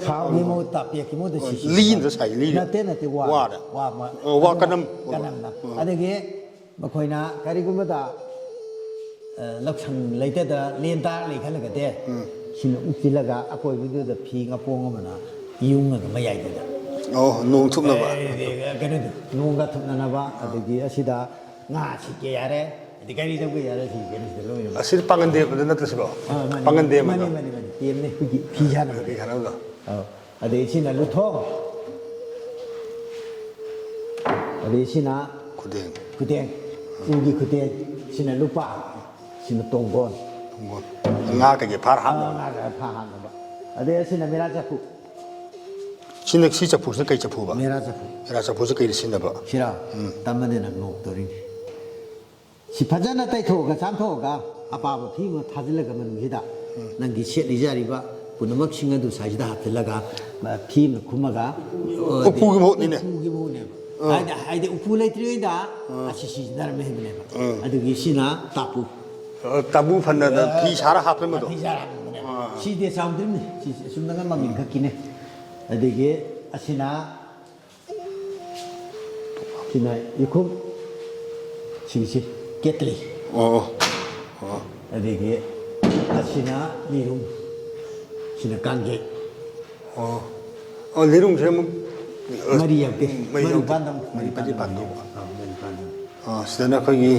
ꯈꯥꯎꯒꯤ ꯃꯍꯨꯠꯇ ꯄꯦꯛꯀꯤ ꯃꯍꯨꯠꯇ ꯁꯤ, ꯁꯤ꯫ ꯂꯤꯅ ꯁꯥꯏ, ꯂꯤꯅ꯫ ꯅꯠꯇꯦ, ꯅꯠꯇꯦ, ꯋꯥ꯫ ꯋꯥꯗ꯫ ꯋꯥ ꯑꯃ꯫ ꯑꯣ, ꯋꯥ ꯑꯗꯨꯅ ꯀꯅꯝ꯫ ꯀꯅꯝꯅ꯫ ꯎꯝ꯫ ꯑꯗꯒꯤ ꯃꯈꯣꯏꯅ ꯀꯔꯤꯒꯨꯝꯕꯗ ꯂꯧꯁꯪ ꯂꯩꯇꯗ ꯂꯦꯟ ꯇꯥꯔ ꯂꯩ ꯈꯜꯂꯒꯗꯤ, ꯁꯤꯅ ꯎꯞꯁꯤꯜꯂꯒ ꯑꯀꯣꯏꯕꯗꯨꯗ ꯐꯤ ꯉꯄꯣꯡ ꯑꯃꯅ ꯌꯨꯡꯉꯒ ꯃꯌꯥꯏꯗꯨꯗ꯫ ꯑꯣ, ꯅꯣꯡ ꯊꯨꯞꯅꯕ꯫ ꯑꯦ, ꯀꯩꯅꯣꯗꯣ, ꯅꯣꯡꯒ ꯊꯨꯞꯅꯅꯕ꯫ ꯑꯗꯒꯤ ꯑꯁꯤꯗ ꯉꯥ ꯁꯤꯠꯀꯦ ꯌꯥꯔꯦ, ꯑꯗꯩ ꯒꯥꯔꯤ ꯊꯧꯒꯦ ꯌꯥꯔꯦ, ꯁꯤ ꯀꯩꯅꯣꯁꯤꯗ ꯂꯣꯏꯅꯃꯛ꯫ ꯑꯁꯤꯗꯤ ꯄꯥꯡꯒꯟ ꯗꯦꯕꯗ ꯅꯠꯇ꯭ꯔꯣ ꯁꯤꯕꯣ? ꯑꯥ, ꯃꯥꯅꯤ, ꯄꯥꯡꯒꯟ ꯃꯥꯅꯤ, ꯗꯦꯕꯗꯣ꯫ ꯃꯥꯅꯤ, ꯃꯥꯅꯤ, ꯃꯥꯅꯤ꯫ ꯇꯦꯝꯅꯦ ꯑꯩꯈꯣꯏꯒꯤ ꯐꯤ ꯁꯥꯅꯕ꯫ ꯐꯤ ꯁꯥꯅꯕꯗꯣ꯫ ꯑꯧ꯫ ꯑꯗꯩ ꯁꯤꯅ ꯂꯨꯊꯣꯡ꯫ ꯑꯗꯩ ꯁꯤꯅ ꯈꯨꯗꯦꯡ꯫ ꯈꯨꯗꯦꯡ꯫ ꯎꯒꯤ ꯈꯨꯗꯦꯡ꯫ ꯁꯤꯅ ꯂꯨꯄꯥ꯫ ꯁꯤꯅ ꯇꯣꯡꯒꯣꯟ꯫ ꯇꯣꯡꯒꯣꯟ꯫ ꯉꯥ ꯀꯩꯀꯩ ꯐꯥꯔ ꯍꯥꯞꯅꯕ꯫ ꯉꯥ ꯐꯥ ꯍꯥꯞꯅꯕ꯫ ꯑꯗꯩ ꯑꯁꯤꯅ ꯃꯦꯔꯥ ꯆꯐꯨ꯫ ꯁꯤꯅ, ꯁꯤ ꯆꯐꯨꯁꯤꯅ ꯀꯩ ꯆꯐꯨꯕ? ꯃꯦꯔꯥ ꯆꯐꯨ꯫ ꯃꯦꯔꯥ ꯆꯐꯨꯁꯦ ꯀꯩꯗ ꯁꯤꯖꯤꯟꯅꯕ? ꯁꯤꯔꯣ? ꯇꯝꯃꯗꯤ ꯅꯪ ꯅꯣꯛꯇꯣꯔꯤꯅꯤ꯫ ꯁꯤ ꯐꯖꯅ ꯇꯩꯊꯣꯛꯑꯒ, ꯆꯥꯝꯊꯣꯛꯑꯒ, ꯑꯄꯥꯕ ꯐꯤ ꯑꯃ ꯊꯥꯖꯤꯜꯂꯒ ꯃꯅꯨꯡꯁꯤꯗ ꯅꯪꯒꯤ ꯁꯦꯠꯂꯤ ꯌꯥꯔꯤꯕ ꯄꯨꯝꯅꯃꯛꯁꯤꯡ ꯑꯗꯨ ꯁ꯭ꯋꯥꯏꯁꯤꯗ ꯍꯥꯞꯆꯤꯜꯂꯒ, ꯐꯤ ꯑꯃꯅ ꯈꯨꯝꯃꯒ, ꯎꯄꯨꯒꯤ ꯃꯍꯨꯠꯅꯤꯅꯦ꯫ ꯎꯄꯨꯒꯤ ꯃꯍꯨꯠꯅꯦꯕ꯫ ꯍꯥꯏꯗꯤ, ꯍꯥꯏꯗꯤ ꯎꯄꯨ ꯂꯩꯇ꯭ꯔꯤꯉꯩꯗ ꯑꯁꯤ ꯁꯤꯖꯤꯟꯅꯔꯝꯃꯦ ꯍꯥꯏꯕꯅꯦꯕ꯫ ꯑꯗꯨꯒꯤ ꯁꯤꯅ ꯇꯥꯄꯨ꯫ ꯑ, ꯇꯥꯕꯨ ꯐꯅꯗ ꯐꯤ ꯁꯥꯔ ꯍꯥꯞꯄꯦ ꯃꯗꯣ꯫ ꯐꯤ ꯁꯥꯔ ꯍꯥꯞꯄꯅꯦꯕ꯫ ꯁꯤꯗꯤ ꯆꯥꯎꯗ꯭ꯔꯤꯕꯅꯤ꯫ ꯁꯤ ꯑꯁꯨꯝꯅꯒ ꯃꯃꯤꯡ ꯈꯛꯀꯤꯅꯦ꯫ ꯑꯗꯒꯤ ꯑꯁꯤꯅ ꯁꯤꯅ ꯏꯈꯨꯝ, ꯁꯤꯒꯤꯁꯤ ꯀꯦꯇꯂꯤ꯫ ꯑꯣ, ꯑꯣ꯫ ꯑꯗꯒꯤ ꯑꯁꯤꯅ ꯂꯤꯔꯨꯝ, ꯁꯤꯅ ꯀꯥꯡꯖꯩ꯫ ꯑꯣ꯫ ꯑꯣ, ꯂꯤꯔꯨꯝꯁꯦ ꯑꯃꯨꯛ, ꯑ, ꯃꯔꯤ ꯌꯥꯎꯗꯦ꯫ ꯃꯔꯤ ꯃꯔꯤ ꯌꯥꯎꯗꯦ꯫ ꯄꯥꯟꯗꯝ꯫ ꯃꯔꯤ ꯄꯥꯟꯗꯝ꯫ ꯑꯥ, ꯃꯔꯤ ꯄꯥꯟꯗꯝ꯫ ꯑꯣ, ꯁꯤꯗꯅ ꯑꯩꯈꯣꯏꯒꯤ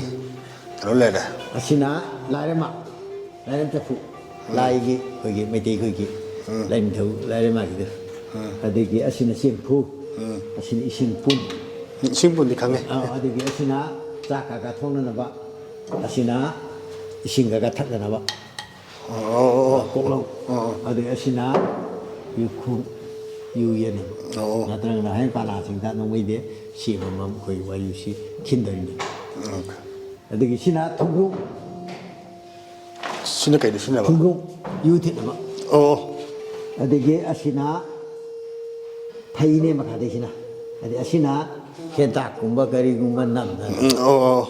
ꯀꯩꯅꯣ ꯂꯩꯔꯦ꯫ ꯑꯁꯤꯅ ꯂꯥꯏꯔꯦꯝꯃ, ꯂꯥꯏꯔꯦꯝ ꯆꯐꯨ, ꯂꯥꯏꯒꯤ, ꯑꯩꯈꯣꯏꯒꯤ ꯃꯩꯇꯩ ꯑꯩꯈꯣꯏꯒꯤ ꯂꯥꯏꯅꯤꯡꯊꯧ ꯂꯥꯏꯔꯦꯝꯃꯒꯤꯗ꯫ ꯑꯗꯒꯤ ꯑꯁꯤꯅ ꯆꯦꯡꯐꯨ, ꯑꯁꯤꯅ ꯏꯁꯤꯡ ꯄꯨꯟ꯫ ꯏꯁꯤꯡ ꯄꯨꯟꯗꯤ ꯈꯪꯉꯦ꯫ ꯑꯥ, ꯑꯗꯒꯤ ꯑꯁꯤꯅ ꯆꯥꯛ ꯀꯥꯀꯥ ꯊꯣꯡꯅꯅꯕ, ꯑꯁꯤꯅ ꯏꯁꯤꯡ ꯀꯥꯀꯥ ꯊꯛꯅꯅꯕ꯫ ꯑꯣ, ꯑꯣ, ꯑꯣ꯫ ꯀꯣꯛꯂꯧ꯫ ꯑꯣ, ꯑꯣ꯫ ꯑꯗꯒꯤ ꯑꯁꯤꯅ ꯌꯨ ꯈꯨ-, ꯌꯨ ꯌꯦꯟꯅꯕ꯫ ꯑꯣ꯫ ꯅꯠꯇ꯭ꯔꯒꯅ ꯍꯌꯦꯡ ꯄꯥꯅꯥꯁꯤꯡꯗ ꯅꯣꯡꯃꯩꯗꯤ ꯁꯤ ꯑꯃꯃꯝ ꯑꯩꯈꯣꯏ ꯋꯥꯔꯤꯁꯤ ꯈꯤꯟꯗꯣꯏꯅꯤ꯫ ꯑꯣꯀꯦ꯫ ꯑꯗꯒꯤ ꯁꯤꯅ ꯊꯨꯝꯕ꯭ꯔꯨ꯫ ꯁꯤꯅ ꯀꯩꯗ ꯁꯤꯖꯤꯟꯅꯕ? ꯊꯨꯝꯕ꯭ꯔꯨ ꯌꯨ ꯊꯤꯠꯅꯕ꯫ ꯑꯣ꯫ ꯑꯗꯒꯤ ꯑꯁꯤꯅ ꯐꯩꯅꯦ ꯃꯈꯥꯗꯩꯁꯤꯅ꯫ ꯑꯗꯩ ꯑꯁꯤꯅ ꯍꯦꯟꯇꯥꯛꯀꯨꯝꯕ ꯀꯔꯤꯒꯨꯝꯕ ꯅꯝꯅ꯫ ꯎꯝ, ꯑꯣ, ꯑꯣ꯫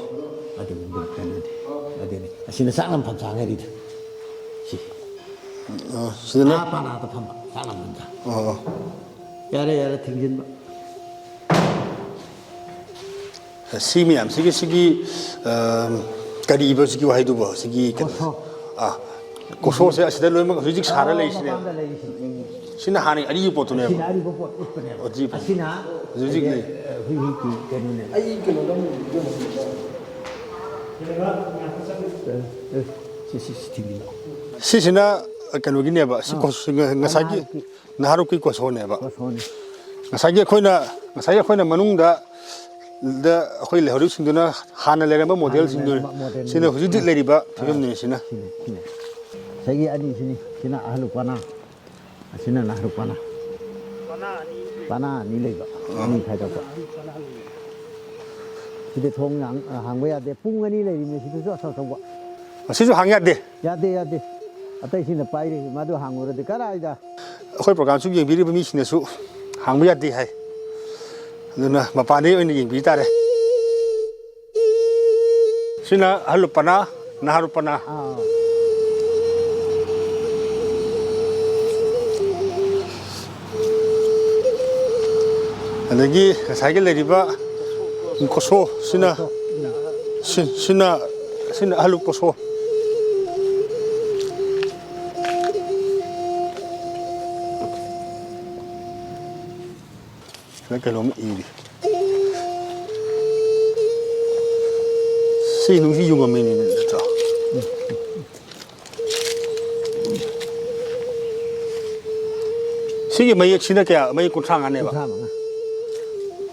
ꯑꯗꯨꯒꯨꯝꯕ ꯀꯩꯅꯣꯅꯤ꯫ ꯑꯗꯨꯅꯤ꯫ ꯑꯁꯤꯅ ꯆꯥꯛꯅꯝ ꯐꯝ ꯁꯥꯡꯉꯩꯗ꯫ ꯁꯤ꯫ ꯑꯣ, ꯁꯤꯗꯅ ꯑꯥ ꯄꯥꯅꯥꯗ ꯐꯝꯕ ꯆꯥꯛꯅꯝ ꯐꯝ ꯁꯥꯡ꯫ ꯑꯣ꯫ ꯌꯥꯔꯦ, ꯌꯥꯔꯦ, ꯊꯤꯡꯖꯤꯟꯕ꯫ ꯁꯤ ꯃꯌꯥꯝꯁꯤꯒꯤ, ꯁꯤꯒꯤ, ꯑꯝ, ꯀꯔꯤꯕ ꯍꯧꯖꯤꯛꯀꯤ ꯋꯥꯍꯩꯗꯨꯕꯣ? ꯍꯧꯖꯤꯛꯀꯤ ꯀꯩꯅꯣ? ꯀꯣꯁꯣ꯫ ꯑꯥ, ꯀꯣꯁꯣꯁꯦ ꯑꯁꯤꯗ ꯂꯣꯏꯅꯃꯛ ꯍꯧꯖꯤꯛ ꯁꯥꯔ ꯑꯥ, ꯂꯩꯁꯤꯅꯦ꯫ ꯃꯄꯥꯟꯗ ꯂꯩꯔꯤꯁꯤꯅꯦ꯫ ꯁꯤꯅ ꯍꯥꯟꯅ ꯑꯔꯤꯕ ꯄꯣꯠꯇꯨꯅꯦꯕ꯫ ꯑꯁꯤꯅ ꯑꯔꯤꯕ ꯄꯣꯠ ꯎꯠꯄꯅꯦꯕ꯫ ꯑꯣ, ꯑꯔꯤꯕ ꯄꯣꯠ꯫ ꯑꯁꯤꯅ ꯍꯧꯖꯤꯛ ꯍꯧꯖꯤꯛꯀꯤ ꯍꯧꯖꯤꯛꯀꯤ ꯀꯩꯅꯣꯅꯦꯕ꯫ ꯑꯩ ꯀꯩꯅꯣꯗ ꯑꯃꯨꯛ ꯌꯦꯡꯉꯝꯃꯦꯕ꯫ ꯁꯤ, ꯁꯤ, ꯁꯤ ꯊꯤꯟꯕꯤꯌꯣ꯫ ꯁꯤꯁꯤꯅ ꯀꯩꯅꯣꯒꯤꯅꯦꯕ, ꯁꯤ ꯑꯥ꯫ ꯀꯣꯁ-, ꯉꯁꯥꯏꯒꯤ ꯅꯍꯥꯔꯣꯜꯒꯤ꯫ ꯅꯍꯥꯔꯣꯜꯒꯤ ꯀꯣꯁꯣꯅꯦꯕ꯫ ꯀꯣꯁꯣꯅꯤ꯫ ꯉꯁꯥꯏꯒꯤ ꯑꯩꯈꯣꯏꯅ, ꯉꯁꯥꯏꯒꯤ ꯑꯩꯈꯣꯏꯅ ꯃꯅꯨꯡꯗ, ꯗ ꯑꯩꯈꯣꯏ ꯂꯩꯍꯧꯔꯤꯕꯁꯤꯡꯗꯨꯅ ꯍꯥꯟꯅ ꯂꯩꯔꯝꯕ ꯍꯥꯟꯅ ꯃꯣꯗꯦꯜꯁꯤꯡꯗꯨꯅꯤ꯫ ꯂꯩꯔꯝꯕ ꯃꯣꯗꯦꯜꯅꯤ꯫ ꯁꯤꯅ ꯍꯧꯖꯤꯛ ꯍꯧꯖꯤꯛ ꯑꯥ꯫ ꯂꯩꯔꯤꯕ ꯑꯥ꯫ ꯐꯤꯕꯝꯅꯤ ꯁꯤꯅ꯫ ꯁꯤꯅꯤ, ꯁꯤꯅꯤ꯫ ꯉꯁꯥꯏꯒꯤ ꯑꯅꯤꯁꯤꯅꯤ꯫ ꯁꯤꯅ ꯑꯍꯜ ꯄꯅꯥ꯫ ꯑꯁꯤꯅ ꯅꯍꯥꯔꯣꯜ ꯄꯅꯥ꯫ ꯄꯅꯥ ꯑꯅꯤ ꯂꯩꯕ꯫ ꯑꯥ꯫ ꯑꯅꯤ ꯈꯥꯏꯗꯣꯛꯄ꯫ ꯁꯤꯗꯤ ꯊꯣꯡ ꯍꯥꯡ-, ꯍꯥꯡꯕ ꯌꯥꯗꯦ꯫ ꯄꯨꯡ ꯑꯅꯤ ꯂꯩꯔꯤꯅꯦ ꯁꯤꯗꯁꯨ ꯑꯆꯧ ꯑꯆꯧꯕ꯫ ꯃꯁꯤꯁꯨ ꯍꯥꯡ ꯌꯥꯗꯦ? ꯌꯥꯗꯦ, ꯌꯥꯗꯦ꯫ ꯑꯇꯩꯁꯤꯡꯅ ꯄꯥꯏꯔꯤ, ꯃꯗꯨ ꯍꯥꯡꯉꯨꯔꯗꯤ ꯀꯗꯥꯏꯗ? ꯑꯩꯈꯣꯏ ꯄ꯭ꯔꯣꯒ꯭ꯔꯥꯝꯁꯨ ꯌꯦꯡꯕꯤꯔꯤꯕ ꯃꯤꯁꯤꯡꯅꯁꯨ ꯍꯥꯡꯕ ꯌꯥꯗꯦ ꯍꯥꯏ꯫ ꯑꯗꯨꯅ ꯃꯄꯥꯟꯗꯒꯤ ꯑꯣꯏꯅ ꯌꯦꯡꯕꯤ ꯇꯥꯔꯦ꯫ ꯁꯤꯅ ꯑꯍꯜ ꯄꯅꯥ, ꯅꯍꯥꯔꯣꯜ ꯄꯅꯥ꯫ ꯑꯥ꯫ ꯑꯗꯒꯤ ꯉꯁꯥꯏꯒꯤ ꯂꯩꯔꯤꯕ ꯀꯣꯁꯣ ꯁꯤꯅ, ꯁꯤ-, ꯁꯤꯅ, ꯁꯤꯅ ꯑꯍꯜ ꯀꯣꯁꯣ꯫ ꯁꯤꯗ ꯀꯩꯅꯣꯝ ꯏꯔꯤ꯫ ꯁꯤ ꯅꯨꯡꯁꯤ ꯌꯨꯡꯉꯝꯃꯤꯅꯦ, ꯅꯠꯇ꯭ꯔꯣ? ꯁꯤꯒꯤ ꯃꯌꯦꯛꯁꯤꯅ ꯀꯌꯥ? ꯃꯌꯦꯛ ꯀꯨꯟꯊ꯭ꯔꯥ ꯃꯉꯥꯅꯦꯕ? ꯀꯨꯟꯊ꯭ꯔꯥ ꯃꯉꯥ꯫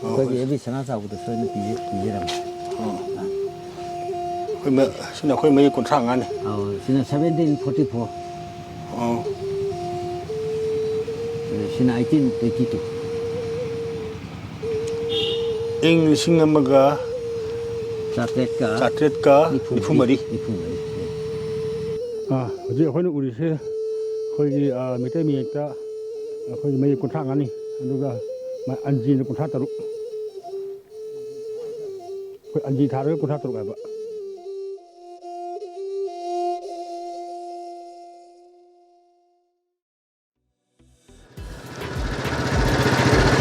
ꯑꯣ, ꯑꯩꯈꯣꯏꯒꯤ ꯍꯣꯏ꯫ ꯑꯦ ꯕꯤ ꯁꯅꯥ ꯆꯥꯎꯕꯗꯁꯨ ꯑꯩꯅ ꯄꯤꯖ-, ꯄꯤꯖꯔꯝꯃꯦ꯫ ꯑꯣ꯫ ꯑꯩꯈꯣꯏ ꯃ-, ꯁꯤꯅ ꯑꯩꯈꯣꯏ ꯃꯌꯦꯛ ꯀꯨꯟꯊ꯭ꯔꯥ ꯃꯉꯥꯅꯤ꯫ ꯑꯧ, ꯁꯤꯅ seventeen forty four꯫ ꯑꯣ꯫ ꯑꯗ ꯁꯤꯅ eighteen twenty two꯫ ꯏꯪ ꯂꯤꯁꯤꯡ ꯑꯃꯒ ꯆꯥꯇ꯭ꯔꯦꯠꯀ ꯆꯥꯇ꯭ꯔꯦꯠꯀ ꯅꯤꯐꯨ ꯃꯔꯤ꯫ ꯅꯤꯐꯨ ꯃꯔꯤ꯫ ꯑꯥ, ꯍꯧꯖꯤꯛ ꯑꯩꯈꯣꯏꯅ ꯎꯔꯤꯁꯦ ꯑꯩꯈꯣꯏꯒꯤ, ꯑꯥ, ꯃꯩꯇꯩ ꯃꯌꯦꯛꯇ ꯑꯩꯈꯣꯏꯒꯤ ꯃꯌꯦꯛ ꯀꯨꯟꯊ꯭ꯔꯥ ꯃꯉꯥꯅꯤ, ꯑꯗꯨꯒ ꯃ-, ꯑꯟꯖꯤꯅ ꯀꯨꯟꯊ꯭ꯔꯥ ꯇꯔꯨꯛ꯫ ꯑꯩꯈꯣꯏ ꯑꯟꯖꯤ ꯊꯥꯔꯒ ꯀꯨꯟꯊ꯭ꯔꯥ ꯇꯔꯨꯛ ꯍꯥꯏꯕ꯫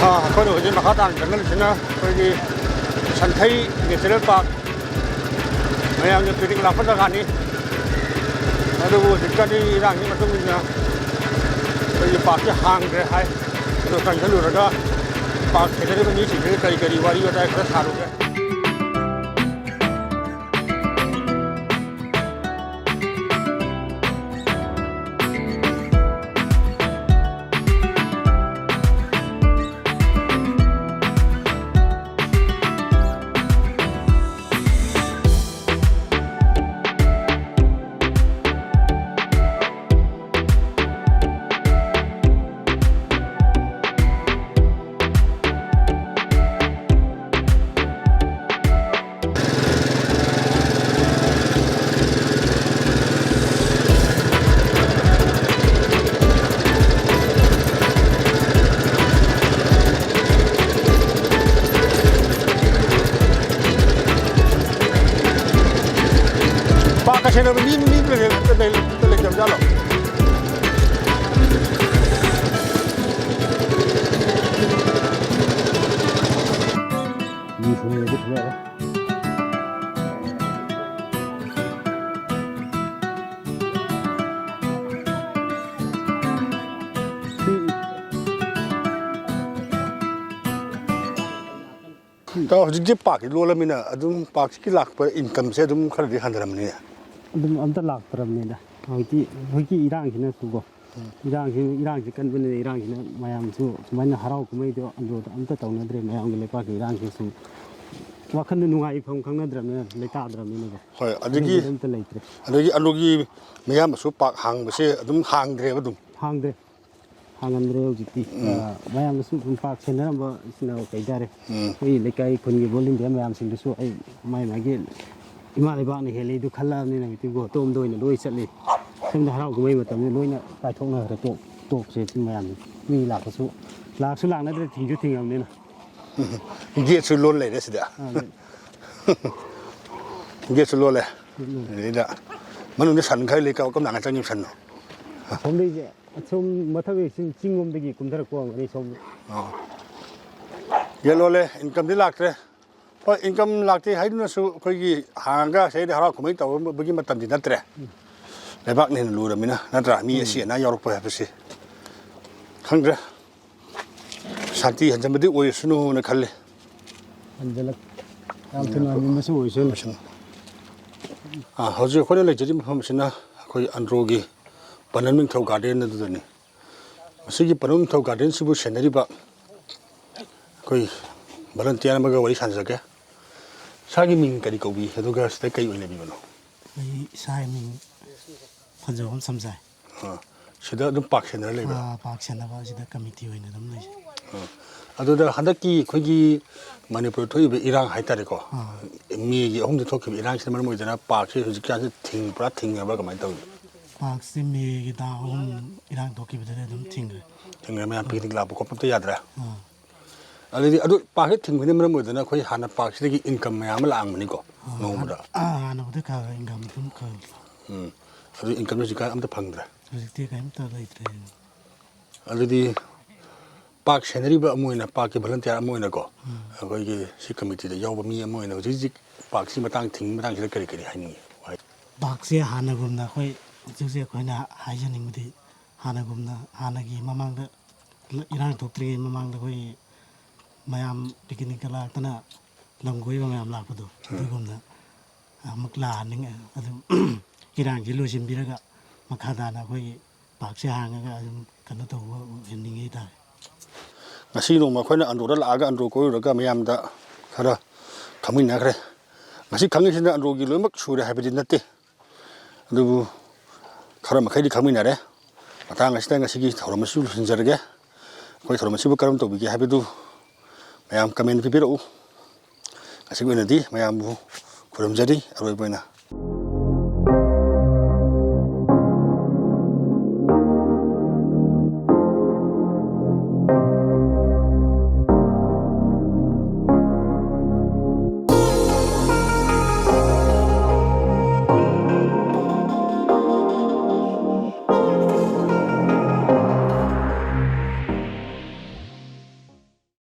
ꯑꯥ, ꯑꯩꯈꯣꯏꯅ ꯍꯧꯖꯤꯛ ꯃꯈꯥ ꯇꯥꯅ ꯆꯪꯍꯜꯂꯤꯁꯤꯅ ꯑꯩꯈꯣꯏꯒꯤ ꯁꯟꯊꯩ ꯅꯦꯆꯔꯦꯜ ꯄꯥꯔꯛ, ꯃꯌꯥꯝꯅ picnic ꯂꯥꯛꯄ ꯖꯒꯥꯅꯤ꯫ ꯑꯗꯨꯕꯨ ꯍꯧꯖꯤꯛꯀꯥꯟꯗꯤ ꯏꯔꯥꯡꯒꯤ ꯃꯇꯨꯡ ꯏꯟꯅ ꯑꯩꯈꯣꯏꯒꯤ parkꯁꯦ ꯍꯥꯡꯗ꯭ꯔꯦ ꯍꯥꯏ꯫ ꯑꯗꯣ ꯆꯪꯁꯤꯜꯂꯨꯔꯒ park ꯁꯦꯟꯅꯔꯤꯕ ꯃꯤꯁꯤꯡꯁꯤꯒ ꯀꯔꯤ ꯀꯔꯤ ꯋꯥꯔꯤ ꯋꯥꯇꯥꯏ ꯈꯔ ꯁꯥꯔꯨꯒꯦ꯫ Park ꯀ ꯁꯦꯟꯅꯕ ꯃꯤ, ꯃꯤ ꯂꯩ-, ꯂꯩ-, ꯂꯩꯇꯕ ꯖꯥꯠꯂꯣ? ꯃꯤ ꯁꯨꯝ ꯂꯩꯔꯗꯤ ꯐꯖꯔꯦ꯫ ꯏꯇꯥꯎ, ꯍꯧꯖꯤꯛꯇꯤ parkꯁꯤ ꯂꯣꯜꯂꯃꯤꯅ ꯑꯗꯨꯝ parkꯁꯤꯒꯤ ꯂꯥꯛꯄ incomeꯁꯦ ꯑꯗꯨꯝ ꯈꯔꯗꯤ ꯍꯟꯊꯔꯝꯃꯅꯤꯅꯦ꯫ ꯑꯗꯨꯝ ꯑꯝꯇ ꯂꯥꯛꯇ꯭ꯔꯕꯅꯤꯗ꯫ ꯍꯧꯖꯤꯛꯇꯤ, ꯍꯧꯖꯤꯛꯀꯤ ꯏꯔꯥꯡꯁꯤꯅꯁꯨꯀꯣ꯫ ꯎꯝ꯫ ꯏꯔꯥꯡꯁꯤ, ꯏꯔꯥꯡꯁꯤ ꯀꯟꯕꯅꯤꯅ ꯏꯔꯥꯡꯁꯤꯅ ꯃꯌꯥꯝꯁꯨ ꯁꯨꯃꯥꯏꯅ ꯍꯔꯥꯎ ꯀꯨꯝꯍꯩꯗꯣ ꯑꯟꯗ꯭ꯔꯣꯗ ꯑꯝꯇ ꯇꯧꯅꯗ꯭ꯔꯦ꯫ ꯃꯌꯥꯝꯒꯤ ꯂꯩꯄꯥꯛꯀꯤ ꯏꯔꯥꯡꯁꯤ ꯁꯨꯝ ꯋꯥꯈꯜꯗ ꯅꯨꯡꯉꯥꯏꯐꯝ ꯈꯪꯅꯗ꯭ꯔꯕꯅꯤꯅ, ꯂꯩꯇꯥꯗ꯭ꯔꯕꯅꯤꯅꯀꯣ꯫ ꯍꯣꯏ, ꯑꯗꯨꯒꯤ, ꯑꯗꯨꯒꯤꯗꯤ ꯑꯝꯇ ꯂꯩꯇ꯭ꯔꯦ꯫ ꯑꯗꯒꯤ ꯑꯟꯗ꯭ꯔꯣꯒꯤ ꯃꯌꯥꯝꯕꯁꯨ park ꯍꯥꯡꯕꯁꯦ ꯑꯗꯨꯝ ꯍꯥꯡꯗ꯭ꯔꯦꯕ ꯑꯗꯨꯝ꯫ ꯍꯥꯡꯗ꯭ꯔꯦ꯫ ꯍꯥꯡꯉꯝꯗ꯭ꯔꯦ ꯍꯧꯖꯤꯛꯇꯤ꯫ ꯎꯝ꯫ ꯑ, ꯃꯌꯥꯝꯅꯁꯨ ꯑꯗꯨꯝ park ꯁꯦꯟꯅꯔꯝꯕꯁꯤꯅ ꯀꯩ ꯇꯥꯔꯦ? ꯎꯝ꯫ ꯑꯩꯈꯣꯏ ꯂꯩꯀꯥꯏ ꯈꯨꯟꯒꯤ volunteer ꯃꯌꯥꯝꯁꯤꯡꯗꯨꯁꯨ ꯑꯩ ꯃꯥꯏ ꯃꯥꯒꯤ ꯏꯃꯥ ꯂꯩꯕꯥꯛꯅ ꯍꯦꯜꯂꯤꯗꯨ ꯈꯜꯂꯛꯑꯕꯅꯤꯅ ꯍꯧꯖꯤꯛꯇꯤ ꯒꯣꯇꯣꯝꯗ ꯑꯣꯏꯅ ꯂꯣꯏ ꯆꯠꯂꯤ꯫ ꯁꯣꯝꯗ ꯍꯔꯥꯎ ꯀꯨꯝꯍꯩ ꯃꯇꯝꯗ ꯂꯣꯏꯅ ꯀꯥꯏꯊꯣꯛꯅꯈ꯭ꯔꯦ꯫ ꯇꯣꯛ-, ꯇꯣꯛꯁꯦ ꯁꯤ ꯃꯌꯥꯝꯁꯦ꯫ ꯃꯤ ꯂꯥꯛꯄꯁꯨ, ꯂꯥꯛꯁꯨ ꯂꯥꯛꯅꯗ꯭ꯔꯦ, ꯊꯤꯡꯁꯨ ꯊꯤꯡꯉꯕꯅꯤꯅ꯫ Gateꯁꯨ ꯂꯣꯜ ꯂꯩꯔꯦ ꯁꯤꯗ꯫ ꯑꯥ, ꯂꯩ꯫ Gateꯁꯨ ꯂꯣꯜꯂꯦ꯫ ꯎꯝ꯫ ꯑꯗꯩꯗ ꯃꯅꯨꯡꯗ ꯁꯟ ꯈꯔ ꯂꯩ, ꯀ-, ꯀꯔꯝ ꯂꯥꯛꯅ ꯆꯪꯉꯤꯕ ꯁꯟꯅꯣ? ꯑꯁꯣꯝꯗꯩꯁꯦ, ꯑꯁꯣꯝ ꯃꯊꯛ ꯆꯤꯡ, ꯆꯤꯡ ꯂꯣꯝꯗꯒꯤ ꯀꯨꯝꯊꯔꯛꯄ ꯑꯣꯏꯔꯝꯒꯅꯤ ꯁꯣꯝꯗ꯫ ꯑꯣ꯫ Gate ꯂꯣꯜꯂꯦ, incomeꯗꯤ ꯂꯥꯛꯇ꯭ꯔꯦ꯫ ꯍꯣꯏ, ꯏꯟꯀꯝ ꯂꯥꯛꯇꯦ ꯍꯥꯏꯗꯨꯅꯁꯨ ꯑꯩꯈꯣꯏꯒꯤ ꯍꯥꯡꯉꯒ ꯁꯤꯗꯩꯗ ꯍꯔꯥꯎ ꯀꯨꯝꯍꯩ ꯇꯧꯕꯒꯤ ꯃꯇꯝꯗꯤ ꯅꯠꯇ꯭ꯔꯦ꯫ ꯂꯩꯕꯥꯛꯅ ꯍꯦꯟꯅ ꯂꯨꯔꯕꯅꯤꯅ, ꯅꯠꯇ꯭ꯔꯥ? ꯃꯤ ꯑꯁꯤ ꯑꯅꯥ ꯌꯥꯎꯔꯛꯄ ꯍꯥꯏꯕꯁꯤ ꯈꯪꯗ꯭ꯔꯦ꯫ ꯁꯥꯟꯇꯤ ꯍꯟꯖꯟꯕꯗꯤ ꯑꯣꯏꯔꯁꯅꯨꯅ ꯈꯜꯂꯤ꯫ ꯍꯟꯖꯜꯂꯛ-, ꯌꯥꯝ ꯊꯨꯅ ꯍꯟꯖꯟꯕꯁꯨ ꯑꯣꯏꯁꯅꯨ꯫ ꯑꯥ, ꯍꯧꯖꯤꯛ ꯑꯩꯈꯣꯏꯅ ꯂꯩꯖꯔꯤꯕ ꯃꯐꯝ ꯑꯁꯤꯅ ꯑꯩꯈꯣꯏ ꯑꯟꯗ꯭ꯔꯣꯒꯤ ꯄꯥꯡꯒꯜ ꯅꯤꯡꯊꯧ ꯒꯥꯔꯗꯦꯟ ꯑꯗꯨꯗꯅꯤ꯫ ꯃꯁꯤꯒꯤ ꯄꯥꯡꯒꯜ ꯅꯤꯡꯊꯧ ꯒꯥꯔꯗꯦꯟꯁꯤꯕꯨ ꯁꯦꯟꯅꯔꯤꯕ ꯑꯩꯈꯣꯏ ꯚꯣꯂꯨꯟꯇꯤꯌꯥꯔ ꯑꯃꯒ ꯋꯥꯔꯤ ꯁꯥꯟꯅꯖꯒꯦ꯫ ꯏꯁꯥꯒꯤ ꯃꯤꯡ ꯀꯔꯤ ꯀꯧꯕꯤ? ꯑꯗꯨꯒ ꯁꯤꯗ ꯀꯔꯤ ꯑꯣꯏꯅ ꯂꯩꯕꯤꯕꯅꯣ? ꯑꯩ ꯏꯁꯥꯒꯤ ꯃꯤꯡ ꯐꯖꯕꯝ ꯁꯝꯖꯥꯏ꯫ ꯑꯥ, ꯁꯤꯗ ꯑꯗꯨꯝ ꯄꯥꯔꯛ ꯁꯦꯟꯅꯔ ꯂꯩꯕ꯭ꯔꯥ? ꯑꯥ, ꯄꯥꯔꯛ ꯁꯦꯟꯅꯕ ꯑꯁꯤꯗ ꯀꯃꯤꯇꯤ ꯑꯣꯏꯅ ꯑꯗꯨꯝ ꯂꯩꯖꯩ꯫ ꯑꯥ, ꯑꯗꯨꯗ ꯍꯟꯗꯛꯀꯤ ꯑꯩꯈꯣꯏꯒꯤ ꯃꯅꯤꯄꯨꯔꯗ ꯊꯣꯛꯏꯕ ꯏꯔꯥꯡ ꯍꯥꯏꯇꯥꯔꯦꯀꯣ, ꯑꯥ꯫ ꯃꯦꯒꯤ ꯑꯍꯨꯝꯗ ꯊꯣꯛꯈꯤꯕ ꯏꯔꯥꯡꯁꯤꯅ ꯃꯔꯝ ꯑꯣꯏꯗꯅ ꯄꯥꯔꯛꯁꯦ ꯍꯧꯖꯤꯛꯀꯥꯟꯁꯤ ꯊꯤꯡ-, ꯄꯨꯔꯥ ꯊꯤꯡꯉꯕ꯭ꯔꯥ, ꯀꯃꯥꯏꯅ ꯇꯧꯏ? ꯄꯥꯔꯛꯁꯦ ꯃꯦꯒꯤ ꯇꯥꯡ ꯑꯍꯨꯝ ꯏꯔꯥꯡ ꯊꯣꯛꯈꯤꯕꯗꯨꯗ ꯑꯗꯨꯝ ꯊꯤꯡꯈ꯭ꯔꯦ꯫ ꯊꯤꯡꯈ꯭ꯔꯦ, ꯃꯌꯥꯝ ꯄꯤꯛꯅꯤꯛ ꯂꯥꯛꯄ ꯈꯣꯠꯄ ꯑꯝꯇ ꯌꯥꯗ꯭ꯔꯦ? ꯑꯥ꯫ ꯑꯗꯨꯗꯤ ꯑꯗꯨ ꯄꯥꯔꯛꯁꯦ ꯊꯤꯡꯕꯅ ꯃꯔꯝ ꯑꯣꯏꯗꯅ ꯑꯩꯈꯣꯏ ꯍꯥꯟꯅ ꯄꯥꯔꯛꯁꯤꯗꯒꯤ ꯏꯟꯀꯝ ꯃꯌꯥꯝ ꯑꯃ ꯂꯥꯛꯑꯝꯒꯅꯤꯀꯣ, ꯑꯥ, ꯅꯣꯡꯃꯗ? ꯍꯥꯟ-, ꯑꯥ, ꯍꯥꯟꯅꯕꯨꯗꯤ ꯈꯔ ꯈꯔ ꯏꯟꯀꯝ ꯑꯗꯨꯝ ꯈꯔ ꯂꯥꯛꯑꯦ꯫ ꯎꯝ꯫ ꯑꯗꯨ ꯏꯟꯀꯝꯁꯦ ꯍꯧꯖꯤꯛꯀꯥꯟ ꯑꯝꯇ ꯐꯪꯗ꯭ꯔꯦ? ꯍꯧꯖꯤꯛꯇꯤ ꯀꯔꯤꯝꯇ ꯂꯩꯇ꯭ꯔꯦ꯫ ꯑꯗꯨꯗꯤ ꯄꯥꯔꯛ ꯁꯦꯟꯅꯔꯤꯕ ꯑꯃ ꯑꯣꯏꯅ, ꯄꯥꯔꯛꯀꯤ ꯚꯣꯂꯨꯟꯇꯤꯌꯥꯔ ꯑꯃ ꯑꯣꯏꯅꯀꯣ, ꯎꯝ꯫ ꯑꯩꯈꯣꯏꯒꯤ ꯁꯤ ꯀꯃꯤꯇꯤꯗ ꯌꯥꯎꯕ ꯃꯤ ꯑꯃ ꯑꯣꯏꯅ ꯍꯧꯖꯤꯛ ꯍꯧꯖꯤꯛ ꯄꯥꯔꯛꯁꯤ ꯃꯇꯥꯡ ꯊꯤꯡꯕꯒꯤ ꯃꯇꯥꯡꯁꯤꯗ ꯀꯔꯤ ꯀꯔꯤ ꯍꯥꯏꯅꯤꯡꯉꯤ? ꯄꯥꯔꯛꯁꯦ ꯍꯥꯟꯅꯒꯨꯝꯅ ꯑꯩꯈꯣꯏ ꯍꯧꯖꯤꯛ ꯍꯧꯖꯤꯛ ꯑꯩꯈꯣꯏꯅ ꯍꯥꯏꯖꯅꯤꯡꯕꯗꯤ ꯍꯥꯟꯅꯒꯨꯝꯅ, ꯍꯥꯟꯅꯒꯤ ꯃꯃꯥꯡꯗ ꯏꯔꯥꯡ ꯊꯣꯛꯇ꯭ꯔꯤꯉꯩ ꯃꯃꯥꯡꯗ ꯑꯩꯈꯣꯏ ꯃꯌꯥꯝ ꯄꯤꯛꯅꯤꯛꯀ ꯂꯥꯛꯇꯅ ꯂꯝ ꯀꯣꯏꯕ ꯃꯌꯥꯝ ꯂꯥꯛꯄꯗꯣ, ꯎꯝ꯫ ꯑꯗꯨꯒꯨꯝꯅ ꯑꯃꯨꯛ ꯂꯥꯛꯍꯟꯅꯤꯡꯉꯦ꯫ ꯑꯗꯨꯝ ꯏꯔꯥꯡꯁꯤ ꯂꯣꯏꯁꯤꯟꯕꯤꯔꯒ ꯃꯈꯥ ꯇꯥꯅ ꯑꯩꯈꯣꯏꯒꯤ ꯄꯥꯔꯛꯁꯦ ꯍꯥꯡꯉꯒ ꯑꯗꯨꯝ ꯀꯩꯅꯣ ꯇꯧꯕ ꯑꯣꯏꯍꯟꯅꯤꯡꯉꯦ ꯍꯥꯏꯇꯥꯔꯦ꯫ ꯉꯁꯤ ꯅꯣꯡꯃ ꯑꯩꯈꯣꯏꯅ ꯑꯟꯗ꯭ꯔꯣꯗ ꯂꯥꯛꯑꯒ ꯑꯟꯗ꯭ꯔꯣ ꯀꯣꯏꯔꯨꯔꯒ ꯃꯌꯥꯝꯗ ꯈꯔ ꯈꯪꯃꯤꯟꯅꯈ꯭ꯔꯦ꯫ ꯉꯁꯤ ꯈꯪꯉꯤꯁꯤꯅ ꯑꯟꯗ꯭ꯔꯣꯒꯤ ꯂꯣꯏꯅꯃꯛ ꯁꯨꯔꯦ ꯍꯥꯏꯕꯗꯤ ꯅꯠꯇꯦ꯫ ꯑꯗꯨꯕꯨ ꯈꯔ ꯃꯈꯩꯗꯤ ꯈꯪꯃꯤꯟꯅꯔꯦ꯫ ꯃꯇꯥꯡ ꯑꯁꯤꯗ ꯉꯁꯤꯒꯤ ꯊꯧꯔꯝ ꯑꯁꯤ ꯂꯣꯏꯁꯤꯟꯖꯔꯒꯦ꯫ ꯑꯩꯈꯣꯏ ꯊꯧꯔꯝ ꯑꯁꯤꯕꯨ ꯀꯔꯝ ꯇꯧꯕꯤꯒꯦ ꯍꯥꯏꯕꯗꯨ ꯃꯌꯥꯝ ꯀꯃꯦꯟ ꯄꯤꯕꯤꯔꯛꯎ꯫ ꯉꯁꯤꯒꯤ ꯑꯣꯏꯅꯗꯤ ꯃꯌꯥꯝꯕꯨ ꯈꯨꯔꯨꯝꯖꯔꯤ꯫ ꯑꯔꯣꯏꯕ ꯑꯣꯏꯅ